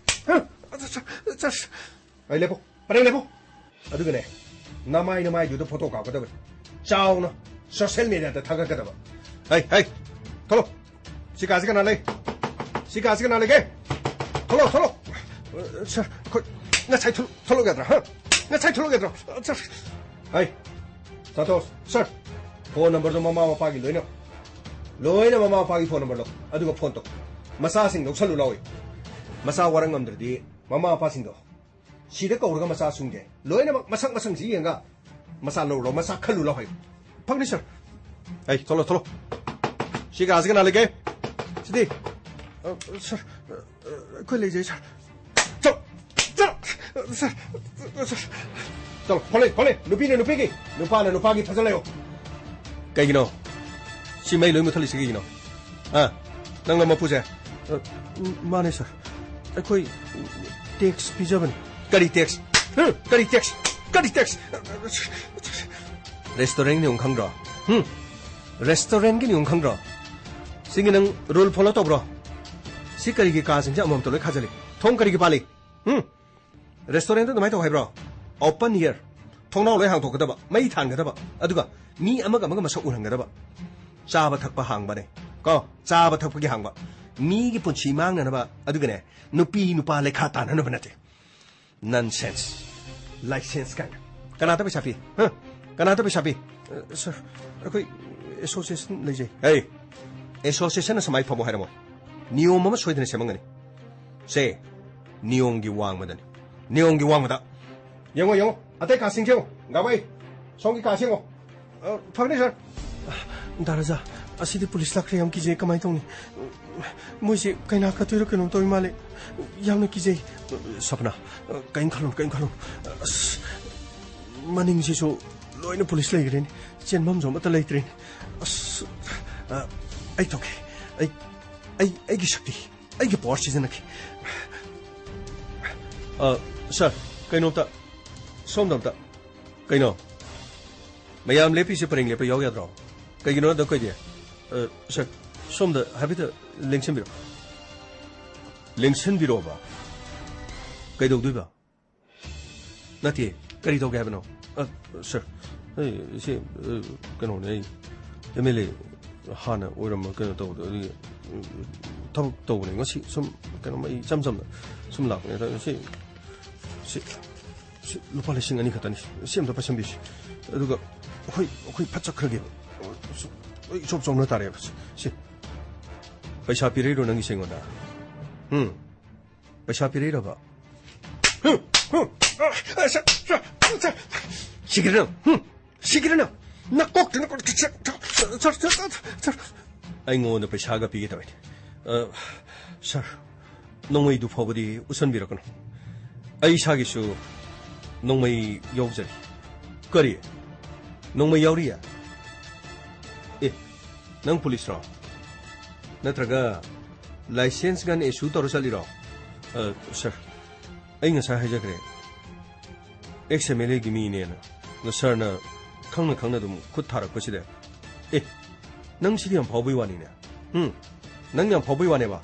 ꯍꯥ? Sir, sir, sir. ꯑꯩ ꯂꯦꯞꯄꯣ꯫ ꯄꯔꯦꯡ ꯂꯦꯞꯄꯣ꯫ ꯑꯗꯨꯒꯅꯦ, ꯅꯃꯥꯏ ꯅꯃꯥꯏꯗꯨꯗ ꯐꯣꯇꯣ ꯀꯥꯞꯀꯗꯕꯅꯤ꯫ ꯆꯥꯎꯅ ꯁꯣꯁꯤꯌꯦꯜ ꯃꯦꯗꯤꯌꯥꯗ ꯊꯥꯒꯠꯀꯗꯕ꯫ ꯍꯩ, ꯍꯩ, ꯊꯣꯛꯂꯣ꯫ ꯁꯤ ꯀꯥꯁꯤ ꯀꯅꯥ ꯂꯩ? ꯁꯤ ꯀꯥꯁꯤ ꯀꯅꯥ ꯂꯩꯒꯦ? ꯊꯣꯛꯂꯣ, ꯊꯣꯛꯂꯣ꯫ ꯁꯔ, ꯑꯩꯈꯣꯏ ꯉꯁꯥꯏ ꯊꯣꯛ-, ꯊꯣꯛꯂꯛ ꯌꯥꯗ꯭ꯔꯥ, ꯍꯥ? ꯉꯁꯥꯏ ꯊꯣꯛꯂꯛ ꯌꯥꯗ꯭ꯔꯣ? ꯁꯔ, ꯍꯩ, ꯁꯥꯟꯇꯣꯁ, ꯁꯔ, ꯐꯣꯟ ꯅꯝꯕꯔꯗꯣ ꯃꯃꯥ ꯃꯄꯥꯒꯤ ꯂꯣꯏꯅ, ꯂꯣꯏꯅ ꯃꯃꯥ ꯃꯄꯥꯒꯤ ꯐꯣꯟ ꯅꯝꯕꯔ ꯂꯧ, ꯑꯗꯨꯒ ꯐꯣꯟ ꯇꯧ꯫ ꯃꯆꯥꯁꯤꯡ ꯂꯧꯁꯜꯂꯨ ꯂꯥꯎꯏ꯫ ꯃꯆꯥ ꯋꯥꯔꯛ ꯉꯝꯗ꯭ꯔꯗꯤ ꯃꯃꯥ ꯃꯄꯥꯁꯤꯡꯗꯣ ꯁꯤꯗ ꯀꯧꯔꯒ ꯃꯆꯥꯁꯤꯡꯁꯦ ꯂꯣꯏꯅꯃꯛ ꯃꯁꯛ ꯃꯁꯛꯁꯤ ꯌꯦꯡꯉꯒ ꯃꯆꯥ ꯂꯧꯔꯨ ꯂꯥꯎ, ꯃꯆꯥ ꯈꯜꯂꯨ ꯂꯥꯎ ꯍꯥꯏꯌꯨ꯫ ꯐꯪꯅꯤ ꯁꯔ꯫ ꯑꯩ ꯊꯣꯛꯂꯣ, ꯊꯣꯛꯂꯣ꯫ ꯁꯤ ꯀꯥꯁꯤ ꯀꯅꯥ ꯂꯩꯒꯦ? ꯁꯤꯗꯤ꯫ ꯑ, ꯁꯔ, ꯑ, ꯑꯩꯈꯣꯏ ꯂꯩꯖꯩ ꯁꯔ꯫ ꯆꯠꯂꯣ, ꯆꯠꯂꯣ, ꯁꯔ, ꯁꯔ꯫ ꯆꯠꯂꯣ, ꯐꯣꯂꯦ, ꯐꯣꯂꯦ꯫ ꯅꯨꯄꯤꯅ ꯅꯨꯄꯤꯒꯤ, ꯅꯨꯄꯥꯅ ꯅꯨꯄꯥꯒꯤ ꯐꯖꯅ ꯂꯩꯌꯣ꯫ ꯀꯩꯒꯤꯅꯣ? ꯁꯤ ꯃꯩ ꯂꯣꯏ ꯃꯨꯠꯊꯠꯂꯤꯁꯤ ꯀꯩꯒꯤꯅꯣ? ꯑ, ꯅꯪꯅ ꯃꯄꯨꯁꯦ? ꯑ, ꯃꯥꯅꯦ ꯁꯔ꯫ ꯑꯩꯈꯣꯏ ꯇꯦꯛꯁ ꯄꯤꯖꯕꯅꯤ꯫ ꯀꯔꯤ ꯇꯦꯛꯁ? ꯍ? ꯀꯔꯤ ꯇꯦꯛꯁ? ꯀꯔꯤ ꯇꯦꯛꯁ? ꯔꯦꯁꯇꯨꯔꯦꯟꯒꯤ ꯅꯤꯌꯣꯝ ꯈꯪꯗ꯭ꯔꯣ? ꯍꯨꯝ? ꯔꯦꯁꯇꯨꯔꯦꯟꯒꯤ ꯅꯤꯌꯣꯝ ꯈꯪꯗ꯭ꯔꯣ? ꯁꯤꯒꯤ ꯅꯪ ꯔꯨꯜ ꯐꯣꯂꯣ ꯇꯧꯕ꯭ꯔꯣ? ꯁꯤ ꯀꯔꯤꯒꯤ ꯀꯥꯁꯤꯡꯁꯦ ꯑꯃꯃꯝꯇ ꯂꯣꯏ ꯈꯥꯖꯤꯜꯂꯤ? ꯊꯣꯡ ꯀꯔꯤꯒꯤ ꯄꯥꯜꯂꯤ? ꯍꯨꯝ? ꯔꯦꯁꯇꯨꯔꯦꯟꯗ ꯑꯗꯨꯃꯥꯏꯅ ꯇꯧ ꯍꯥꯏꯕ꯭ꯔꯣ? ꯑꯣꯄꯟ ꯑꯦꯌꯔ, ꯊꯣꯡꯅꯥꯎ ꯂꯣꯏ ꯍꯥꯡꯗꯣꯛꯀꯗꯕ, ꯃꯩ ꯊꯥꯟꯒꯗꯕ, ꯑꯗꯨꯒ ꯃꯤ ꯑꯃꯒ ꯑꯃꯒ ꯃꯁꯛ ꯎꯍꯟꯒꯗꯕ꯫ ꯆꯥꯕ ꯊꯛꯄ ꯍꯥꯡꯕꯅꯦ ꯀꯣ, ꯆꯥꯕ ꯊꯛꯄꯒꯤ ꯍꯥꯡꯕ꯫ ꯃꯤꯒꯤ ꯄꯨꯟꯁꯤ ꯃꯥꯡꯅꯅꯕ, ꯑꯗꯨꯒꯅꯦ, ꯅꯨꯄꯤ ꯅꯨꯄꯥ ꯂꯩꯈꯥ ꯇꯥꯟꯅꯅꯕ ꯅꯠꯇꯦ꯫ ꯅꯟꯁꯦꯟꯁ꯫ ꯂꯥꯏꯁꯦꯟꯁ ꯀꯥꯏꯅ꯫ ꯀꯅꯥꯗ ꯄꯩꯁꯥ ꯄꯤ? ꯍ? ꯀꯅꯥꯗ ꯄꯩꯁꯥ ꯄꯤ? ꯑ, ꯁꯔ, ꯑꯩꯈꯣꯏ ꯑꯦꯁꯣꯁꯤꯌꯦꯁꯟ ꯂꯩꯖꯩ꯫ ꯍꯦ, ꯑꯦꯁꯣꯁꯤꯌꯦꯁꯟꯅ ꯁꯨꯃꯥꯏ ꯐꯝꯃꯣ ꯍꯥꯏꯔꯝꯃꯣ꯫ ꯅꯤꯌꯣꯝ ꯑꯃ ꯁꯣꯏꯗꯅ ꯁꯦꯝꯃꯝꯒꯅꯤ꯫ ꯁꯦ, ꯅꯤꯌꯣꯝꯒꯤ ꯋꯥꯡꯃꯗꯅꯤ꯫ ꯅꯤꯌꯣꯝꯒꯤ ꯋꯥꯡꯃꯗ꯫ ꯌꯦꯡꯉꯣ, ꯌꯦꯡꯉꯣ꯫ ꯑꯇꯩ ꯀꯥꯁꯤꯡꯁꯦ ꯌꯦꯡꯉꯣ꯫ ꯒꯥꯕꯩ, ꯁꯣꯝꯒꯤ ꯀꯥꯁꯤ ꯌꯦꯡꯉꯣ꯫ ꯑ, ꯐꯒꯅꯤ, ꯁꯔ꯫ ꯗꯥ ꯔꯥꯖꯥ, ꯑꯁꯤꯗꯤ ꯄꯨꯂꯤꯁ ꯂꯥꯛꯈ꯭ꯔꯦ, ꯌꯥꯝ ꯀꯤꯖꯩ, ꯀꯃꯥꯏꯅ ꯇꯧꯅꯤ? ꯃꯣꯏꯁꯦ ꯀꯩꯅꯥ ꯀꯠꯇꯣꯏꯔ ꯀꯩꯅꯣꯝ ꯇꯧꯔꯤ ꯃꯥꯜꯂꯦ, ꯌꯥꯝꯅ ꯀꯤꯖꯩ꯫ ꯁꯄꯅꯥ, ꯀꯔꯤꯝ ꯈꯜꯂꯨꯅꯨ, ꯀꯔꯤꯝ ꯈꯜꯂꯨꯅꯨ꯫ ꯑꯁ, ꯃꯅꯤꯡꯁꯤꯁꯨ ꯂꯣꯏꯅ ꯄꯨꯂꯤꯁ ꯂꯩꯈ꯭ꯔꯦꯅꯦ꯫ ꯆꯦꯟꯐꯝꯁꯨ ꯑꯃꯠꯇ ꯂꯩꯇ꯭ꯔꯦꯅꯦ꯫ ꯑꯁ, ꯑ, ꯑꯩ ꯇꯧꯒꯦ꯫ ꯑꯩ, ꯑꯩ, ꯑꯩꯒꯤ ꯁꯛꯇꯤ, ꯑꯩꯒꯤ ꯄꯋꯥꯔ ꯁꯤꯖꯤꯟꯅꯒꯦ꯫ ꯑ, ꯁꯥꯔ, ꯀꯩꯅꯣꯝꯇ, ꯁꯣꯝꯗ ꯑꯝꯇ꯫ ꯀꯩꯅꯣ? ꯃꯌꯥꯝ ꯂꯦꯞꯄꯤꯁꯦ ꯄꯔꯦꯡ ꯂꯦꯞꯄ ꯌꯥꯎ ꯌꯥꯗ꯭ꯔꯣ? ꯀꯩꯒꯤꯅꯣ ꯑꯗꯣ ꯑꯩꯈꯣꯏꯗꯤ? ꯑ, ꯁꯥꯔ, ꯁꯣꯝꯗ ꯍꯥꯏꯐꯦꯠꯇ ꯂꯦꯡꯁꯤꯟꯕꯤꯔꯣ꯫ ꯂꯦꯡꯁꯤꯟꯕꯤꯔꯣꯕ? ꯀꯩꯗꯧꯗꯣꯏꯕ? ꯅꯠꯇꯦ, ꯀꯔꯤ ꯇꯧꯒꯦ ꯍꯥꯏꯕꯅꯣ? ꯑ, ꯁꯥꯔ, ꯑꯩ ꯁꯤ, ꯑ, ꯀꯩꯅꯣꯅꯦ, ꯑꯩ ꯑꯦꯝ ꯑꯦꯜ ꯑꯦ ꯍꯥꯟꯅ ꯑꯣꯏꯔꯝꯕ ꯀꯩꯅꯣ ꯇꯧꯕꯗꯣ, ꯑꯗꯨꯒꯤ, ꯎꯝ, ꯊꯕꯛ ꯇꯧꯕꯅꯦ꯫ ꯉꯁꯤ ꯁꯨꯝ ꯀꯩꯅꯣꯝ ꯑꯩ ꯏꯆꯝ ꯆꯝꯅ ꯁꯨꯝ ꯂꯥꯛꯄꯅꯦ꯫ ꯑꯗꯣ ꯁꯤ, ꯁꯤ, ꯁꯤ ꯂꯨꯄꯥ ꯂꯤꯁꯤꯡ ꯑꯅꯤ ꯈꯛꯇꯅꯤ꯫ ꯁꯤ ꯑꯝꯇ ꯄꯥꯏꯁꯟꯕꯤꯁꯤ꯫ ꯑꯗꯨꯒ ꯑꯩꯈꯣꯏ, ꯑꯩꯈꯣꯏ ꯐꯠ ꯆꯠꯈ꯭ꯔꯒꯦꯕ꯫ ꯑꯩ ꯏꯆꯣꯞ ꯆꯣꯞꯅ ꯇꯥꯔꯦꯕ꯫ ꯁꯤ, ꯁꯤ꯫ ꯄꯩꯁꯥ ꯄꯤꯔꯛꯏꯔꯣ ꯅꯪꯒꯤꯁꯦ ꯑꯩꯉꯣꯟꯗ? ꯎꯝ? ꯄꯩꯁꯥ ꯄꯤꯔꯛꯏꯔꯕ? ꯍꯨꯝ, ꯍꯨꯝ, ꯑ, ꯑ, ꯁꯥꯔ, ꯁꯥꯔ, ꯁꯥꯔ, ꯁꯤꯒꯤꯔꯅ, ꯍꯨꯝ, ꯁꯤꯒꯤꯔꯅ, ꯅꯀꯣꯛꯇ, ꯅꯀꯣꯛꯇ, ꯁꯥꯔ, ꯁꯥꯔ, ꯁꯥꯔ, ꯁꯥꯔ, ꯁꯥꯔ, ꯑꯩꯉꯣꯟꯗ ꯄꯩꯁꯥꯒ ꯄꯤꯒꯦ ꯇꯧꯋꯦ꯫ ꯑ, ꯁꯥꯔ, ꯅꯣꯡꯃꯩꯗꯨ ꯐꯥꯎꯕꯗꯤ ꯎꯠꯁꯟꯕꯤꯔꯛꯀꯅꯨ꯫ ꯑꯩ ꯏꯁꯥꯒꯤꯁꯨ ꯅꯣꯡꯃꯩ ꯌꯥꯎꯖꯔꯤ꯫ ꯀꯔꯤ? ꯅꯣꯡꯃꯩ ꯌꯥꯎꯔꯤꯌꯦ? ꯑꯦ, ꯅꯪ ꯄꯨꯂꯤꯁꯔꯣ? ꯅꯠꯇ꯭ꯔꯒ license gun issue ꯇꯧꯔ ꯆꯠꯂꯤꯔꯣ? ꯑ, ꯁꯥꯔ, ꯑꯩ ꯉꯁꯥꯏ ꯍꯥꯏꯖꯈ꯭ꯔꯦ, ꯑꯦꯛꯁ ꯑꯦꯝ ꯑꯦꯜ ꯑꯦꯒꯤ ꯃꯤꯅꯦꯅ꯫ ꯑꯗꯣ ꯁꯥꯔꯅ ꯈꯪꯅ ꯈꯪꯅ ꯑꯗꯨꯝ ꯈꯨꯠ ꯊꯥꯔꯛꯄꯁꯤꯗ, ꯑꯦ, ꯅꯪ ꯁꯤꯗꯤ ꯌꯥꯝ ꯐꯥꯎꯕꯩ ꯋꯥꯅꯤꯅꯦ꯫ ꯎꯝ, ꯅꯪ ꯌꯥꯝ ꯐꯥꯎꯕꯩ ꯋꯥꯅꯦꯕ꯫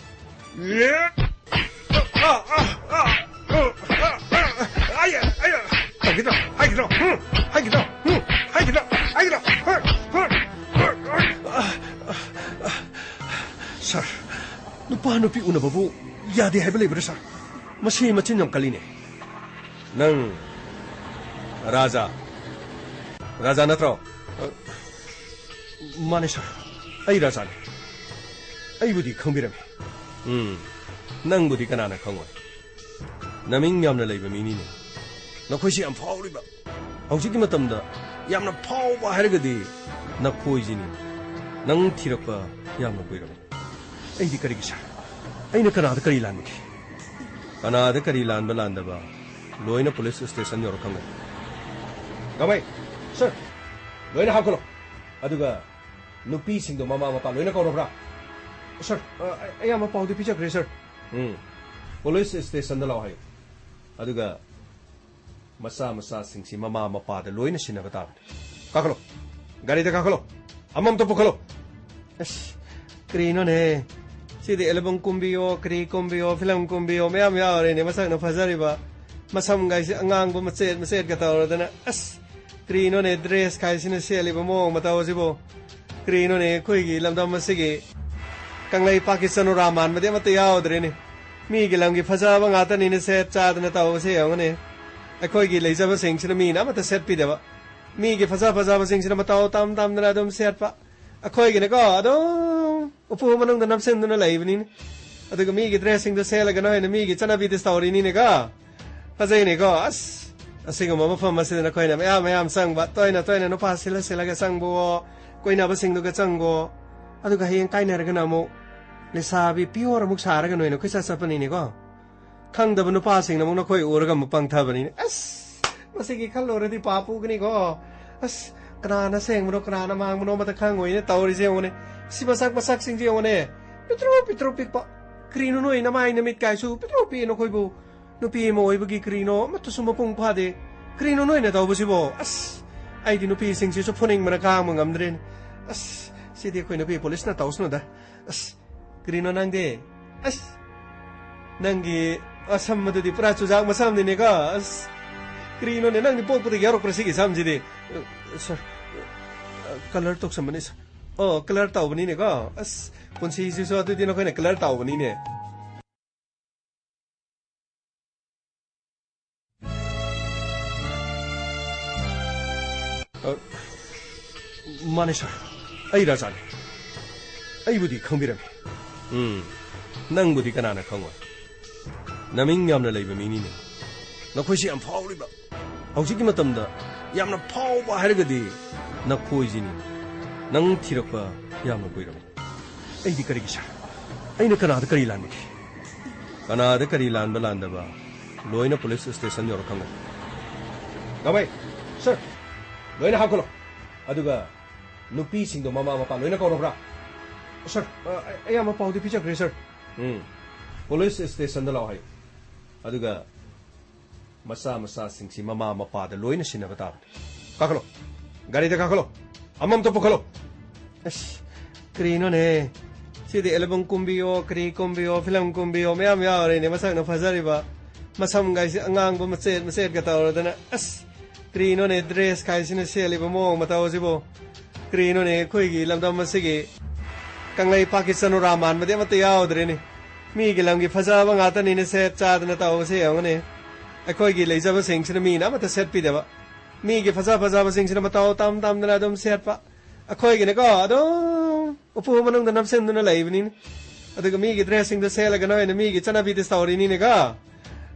ꯇꯧꯒꯦ ꯇꯧ, ꯍꯥꯏꯒꯦ ꯇꯧ, ꯍꯥꯏꯒꯦ ꯇꯧ, ꯎꯝ, ꯍꯥꯏꯒꯦ ꯇꯧ, ꯍꯥꯏꯒꯦ ꯇꯧ, ꯎꯝ, ꯍꯥꯏꯒꯦ ꯇꯧ, ꯎꯝ, ꯍꯥꯏꯒꯦ ꯇꯧ꯫ ꯁꯥꯔ, ꯅꯨꯄꯥ ꯅꯨꯄꯤ ꯎꯅꯕꯕꯨ ꯌꯥꯗꯦ ꯍꯥꯏꯕ ꯂꯩꯕ꯭ꯔꯥ, ꯁꯥꯔ? ꯃꯁꯤ ꯃꯆꯤꯟ ꯌꯥꯝ ꯀꯜꯂꯤꯅꯦ꯫ ꯅꯪ ꯔꯥꯖꯥ, ꯔꯥꯖꯥ ꯅꯠꯇ꯭ꯔꯣ? ꯑ, ꯃꯥꯅꯦ, ꯁꯥꯔ꯫ ꯑꯩ ꯔꯥꯖꯥꯅꯦ꯫ ꯑꯩꯕꯨꯗꯤ ꯈꯪꯕꯤꯔꯝꯃꯤ꯫ ꯎꯝ, ꯅꯪꯕꯨꯗꯤ ꯀꯅꯥꯅ ꯈꯪꯉꯣꯏ? ꯅꯃꯤꯡ ꯌꯥꯝꯅ ꯂꯩꯕ ꯃꯤꯅꯤꯅꯦ꯫ ꯅꯈꯣꯏꯁꯤ ꯌꯥꯝ ꯐꯥꯎꯔꯤꯕ꯫ ꯍꯧꯖꯤꯛꯀꯤ ꯃꯇꯝꯗ ꯌꯥꯝꯅ ꯐꯥꯎꯕ ꯍꯥꯏꯔꯒꯗꯤ ꯅꯈꯣꯏꯁꯤꯅꯤ꯫ ꯅꯪ ꯊꯤꯔꯛꯄ ꯌꯥꯝꯅ ꯀꯨꯏꯔꯕꯅꯤ꯫ ꯑꯩꯗꯤ ꯀꯔꯤꯒꯤ, ꯁꯥꯔ? ꯑꯩꯅ ꯀꯅꯥꯗ ꯀꯔꯤ ꯂꯥꯟꯕꯒꯦ? ꯀꯅꯥꯗ ꯀꯔꯤ ꯂꯥꯟꯕ ꯂꯥꯟꯗꯕ ꯂꯣꯏꯅ ꯄꯨꯂꯤꯁ ꯁ꯭ꯇꯦꯁꯟ ꯌꯧꯔ ꯈꯪꯒꯅꯤ꯫ ꯒꯥꯡꯃꯩ, ꯁꯔ, ꯂꯣꯏꯅ ꯍꯥꯞꯀꯠꯂꯣ꯫ ꯑꯗꯨꯒ ꯅꯨꯄꯤꯁꯤꯡꯗꯣ ꯃꯃꯥ ꯃꯄꯥ ꯂꯣꯏꯅ ꯀꯧꯔꯕ꯭ꯔꯥ? ꯁꯔ, ꯑ, ꯑꯌꯥꯝꯕ ꯄꯥꯎꯗꯤ ꯄꯤꯖꯈ꯭ꯔꯦ, ꯁꯔ꯫ ꯎꯝ꯫ ꯄꯨꯂꯤꯁ ꯁ꯭ꯇꯦꯁꯟꯗ ꯂꯥꯛꯑꯣ ꯍꯥꯏꯌꯨ꯫ ꯑꯗꯨꯒ ꯃꯆꯥ ꯃꯆꯥꯁꯤꯡꯁꯤ ꯃꯃꯥ ꯃꯄꯥꯗ ꯂꯣꯏꯅ ꯁꯤꯟꯅꯕ ꯇꯥꯕꯅꯤ꯫ ꯀꯥꯈꯠꯂꯣ꯫ ꯒꯥꯔꯤꯗ ꯀꯥꯈꯠꯂꯣ꯫ ꯑꯃꯃꯝꯇ ꯄꯨꯈꯠꯂꯣ꯫ ꯑꯁ, ꯀꯔꯤꯅꯣꯅꯦ? ꯁꯤꯗꯤ ꯑꯦꯜꯕꯝ ꯀꯨꯝꯕꯤꯌꯣ, ꯀꯔꯤ ꯀꯨꯝꯕꯤꯌꯣ, ꯐꯤꯂꯝ ꯀꯨꯝꯕꯤꯌꯣ, ꯃꯌꯥꯝ ꯌꯥꯎꯔꯦꯅꯦ꯫ ꯃꯁꯛꯅ ꯐꯖꯔꯤꯕ, ꯃꯁꯝꯒꯥꯏꯁꯤ ꯑꯉꯥꯡꯕ ꯃꯆꯦꯠ ꯃꯆꯦꯠꯀ ꯇꯧꯔꯗꯅ꯫ ꯑꯁ, ꯀꯔꯤꯅꯣꯅꯦ, ꯗ꯭ꯔꯦꯁ ꯀꯥꯏꯁꯤꯅ ꯁꯦꯠꯂꯤꯕ ꯃꯑꯣꯡ ꯃꯇꯧꯁꯤꯕꯨ? ꯀꯔꯤꯅꯣꯅꯦ, ꯑꯩꯈꯣꯏꯒꯤ ꯂꯝꯗꯝ ꯑꯁꯤꯒꯤ ꯀꯪꯂꯩꯄꯥꯛꯀꯤ ꯆꯅꯨꯔꯥ ꯃꯥꯟꯕꯗꯤ ꯑꯃꯠꯇ ꯌꯥꯎꯗ꯭ꯔꯦꯅꯦ꯫ ꯃꯤꯒꯤ ꯂꯝꯒꯤ ꯐꯖꯕ ꯉꯥꯛꯇꯅꯤꯅꯦ ꯁꯦꯠ ꯆꯥꯗꯅ ꯇꯧꯕꯁꯦ ꯌꯦꯡꯉꯨꯅꯦ꯫ ꯑꯩꯈꯣꯏꯒꯤ ꯂꯩꯖꯕꯁꯤꯡꯁꯤꯅ ꯃꯤꯅ ꯑꯃꯠꯇ ꯁꯦꯠꯄꯤꯗꯕ꯫ ꯃꯤꯒꯤ ꯐꯖ ꯐꯖꯕꯁꯤꯡꯁꯤꯅ ꯃꯇꯧ ꯇꯝ ꯇꯝꯗꯅ ꯑꯗꯨꯝ ꯁꯦꯠꯄ꯫ ꯑꯩꯈꯣꯏꯒꯤꯅꯀꯣ ꯑꯗꯨꯝ ꯎꯄꯨ ꯃꯅꯨꯡꯗ ꯅꯞꯁꯤꯟꯗꯨꯅ ꯂꯩꯕꯅꯤꯅꯦ꯫ ꯑꯗꯨꯒ ꯃꯤꯒꯤ ꯗ꯭ꯔꯦꯁꯁꯤꯡꯗꯣ ꯁꯦꯠꯂꯒ ꯅꯣꯏꯅ ꯃꯤꯒꯤ ꯆꯠꯅꯕꯤꯗ ꯇꯧꯔꯤꯅꯤꯅꯦꯀꯣ꯫ ꯐꯖꯩꯅꯦꯀꯣ꯫ ꯑꯁ, ꯑꯁꯤꯒꯨꯝꯕ ꯃꯐꯝ ꯑꯁꯤꯗ ꯅꯈꯣꯏꯅ ꯃꯌꯥꯝ ꯃꯌꯥꯝ ꯆꯪꯕ, ꯇꯣꯏꯅ ꯇꯣꯏꯅ ꯅꯨꯄꯥ ꯁꯤꯜꯂ ꯁꯤꯜꯂꯒ ꯆꯪꯕꯋꯣ, ꯀꯣꯏꯅꯕꯁꯤꯡꯗꯨꯒ ꯆꯪꯕꯋꯣ, ꯑꯗꯨꯒ ꯍꯌꯦꯡ ꯀꯥꯏꯅꯔꯒꯅ ꯑꯃꯨꯛ ꯂꯩꯁꯥꯕꯤ ꯄꯤꯌꯣꯔ ꯑꯃꯨꯛ ꯁꯥꯔꯒ ꯅꯣꯏꯅ ꯀꯣꯏꯆꯠ ꯆꯠꯄꯅꯤꯅꯦꯀꯣ꯫ ꯈꯪꯗꯕ ꯅꯨꯄꯥꯁꯤꯡꯅ ꯑꯃꯨꯛ ꯅꯈꯣꯏ ꯎꯔꯒ ꯑꯃꯨꯛ ꯄꯪꯊꯕꯅꯤꯅꯦ꯫ ꯑꯁ, ꯃꯁꯤꯒꯤ ꯈꯜꯂꯨꯔꯗꯤ ꯄꯥꯞ ꯄꯨꯒꯅꯤꯀꯣ꯫ ꯑꯁ, ꯀꯅꯥꯅ ꯑꯁꯦꯡꯕꯅꯣ, ꯀꯅꯥꯅ ꯃꯥꯡꯕꯅꯣ ꯑꯃꯇ ꯈꯪꯉꯣꯏꯅꯦ ꯇꯧꯔꯤꯁꯦ ꯌꯦꯡꯉꯨꯅꯦ꯫ ꯁꯤ ꯃꯁꯛ ꯃꯁꯛꯁꯤꯡꯁꯦ ꯌꯦꯡꯉꯨꯅꯦ꯫ ꯄꯤꯛꯇ꯭ꯔꯨ ꯄꯤꯛꯇ꯭ꯔꯨ ꯄꯤꯛꯄ꯫ ꯀꯔꯤꯅꯣ ꯅꯣꯏ ꯅꯃꯥꯏ ꯅꯃꯤꯠ ꯀꯥꯏꯁꯨ ꯄꯤꯛꯇ꯭ꯔꯨ ꯄꯤꯛꯏ ꯅꯈꯣꯏꯕꯨ꯫ ꯅꯨꯄꯤ ꯑꯃ ꯑꯣꯏꯕꯒꯤ ꯀꯔꯤꯅꯣ ꯑꯃꯠꯇꯁꯨ ꯃꯄꯨꯡ ꯐꯥꯗꯦ꯫ ꯀꯔꯤꯅꯣ ꯅꯣꯏꯅ ꯇꯧꯕꯁꯤꯕꯣ? ꯑꯁ, ꯑꯩꯗꯤ ꯅꯨꯄꯤꯁꯤꯡꯁꯤꯁꯨ ꯐꯨꯅꯤꯡꯕꯅ ꯈꯥꯡꯕ ꯉꯝꯗ꯭ꯔꯦꯅꯦ꯫ ꯑꯁ, ꯁꯤꯗꯤ ꯑꯩꯈꯣꯏ ꯅꯨꯄꯤ ꯄꯨꯂꯤꯁꯅ ꯇꯧꯁꯅꯨꯗ꯫ ꯑꯁ, ꯀꯔꯤꯅꯣ ꯅꯪꯗꯤ? ꯑꯁ, ꯅꯪꯒꯤ ꯑꯁꯝꯕꯗꯨꯗꯤ ꯄꯨꯔꯥ ꯆꯨꯖꯥꯛ ꯃꯁꯝꯅꯤꯅꯦꯀꯣ꯫ ꯑꯁ, ꯀꯔꯤꯅꯣꯅꯦ, ꯅꯪꯗꯤ ꯄꯣꯛꯄꯗꯒꯤ ꯌꯥꯎꯔꯛꯄ꯭ꯔꯥ ꯁꯤꯒꯤ ꯁꯝꯁꯤꯗꯤ? ꯑ, ꯁꯥꯔ, ꯑ, ꯀꯂꯔ ꯇꯧꯁꯟꯕꯅꯤ, ꯁꯥꯔ꯫ ꯑꯣ, ꯀꯂꯔ ꯇꯧꯕꯅꯤꯅꯦꯀꯣ꯫ ꯑꯁ, ꯄꯨꯟꯁꯤꯁꯤꯁꯨ ꯑꯗꯨꯗꯤ ꯅꯈꯣꯏꯅ ꯀꯂꯔ ꯇꯧꯕꯅꯤꯅꯦ꯫ ꯑ, ꯃꯥꯅꯦ ꯁꯥꯔ, ꯑꯩ ꯔꯥꯖꯥꯅꯤ꯫ ꯑꯩꯕꯨꯗꯤ ꯈꯪꯕꯤꯔꯝꯃꯤ꯫ ꯎꯝ, ꯅꯪꯕꯨꯗꯤ ꯀꯅꯥꯅ ꯈꯪꯉꯣꯏ? ꯅꯃꯤꯡ ꯌꯥꯝꯅ ꯂꯩꯕ ꯃꯤꯅꯤꯅꯦ꯫ ꯅꯈꯣꯏꯁꯤ ꯌꯥꯝ ꯐꯥꯎꯔꯤꯕ꯫ ꯍꯧꯖꯤꯛꯀꯤ ꯃꯇꯝꯗ ꯌꯥꯝꯅ ꯐꯥꯎꯕ ꯍꯥꯏꯔꯒꯗꯤ ꯅꯈꯣꯏꯁꯤꯅꯤ꯫ ꯅꯪ ꯊꯤꯔꯛꯄ ꯌꯥꯝꯅ ꯀꯨꯏꯔꯕꯅꯤ꯫ ꯑꯩꯗꯤ ꯀꯔꯤꯒꯤ ꯁꯥꯔ? ꯑꯩꯅ ꯀꯅꯥꯗ ꯀꯔꯤ ꯂꯥꯟꯕꯒꯦ? ꯀꯅꯥꯗ ꯀꯔꯤ ꯂꯥꯟꯕ ꯂꯥꯟꯗꯕ ꯂꯣꯏꯅ ꯄꯨꯂꯤꯁ ꯁ꯭ꯇꯦꯁꯟ ꯌꯧꯔ ꯈꯪꯒꯅꯤ꯫ ꯒꯥꯡꯃꯩ, ꯁꯔ, ꯂꯣꯏꯅ ꯍꯥꯞꯈꯠꯂꯣ꯫ ꯑꯗꯨꯒ ꯅꯨꯄꯤꯁꯤꯡꯗꯣ ꯃꯃꯥ ꯃꯄꯥ ꯂꯣꯏꯅ ꯀꯧꯔꯕ꯭ꯔꯥ? ꯁꯔ, ꯑ, ꯑꯌꯥꯝꯕ ꯄꯥꯎꯗꯤ ꯄꯤꯖꯈ꯭ꯔꯦ, ꯁꯔ꯫ ꯎꯝ꯫ ꯄꯨꯂꯤꯁ ꯁ꯭ꯇꯦꯁꯟꯗ ꯂꯥꯛꯑꯣ ꯍꯥꯏꯌꯨ꯫ ꯑꯗꯨꯒ ꯃꯆꯥ ꯃꯆꯥꯁꯤꯡꯁꯤ ꯃꯃꯥ ꯃꯄꯥꯗ ꯂꯣꯏꯅ ꯁꯤꯟꯅꯕ ꯇꯥꯕꯅꯤ꯫ ꯀꯥꯈꯠꯂꯣ꯫ ꯒꯥꯔꯤꯗ ꯀꯥꯈꯠꯂꯣ꯫ ꯑꯃꯃꯝꯇ ꯄꯨꯈꯠꯂꯣ꯫ ꯑꯁ, ꯀꯔꯤꯅꯣꯅꯦ? ꯁꯤꯗꯤ ꯑꯦꯜꯕꯝ ꯀꯨꯝꯕꯤꯌꯣ, ꯀꯔꯤ ꯀꯨꯝꯕꯤꯌꯣ, ꯐꯤꯂꯝ ꯀꯨꯝꯕꯤꯌꯣ, ꯃꯌꯥꯝ ꯌꯥꯎꯔꯦꯅꯦ꯫ ꯃꯁꯛꯅ ꯐꯖꯔꯤꯕ, ꯃꯁꯝꯒꯥꯏꯁꯤ ꯑꯉꯥꯡꯕ ꯃꯆꯦꯠ ꯃꯆꯦꯠꯀ ꯇꯧꯔꯗꯅ꯫ ꯑꯁ, ꯀꯔꯤꯅꯣꯅꯦ, ꯗ꯭ꯔꯦꯁ ꯀꯥꯏꯁꯤꯅ ꯁꯦꯠꯂꯤꯕ ꯃꯑꯣꯡ ꯃꯇꯧꯁꯤꯕꯣ? ꯀꯔꯤꯅꯣꯅꯦ, ꯑꯩꯈꯣꯏꯒꯤ ꯂꯝꯗꯝ ꯑꯁꯤꯒꯤ ꯀꯪꯂꯩꯄꯥꯛꯀꯤ ꯆꯅꯨꯔꯥ ꯃꯥꯟꯕꯗꯤ ꯑꯃꯠꯇ ꯌꯥꯎꯗ꯭ꯔꯦꯅꯦ꯫ ꯃꯤꯒꯤ ꯂꯝꯒꯤ ꯐꯖꯕ ꯉꯥꯛꯇꯅꯤꯅꯦ ꯁꯦꯠ ꯆꯥꯗꯅ ꯇꯧꯕꯁꯦ ꯌꯦꯡꯉꯨꯅꯦ꯫ ꯑꯩꯈꯣꯏꯒꯤ ꯂꯩꯖꯕꯁꯤꯡꯁꯤꯅ ꯃꯤꯅ ꯑꯃꯠꯇ ꯁꯦꯠꯄꯤꯗꯕ꯫ ꯃꯤꯒꯤ ꯐꯖ ꯐꯖꯕꯁꯤꯡꯁꯤꯅ ꯃꯇꯧ ꯇꯝ ꯇꯝꯗꯅ ꯑꯗꯨꯝ ꯁꯦꯠꯄ꯫ ꯑꯩꯈꯣꯏꯒꯤꯅꯀꯣ, ꯑꯗꯨꯝ ꯎꯄꯨ ꯃꯅꯨꯡꯗ ꯅꯞꯁꯤꯟꯗꯨꯅ ꯂꯩꯕꯅꯤꯅꯦ꯫ ꯑꯗꯨꯒ ꯃꯤꯒꯤ ꯗ꯭ꯔꯦꯁꯁꯤꯡꯗꯣ ꯁꯦꯠꯂꯒ ꯅꯣꯏꯅ ꯃꯤꯒꯤ ꯆꯠꯅꯕꯤꯗ ꯇꯧꯔꯤꯅꯤꯅꯦꯀꯣ꯫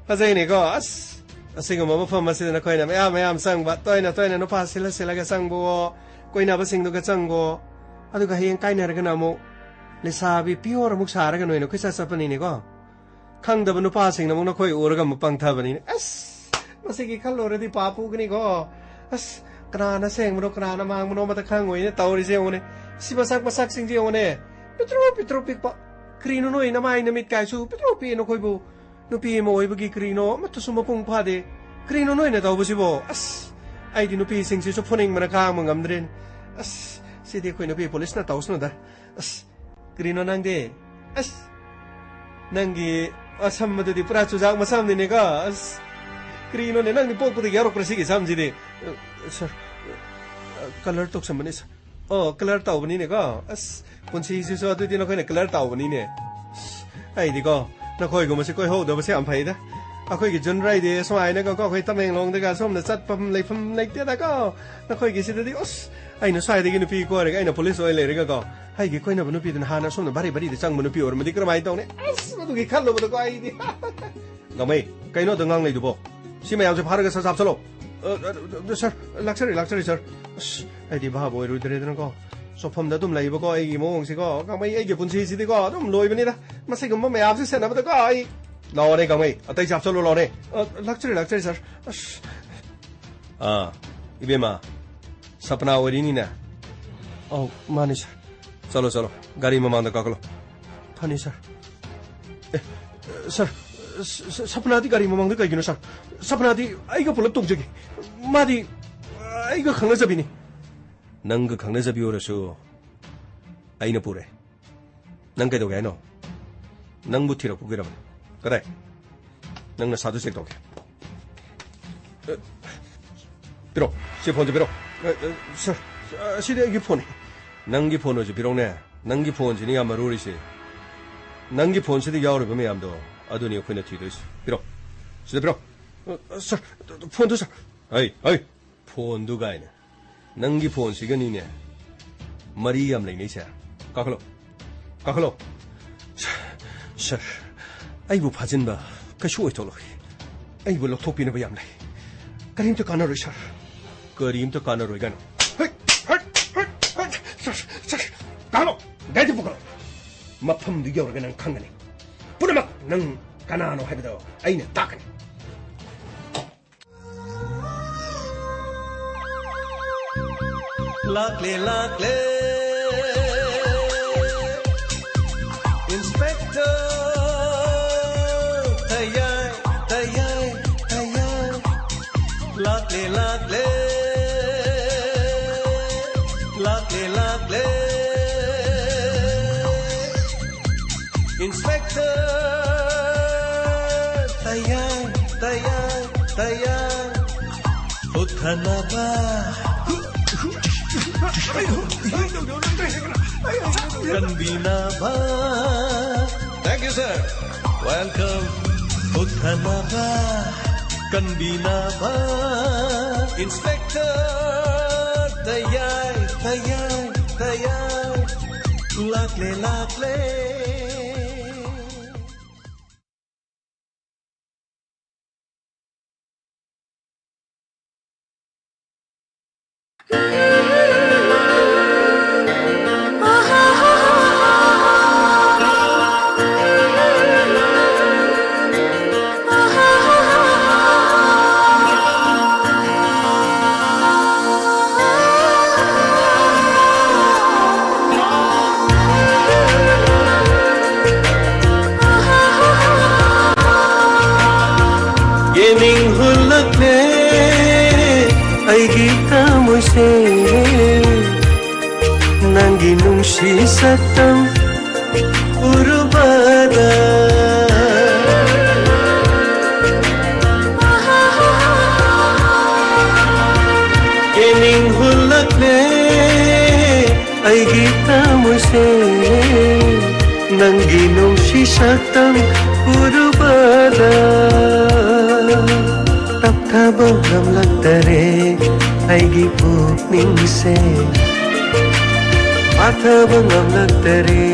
ꯐꯖꯩꯅꯦꯀꯣ꯫ ꯑꯁ, ꯑꯁꯤꯒꯨꯝꯕ ꯃꯐꯝ ꯑꯁꯤꯗ ꯅꯈꯣꯏꯅ ꯃꯌꯥꯝ ꯃꯌꯥꯝ ꯆꯪꯕ, ꯇꯣꯏꯅ ꯇꯣꯏꯅ ꯅꯨꯄꯥ ꯁꯤꯜꯂ ꯁꯤꯜꯂꯒ ꯆꯪꯕꯋꯣ, ꯀꯣꯏꯅꯕꯁꯤꯡꯗꯨꯒ ꯆꯪꯕꯋꯣ, ꯑꯗꯨꯒ ꯍꯌꯦꯡ ꯀꯥꯏꯅꯔꯒꯅ ꯑꯃꯨꯛ ꯂꯩꯁꯥꯕꯤ ꯄꯤꯌꯣꯔ ꯑꯃꯨꯛ ꯁꯥꯔꯒ ꯅꯣꯏꯅ ꯀꯣꯏꯆꯠ ꯆꯠꯄꯅꯤꯅꯦꯀꯣ꯫ ꯈꯪꯗꯕ ꯅꯨꯄꯥꯁꯤꯡꯅ ꯑꯃꯨꯛ ꯅꯈꯣꯏ ꯎꯔꯒ ꯑꯃꯨꯛ ꯄꯪꯊꯕꯅꯤꯅꯦ꯫ ꯑꯁ, ꯃꯁꯤꯒꯤ ꯈꯜꯂꯨꯔꯗꯤ ꯄꯥꯞ ꯄꯨꯒꯅꯤꯀꯣ꯫ ꯑꯁ, ꯀꯅꯥꯅ ꯁꯦꯡꯕꯅꯣ, ꯀꯅꯥꯅ ꯃꯥꯡꯕꯅꯣ ꯑꯃꯇ ꯈꯪꯉꯣꯏꯅ ꯇꯧꯔꯤꯁꯦ ꯌꯦꯡꯉꯨꯅꯦ꯫ ꯁꯤ ꯃꯁꯛ, ꯃꯁꯛꯁꯤꯡꯁꯦ ꯌꯦꯡꯉꯨꯅꯦ꯫ ꯄꯤꯛꯇ꯭ꯔꯨ, ꯄꯤꯛꯇ꯭ꯔꯨ ꯄꯤꯛꯄ꯫ ꯀꯔꯤꯅꯣ ꯅꯣꯏ ꯅꯃꯥꯏ ꯅꯃꯤꯠ ꯀꯥꯏꯁꯨ ꯄꯤꯛꯇ꯭ꯔꯨ ꯄꯤꯛꯑꯦ ꯅꯈꯣꯏꯕꯨ꯫ ꯅꯨꯄꯤ ꯑꯃ ꯑꯣꯏꯕꯒꯤ ꯀꯔꯤꯅꯣ ꯑꯃꯠꯇꯁꯨ ꯃꯄꯨꯡ ꯐꯥꯗꯦ꯫ ꯀꯔꯤꯅꯣ ꯅꯣꯏꯅ ꯇꯧꯕꯁꯤꯕꯣ? ꯑꯁ, ꯑꯩꯗꯤ ꯅꯨꯄꯤꯁꯤꯡꯁꯤꯁꯨ ꯐꯨꯅꯤꯡꯕꯅ ꯈꯥꯡꯕ ꯉꯝꯗ꯭ꯔꯦꯅꯦ꯫ ꯑꯁ, ꯁꯤꯗꯤ ꯑꯩꯈꯣꯏ ꯅꯨꯄꯤ ꯄꯨꯂꯤꯁꯅ ꯇꯧꯁꯅꯨꯗ꯫ ꯑꯁ, ꯀꯔꯤꯅꯣ ꯅꯪꯗꯤ? ꯑꯁ, ꯅꯪꯒꯤ ꯃꯁꯝ ꯑꯗꯨꯗꯤ ꯄꯨꯔꯥ ꯆꯨꯖꯥꯛ ꯃꯁꯝꯅꯤꯅꯦꯀꯣ꯫ ꯑꯁ, ꯀꯔꯤꯅꯣꯅꯦ, ꯅꯪꯗꯤ ꯄꯣꯛꯄꯗꯒꯤ ꯌꯥꯎꯔꯛꯄ꯭ꯔꯥ ꯁꯤꯒꯤ ꯁꯝꯁꯤꯗꯤ? ꯑ, ꯁꯔ, ꯑ, ꯀꯂꯔ ꯇꯧꯁꯟꯕꯅꯤ, ꯁꯔ꯫ ꯑꯣ, ꯀꯂꯔ ꯇꯧꯕꯅꯤꯅꯦꯀꯣ꯫ ꯑꯁ, ꯄꯨꯟꯁꯤꯁꯤꯁꯨ ꯑꯗꯨꯗꯤ ꯅꯈꯣꯏꯅ ꯀꯂꯔ ꯇꯧꯕꯅꯤꯅꯦ꯫ ꯑꯁ, ꯑꯩꯗꯤꯀꯣ, ꯅꯈꯣꯏꯒꯨꯝꯕꯁꯤ ꯀꯣꯏꯍꯧꯗꯕꯁꯦ ꯌꯥꯝ ꯐꯩꯗ꯫ ꯑꯩꯈꯣꯏꯒꯤ ꯖꯨꯟ ꯔꯥꯏꯗꯦ ꯁꯨꯃꯥꯏꯅꯒꯀꯣ, ꯑꯩꯈꯣꯏ ꯇꯃꯦꯡꯂꯣꯡꯗꯒ ꯁꯣꯝꯗ ꯆꯠꯐꯝ ꯂꯩꯐꯝ ꯂꯩꯇꯦꯗꯀꯣ꯫ ꯅꯈꯣꯏꯒꯤ ꯁꯤꯗꯗꯤ, ꯑꯁ, ꯑꯩꯅ ꯁ꯭ꯋꯥꯏꯗꯒꯤ ꯅꯨꯄꯤ ꯀꯣꯏꯔꯒ ꯑꯩꯅ ꯄꯨꯂꯤꯁ ꯑꯣꯏ ꯂꯩꯔꯒꯀꯣ, ꯑꯩꯒꯤ ꯀꯣꯏꯅꯕ ꯅꯨꯄꯤꯗꯨꯅ ꯍꯥꯟꯅ ꯁꯣꯝꯗ ꯚꯥꯔꯤ ꯚꯥꯔꯤꯗ ꯆꯪꯕ ꯅꯨꯄꯤ ꯑꯣꯏꯔꯝꯃꯗꯤ ꯀꯔꯝꯍꯥꯏꯅ ꯇꯧꯅꯤ? ꯑꯁ, ꯃꯗꯨꯒꯤ ꯈꯜꯂꯨꯕꯗꯀꯣ ꯑꯩꯗꯤ꯫ ꯒꯥꯡꯃꯩ, ꯀꯩꯅꯣ ꯑꯗ ꯉꯥꯡ ꯂꯩꯗꯨꯕꯣ? ꯁꯤ ꯃꯌꯥꯝꯁꯦ ꯐꯥꯔꯒ ꯁꯠ ꯁꯠ ꯍꯥꯞꯆꯜꯂꯣ꯫ ꯑ, ꯑ, ꯑ, ꯁꯔ, ꯂꯥꯛꯆꯔꯤ, ꯂꯥꯛꯆꯔꯤ, ꯁꯔ꯫ ꯑꯁ, ꯑꯩꯗꯤ ꯚꯥꯕ ꯑꯣꯏꯔꯨꯗ꯭ꯔꯦꯗꯅꯀꯣ꯫ ꯆꯣꯞꯐꯝꯗ ꯑꯗꯨꯝ ꯂꯩꯕꯀꯣ ꯑꯩꯒꯤ ꯃꯑꯣꯡꯁꯤꯀꯣ꯫ ꯒꯥꯡꯃꯩ, ꯑꯩꯒꯤ ꯄꯨꯟꯁꯤꯁꯤꯗꯤꯀꯣ ꯑꯗꯨꯝ ꯂꯣꯏꯕꯅꯤꯗ꯫ ꯃꯁꯤꯒꯨꯝꯕ ꯃꯌꯥꯝꯁꯤ ꯁꯦꯟꯅꯕꯗꯀꯣ ꯑꯩ꯫ ꯂꯥꯛꯑꯣꯅꯦ ꯒꯥꯡꯃꯩ, ꯑꯇꯩꯁꯦ ꯍꯥꯞꯆꯜꯂꯣ ꯂꯥꯛꯑꯣꯅꯦ꯫ ꯑ, ꯂꯥꯛꯆꯔꯤ, ꯂꯥꯛꯆꯔꯤ, ꯁꯔ꯫ ꯑꯁ꯫ ꯑꯥ, ꯏꯕꯦꯝꯃ, ꯁꯄꯅꯥ ꯑꯣꯏꯔꯤꯅꯤꯅꯦ? ꯑꯧ, ꯃꯥꯅꯤ, ꯁꯥꯔ꯫ ꯆꯠꯂꯣ, ꯆꯠꯂꯣ, ꯒꯥꯔꯤ ꯃꯃꯥꯡꯗ ꯀꯥꯈꯠꯂꯣ꯫ ꯐꯅꯤ, ꯁꯥꯔ꯫ ꯑꯦ, ꯁꯥꯔ, ꯁ-, ꯁ-, ꯁꯄꯅꯥꯗꯤ ꯒꯥꯔꯤ ꯃꯃꯥꯡꯗ ꯀꯩꯒꯤꯅꯣ, ꯁꯥꯔ? ꯁꯄꯅꯥꯗꯤ ꯑꯩꯒ ꯄꯨꯂꯞ ꯇꯣꯡꯖꯒꯦ꯫ ꯃꯥꯗꯤ ꯑꯩꯒ ꯈꯪꯅꯖꯕꯤꯅꯤ꯫ ꯅꯪꯒ ꯈꯪꯅꯖꯕꯤ ꯑꯣꯏꯔꯁꯨ ꯑꯩꯅ ꯄꯨꯔꯦ꯫ ꯅꯪ ꯀꯩꯗꯧꯒꯦ ꯍꯥꯏꯅꯣ? ꯅꯪꯕꯨ ꯊꯤꯔꯛꯄ ꯀꯨꯏꯔꯕꯅꯤ꯫ ꯀꯗꯥꯏ? ꯅꯪ ꯅꯁꯥꯗꯨ ꯆꯦꯛ ꯇꯧꯒꯦ꯫ ꯑ, ꯄꯤꯔꯣ꯫ ꯁꯤ ꯐꯣꯟꯁꯦ ꯄꯤꯔꯣ꯫ ꯑ, ꯑ, ꯁꯥꯔ, ꯑ, ꯑꯁꯤꯗꯤ ꯑꯩꯒꯤ ꯐꯣꯟꯅꯤ꯫ ꯅꯪꯒꯤ ꯐꯣꯟ ꯑꯣꯏꯔꯁꯨ ꯄꯤꯔꯣꯅꯦ꯫ ꯅꯪꯒꯤ ꯐꯣꯟꯁꯤꯅꯤ ꯌꯥꯝ ꯃꯔꯨ ꯑꯣꯏꯔꯤꯁꯦ꯫ ꯅꯪꯒꯤ ꯐꯣꯟꯁꯤꯗ ꯌꯥꯎꯔꯤꯕ ꯃꯌꯥꯝꯗꯣ ꯑꯗꯨꯅꯤ ꯑꯩꯈꯣꯏꯅ ꯊꯤꯗꯣꯏꯁꯦ꯫ ꯄꯤꯔꯣ꯫ ꯁꯤꯗ ꯄꯤꯔꯣ꯫ ꯑ, ꯑ, ꯁꯥꯔ, ꯐꯣꯟꯗꯨ, ꯁꯥꯔ꯫ ꯍꯩ, ꯍꯩ꯫ ꯐꯣꯟꯗꯨ ꯀꯥꯏꯅ꯫ ꯅꯪꯒꯤ ꯐꯣꯟꯁꯤꯒꯅꯤꯅꯦ ꯃꯔꯤ ꯌꯥꯝ ꯂꯩꯅꯩꯁꯦ꯫ ꯀꯥꯈꯠꯂꯣ, ꯀꯥꯈꯠꯂꯣ꯫ ꯁꯥꯔ, ꯑꯩꯕꯨ ꯐꯥꯖꯤꯟꯕ ꯀꯩꯁꯨ ꯑꯣꯏꯊꯣꯛꯂꯣꯏ꯫ ꯑꯩꯕꯨ ꯂꯧꯊꯣꯛꯄꯤꯅꯕ ꯌꯥꯝ ꯂꯩ꯫ ꯀꯔꯤꯝꯇ ꯀꯥꯟꯅꯔꯣꯏ, ꯁꯥꯔ꯫ ꯀꯔꯤꯝꯇ ꯀꯥꯟꯅꯔꯣꯏ ꯀꯥꯏꯅ꯫ ꯍꯩ, ꯍꯩ, ꯍꯩ, ꯍꯩ꯫ ꯁꯥꯔ, ꯁꯥꯔ, ꯀꯥꯈꯠꯂꯣ꯫ ꯒꯥꯔꯤꯗ ꯄꯨꯈꯠꯂꯣ꯫ ꯃꯐꯝꯗꯨ ꯌꯧꯔꯒ ꯅꯪ ꯈꯪꯒꯅꯤ꯫ ꯄꯨꯝꯅꯃꯛ ꯅꯪ ꯀꯅꯥꯅꯣ ꯍꯥꯏꯕꯗꯣ ꯑꯩꯅ ꯇꯥꯛꯀꯅꯤ꯫ ꯂꯥꯛꯂꯦ, ꯂꯥꯛꯂꯦ, Inspector ꯇꯌꯥꯏ, ꯇꯌꯥꯏ, ꯇꯌꯥꯏ꯫ ꯂꯥꯛꯂꯦ, ꯂꯥꯛꯂꯦ, ꯂꯥꯛꯂꯦ, ꯂꯥꯛꯂꯦ꯫ Inspector ꯇꯌꯥꯏ, ꯇꯌꯥꯏ, ꯇꯌꯥꯏ꯫ ꯍꯨꯠꯊꯅꯕ, ꯀꯟꯕꯤꯅꯕ꯫ Thank you, sir. Welcome. ꯍꯨꯠꯊꯅꯕ, ꯀꯟꯕꯤꯅꯕ꯫ Inspector ꯇꯌꯥꯏ, ꯇꯌꯥꯏ, ꯇꯌꯥꯏ꯫ ꯂꯥꯛꯂꯦ, ꯂꯥꯛꯂꯦ꯫ ꯅꯤꯡꯍꯨꯜꯂꯛꯂꯦ ꯑꯩꯒꯤ ꯊꯃꯣꯏꯁꯦ, ꯅꯪꯒꯤ ꯅꯨꯡꯁꯤ ꯁꯛꯇꯝ ꯎꯔꯨꯕꯗ꯫ ꯌꯦꯡꯅꯤꯡ ꯍꯨꯜꯂꯛꯂꯦ ꯑꯩꯒꯤ ꯊꯃꯣꯏꯁꯦ, ꯅꯪꯒꯤ ꯅꯨꯡꯁꯤ ꯁꯛꯇꯝ ꯎꯔꯨꯕꯗ꯫ ꯇꯞꯊꯕ ꯉꯝꯂꯛꯇꯔꯦ ꯑꯩꯒꯤ ꯄꯨꯛꯅꯤꯡꯁꯦ, ꯐꯥꯊꯕ ꯉꯝꯂꯛꯇꯔꯦ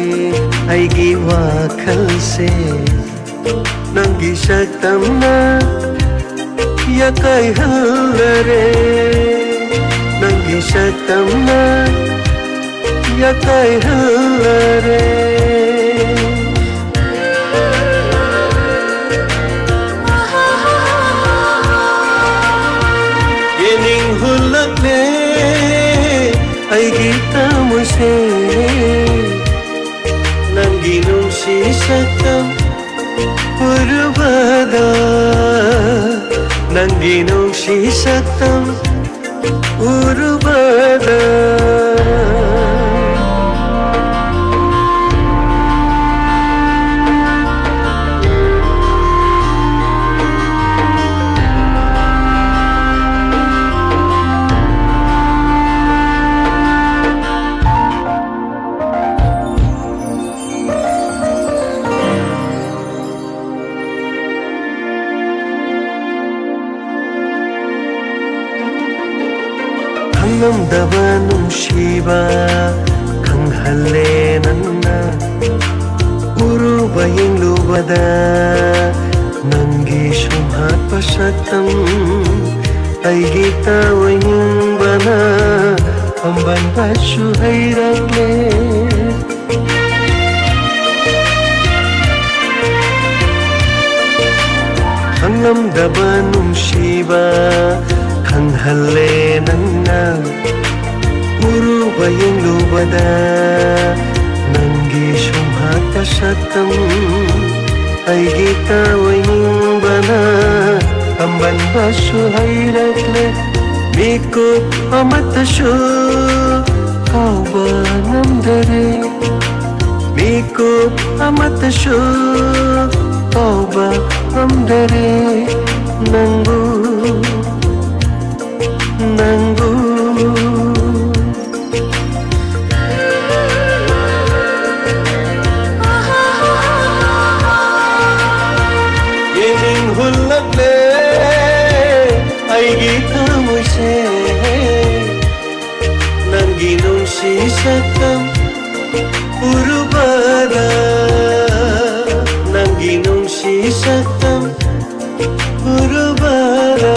ꯑꯩꯒꯤ ꯋꯥꯈꯜꯁꯦ꯫ ꯅꯪꯒꯤ ꯁꯛꯇꯝꯅ ꯌꯥꯀꯥꯏꯍꯜꯂꯔꯦ, ꯅꯪꯒꯤ ꯁꯛꯇꯝꯅ ꯌꯥꯀꯥꯏꯍꯜꯂꯔꯦ꯫ ꯌꯦꯡꯅꯤꯡ ꯍꯨꯜꯂꯛꯂꯦ ꯑꯩꯒꯤ ꯊꯃꯣꯏꯁꯦ, ꯅꯪꯒꯤ ꯅꯨꯡꯁꯤ ꯁꯛꯇꯝ ꯎꯔꯨꯕꯗ, ꯅꯪꯒꯤ ꯅꯨꯡꯁꯤ ꯁꯛꯇꯝ ꯎꯔꯨꯕꯗ꯫ ꯈꯪꯂꯝꯗꯕ ꯅꯨꯡꯁꯤꯕ ꯈꯪꯍꯜꯂꯦ ꯅꯪꯅ꯫ ꯎꯔꯨꯕ ꯌꯦꯡꯂꯨꯕꯗ ꯅꯪꯒꯤ ꯁꯨꯝꯍꯠꯄ ꯁꯛꯇꯝ ꯑꯩꯒꯤ ꯇꯥꯑꯣꯏꯅꯤꯡꯕꯅ ꯄꯥꯝꯕꯟꯕꯁꯨ ꯍꯩꯔꯛꯂꯦ꯫ ꯈꯪꯂꯝꯗꯕ ꯅꯨꯡꯁꯤꯕ ꯈꯪꯍꯜꯂꯦ ꯅꯪꯅ꯫ ꯎꯔꯨꯕ ꯌꯦꯡꯂꯨꯕꯗ ꯅꯪꯒꯤ ꯁꯨꯝꯍꯠꯄ ꯁꯛꯇꯝ ꯑꯩꯒꯤ ꯇꯥꯑꯣꯏꯅꯤꯡꯕꯅ ꯇꯝꯕꯟꯕꯁꯨ ꯍꯩꯔꯛꯂꯦ, ꯃꯤꯀꯨꯞ ꯑꯃꯠꯇꯁꯨ ꯀꯥꯎꯕ ꯉꯝꯗꯔꯦ, ꯃꯤꯀꯨꯞ ꯑꯃꯠꯇꯁꯨ ꯀꯥꯎꯕ ꯉꯝꯗꯔꯦ, ꯅꯪꯕꯨ, ꯅꯪꯕꯨ꯫ ꯌꯦꯡꯅꯤꯡ ꯍꯨꯜꯂꯛꯂꯦ ꯑꯩꯒꯤ ꯊꯃꯣꯏꯁꯦ, ꯅꯪꯒꯤ ꯅꯨꯡꯁꯤ ꯁꯛꯇꯝ ꯎꯔꯨꯕꯗ, ꯅꯪꯒꯤ ꯅꯨꯡꯁꯤ ꯁꯛꯇꯝ ꯎꯔꯨꯕꯗ꯫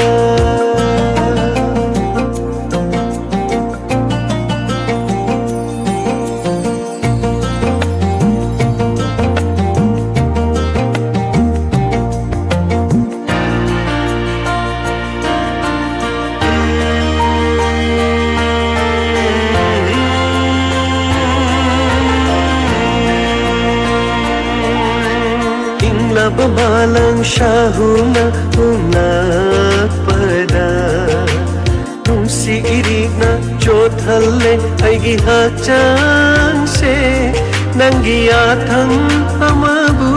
ꯏꯪꯂꯕ ꯃꯥꯂꯪ ꯁꯥꯍꯨꯅ ꯍꯨꯝꯂꯛꯄꯗ, ꯅꯨꯡꯁꯤ ꯏꯔꯤꯛꯅ ꯆꯣꯠꯍꯜꯂꯦ ꯑꯩꯒꯤ ꯍꯛꯆꯥꯡꯁꯦ, ꯅꯪꯒꯤ ꯌꯥꯊꯪ ꯑꯃꯕꯨ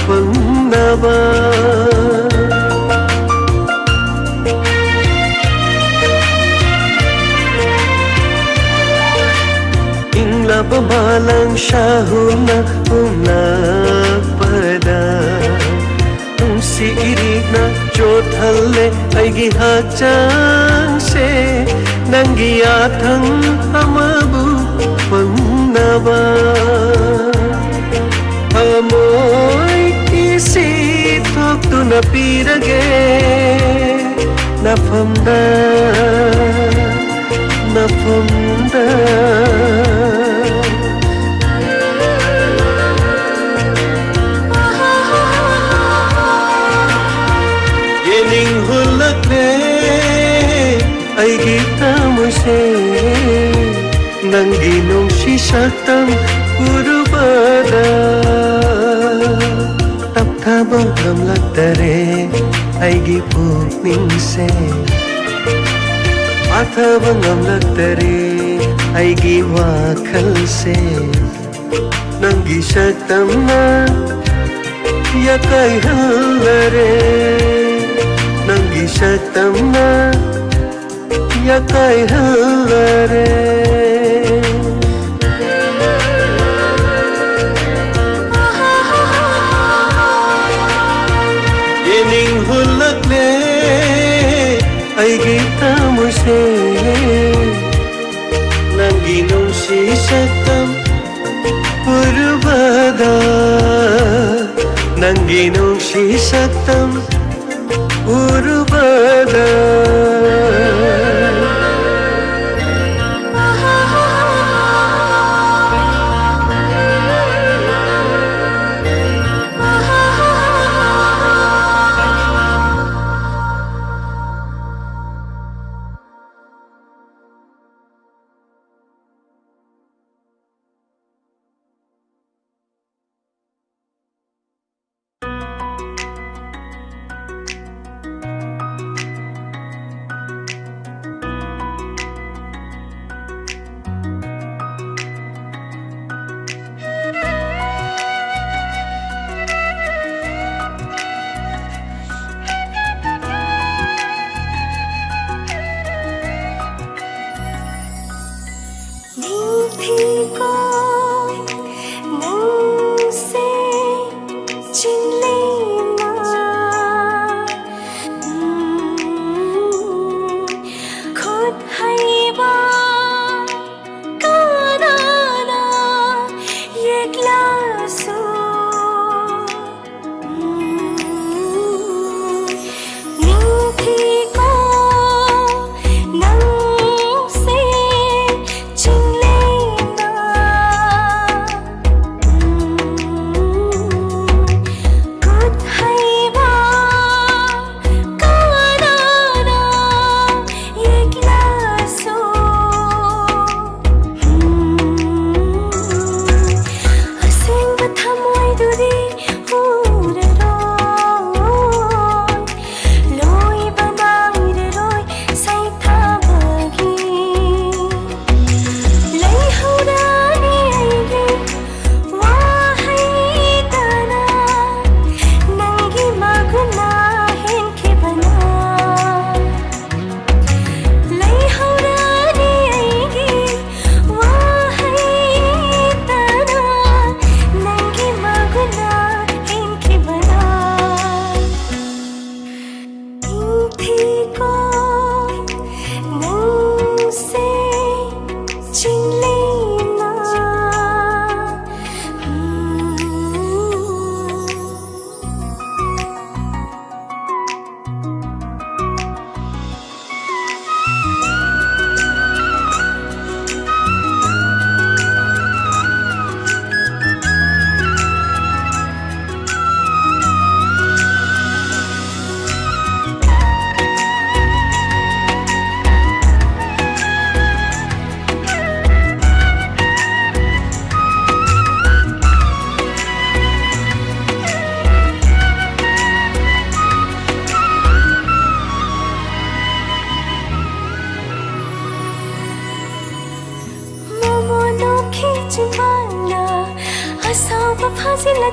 ꯐꯪꯅꯕ꯫ ꯏꯪꯂꯕ ꯃꯥꯂꯪ ꯁꯥꯍꯨꯅ ꯍꯨꯝꯂꯛꯄꯗ, ꯅꯨꯡꯁꯤ ꯏꯔꯤꯛꯅ ꯆꯣꯠꯍꯜꯂꯦ ꯑꯩꯒꯤ ꯍꯛꯆꯥꯡꯁꯦ, ꯅꯪꯒꯤ ꯌꯥꯊꯪ ꯑꯃꯕꯨ ꯐꯪꯅꯕ꯫ ꯊꯃꯣꯏ ꯏꯁꯤ ꯊꯣꯛꯇꯨꯅ ꯄꯤꯔꯒꯦ ꯅꯐꯝꯗ, ꯅꯐꯝꯗ꯫ ꯌꯦꯡꯅꯤꯡ ꯍꯨꯜꯂꯛꯂꯦ ꯑꯩꯒꯤ ꯊꯃꯣꯏꯁꯦ, ꯅꯪꯒꯤ ꯅꯨꯡꯁꯤ ꯁꯛꯇꯝ ꯎꯔꯨꯕꯗ꯫ ꯇꯞꯊꯕ ꯉꯝꯂꯛꯇꯔꯦ ꯑꯩꯒꯤ ꯄꯨꯛꯅꯤꯡꯁꯦ꯫ ꯄꯥꯊꯕ ꯉꯝꯂꯛꯇꯔꯦ ꯑꯩꯒꯤ ꯋꯥꯈꯜꯁꯦ꯫ ꯅꯪꯒꯤ ꯁꯛꯇꯝꯅ ꯌꯥꯀꯥꯏꯍꯜꯂꯔꯦ꯫ ꯅꯪꯒꯤ ꯁꯛꯇꯝꯅ ꯌꯥꯀꯥꯏꯍꯜꯂꯔꯦ꯫ ꯌꯦꯡꯅꯤꯡ ꯍꯨꯜꯂꯛꯂꯦ ꯑꯩꯒꯤ ꯊꯃꯣꯏꯁꯦ꯫ ꯅꯪꯒꯤ ꯅꯨꯡꯁꯤ ꯁꯛꯇꯝ ꯎꯔꯨꯕꯗ, ꯅꯪꯒꯤ ꯅꯨꯡꯁꯤ ꯁꯛꯇꯝ ꯎꯔꯨꯕꯗ꯫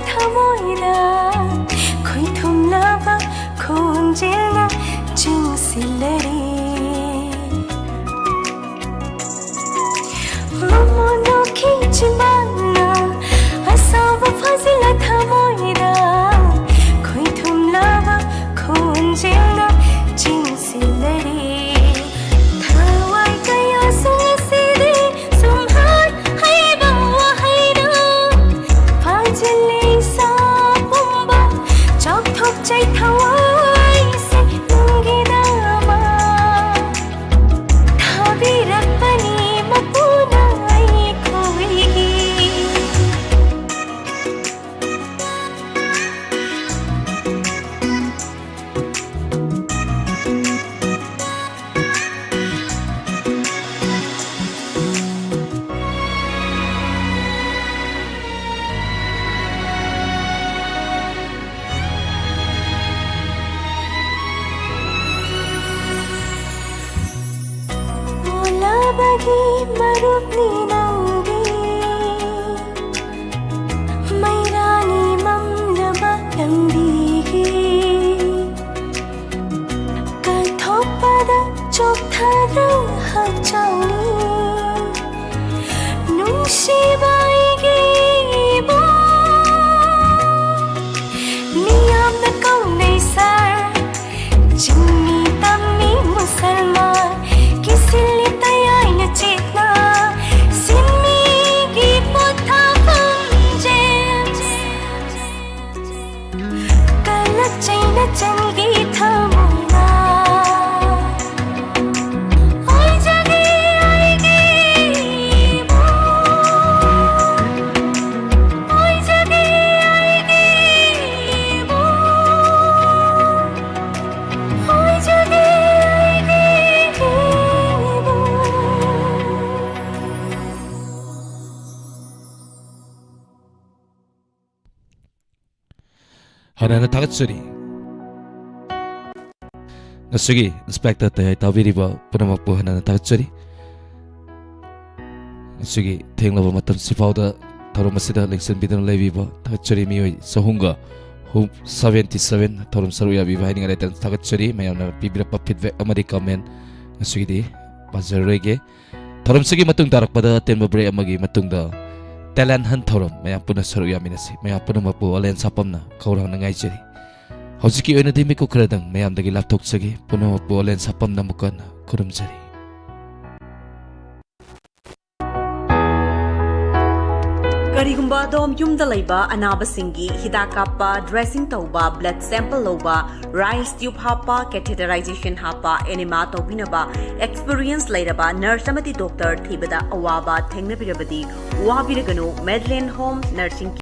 ꯊꯃꯣꯏꯗ ꯈꯣꯏꯊꯨꯝꯂꯕ ꯈꯣꯟꯖꯦꯜꯅ ꯆꯤꯡꯁꯤꯜꯂꯔꯦ꯫ ꯃꯃꯣꯟ ꯅꯣꯛꯈꯤ ꯆꯤꯝꯕꯥꯜꯅ ꯑꯁꯥꯎꯕ ꯐꯥꯖꯤꯜꯂ ꯊꯃꯣꯏꯗ ꯈꯣꯏꯊꯨꯝꯂꯕ ꯈꯣꯟꯖꯦꯜꯅ ꯆꯤꯡꯁꯤꯜꯂꯔꯦ꯫ ꯊꯋꯥꯏ ꯀꯌꯥꯁꯨ ꯉꯁꯤꯗꯤ ꯁꯨꯝꯍꯠ ꯍꯩꯕ ꯋꯥꯍꯩꯅ ꯐꯥꯖꯤꯜꯂꯤ ꯏꯁꯥ ꯄꯨꯝꯕ꯫ ꯆꯥꯎꯊꯣꯛꯆꯩ ꯊꯋꯥꯏꯁꯦ ꯅꯪꯒꯤꯗꯃꯛ꯫ ꯊꯥꯕꯤꯔꯛꯄꯅꯤ ꯃꯄꯨꯅ ꯑꯩꯈꯣꯏꯒꯤ꯫ ꯑꯣꯜꯂꯕꯒꯤ ꯃꯔꯨꯞꯅꯤ ꯅꯪꯗꯤ, ꯃꯩꯔꯥꯅꯤ ꯃꯝꯂꯕ ꯂꯝꯕꯤꯒꯤ꯫ ꯀꯠꯊꯣꯛꯄꯗ ꯆꯣꯛꯊꯗ ꯍꯛꯆꯥꯡꯅꯤ, ꯅꯨꯡꯁꯤꯕ ꯑꯩꯒꯤ ꯏꯕꯨꯡ꯫ ꯃꯤꯌꯥꯝꯅ ꯀꯧꯅꯩ ꯁꯥꯔ, ꯆꯤꯡꯃꯤ ꯇꯝꯃꯤ ꯃꯨꯁꯜꯃꯥꯟ, ꯀꯤꯁꯤꯜꯂꯤ ꯇꯌꯥꯏꯅ ꯆꯦꯠꯅ, ꯁꯤꯟꯃꯤꯒꯤ ꯄꯣꯊꯥꯐꯝ ꯖꯦꯝꯁ꯫ ꯀꯂꯛ ꯆꯩꯅ ꯆꯪꯈꯤ ꯊꯃꯣꯏꯅ꯫ ꯑꯣꯏꯖꯒꯦ ꯑꯩꯒꯤ ꯏꯕꯨꯡ꯫ ꯑꯣꯏꯖꯒꯦ ꯑꯩꯒꯤ ꯏꯕꯨꯡ꯫ ꯑꯣꯏꯖꯒꯦ ꯑꯩꯒꯤ ꯏꯕꯨꯡ꯫ ꯍꯟꯅ ꯍꯟꯅ ꯊꯥꯒꯠꯆꯔꯤ꯫ ꯉꯁꯤꯒꯤ ꯏꯟꯁꯄꯦꯛꯇꯔ ꯇꯌꯥꯏ ꯇꯥꯕꯤꯔꯤꯕ ꯄꯨꯝꯅꯃꯛꯄꯨ ꯍꯟꯅ ꯍꯟꯅ ꯊꯥꯒꯠꯆꯔꯤ꯫ ꯉꯁꯤꯒꯤ ꯊꯦꯡꯂꯕ ꯃꯇꯝꯁꯤꯐꯥꯎꯗ ꯊꯧꯔꯝ ꯑꯁꯤꯗ ꯂꯦꯡꯁꯤꯟꯕꯤꯗꯨꯅ ꯂꯩꯕꯤꯕ ꯊꯥꯒꯠꯆꯔꯤ꯫ ꯃꯤꯑꯣꯏ ꯆꯍꯨꯝꯒ ꯍꯨꯝ-, seventy seven ꯊꯧꯔꯝ ꯁꯔꯨꯛ ꯌꯥꯕꯤꯕ ꯍꯥꯏꯅꯤꯡꯉꯥꯏ ꯂꯩꯇꯅ ꯊꯥꯒꯠꯆꯔꯤ꯫ ꯃꯌꯥꯝꯅ ꯄꯤꯕꯤꯔꯛꯄ feedback ꯑꯃꯗꯤ comment ꯉꯁꯤꯒꯤꯗꯤ ꯄꯥꯖꯔꯔꯣꯏꯒꯦ꯫ ꯊꯧꯔꯝꯁꯤꯒꯤ ꯃꯇꯨꯡ ꯇꯥꯔꯛꯄꯗ ꯑꯇꯦꯟꯕ break ꯑꯃꯒꯤ ꯃꯇꯨꯡꯗ talent hunt ꯊꯧꯔꯝ ꯃꯌꯥꯝ ꯄꯨꯟꯅ ꯁꯔꯨꯛ ꯌꯥꯃꯤꯟꯅꯁꯤ꯫ ꯃꯌꯥꯝ ꯄꯨꯝꯅꯃꯛꯄꯨ ꯑꯂꯦꯟ ꯁꯥꯄꯝꯅ ꯈꯧꯔꯥꯡꯅ ꯉꯥꯏꯖꯔꯤ꯫ ꯍꯧꯖꯤꯛꯀꯤ ꯑꯣꯏꯅꯗꯤ ꯃꯤꯀꯨꯞ ꯈꯔꯗꯪ ꯃꯌꯥꯝꯗꯒꯤ ꯂꯥꯞꯊꯣꯛꯆꯒꯦ꯫ ꯄꯨꯝꯅꯃꯛꯄꯨ ꯑꯂꯦꯟ ꯁꯥꯄꯝꯅ ꯑꯃꯨꯛ ꯍꯟꯅ ꯈꯨꯔꯨꯝꯖꯔꯤ꯫ ꯀꯔꯤꯒꯨꯝꯕ ꯑꯗꯣꯝ ꯌꯨꯝꯗ ꯂꯩꯕ ꯑꯅꯥꯕꯁꯤꯡꯒꯤ ꯍꯤꯗꯥꯛ ꯀꯥꯞꯄ, dressing ꯇꯧꯕ, blood sample ꯂꯧꯕ, rice tube ꯍꯥꯞꯄ, catheterization ꯍꯥꯞꯄ, enema ꯇꯧꯕꯤꯅꯕ experience ꯂꯩꯔꯕ nurse ꯑꯃꯗꯤ doctor ꯊꯤꯕꯗ ꯑꯋꯥꯕ ꯊꯦꯡꯅꯕꯤꯔꯕꯗꯤ ꯋꯥꯕꯤꯔꯒꯅꯨ꯫ Medland Home Nursing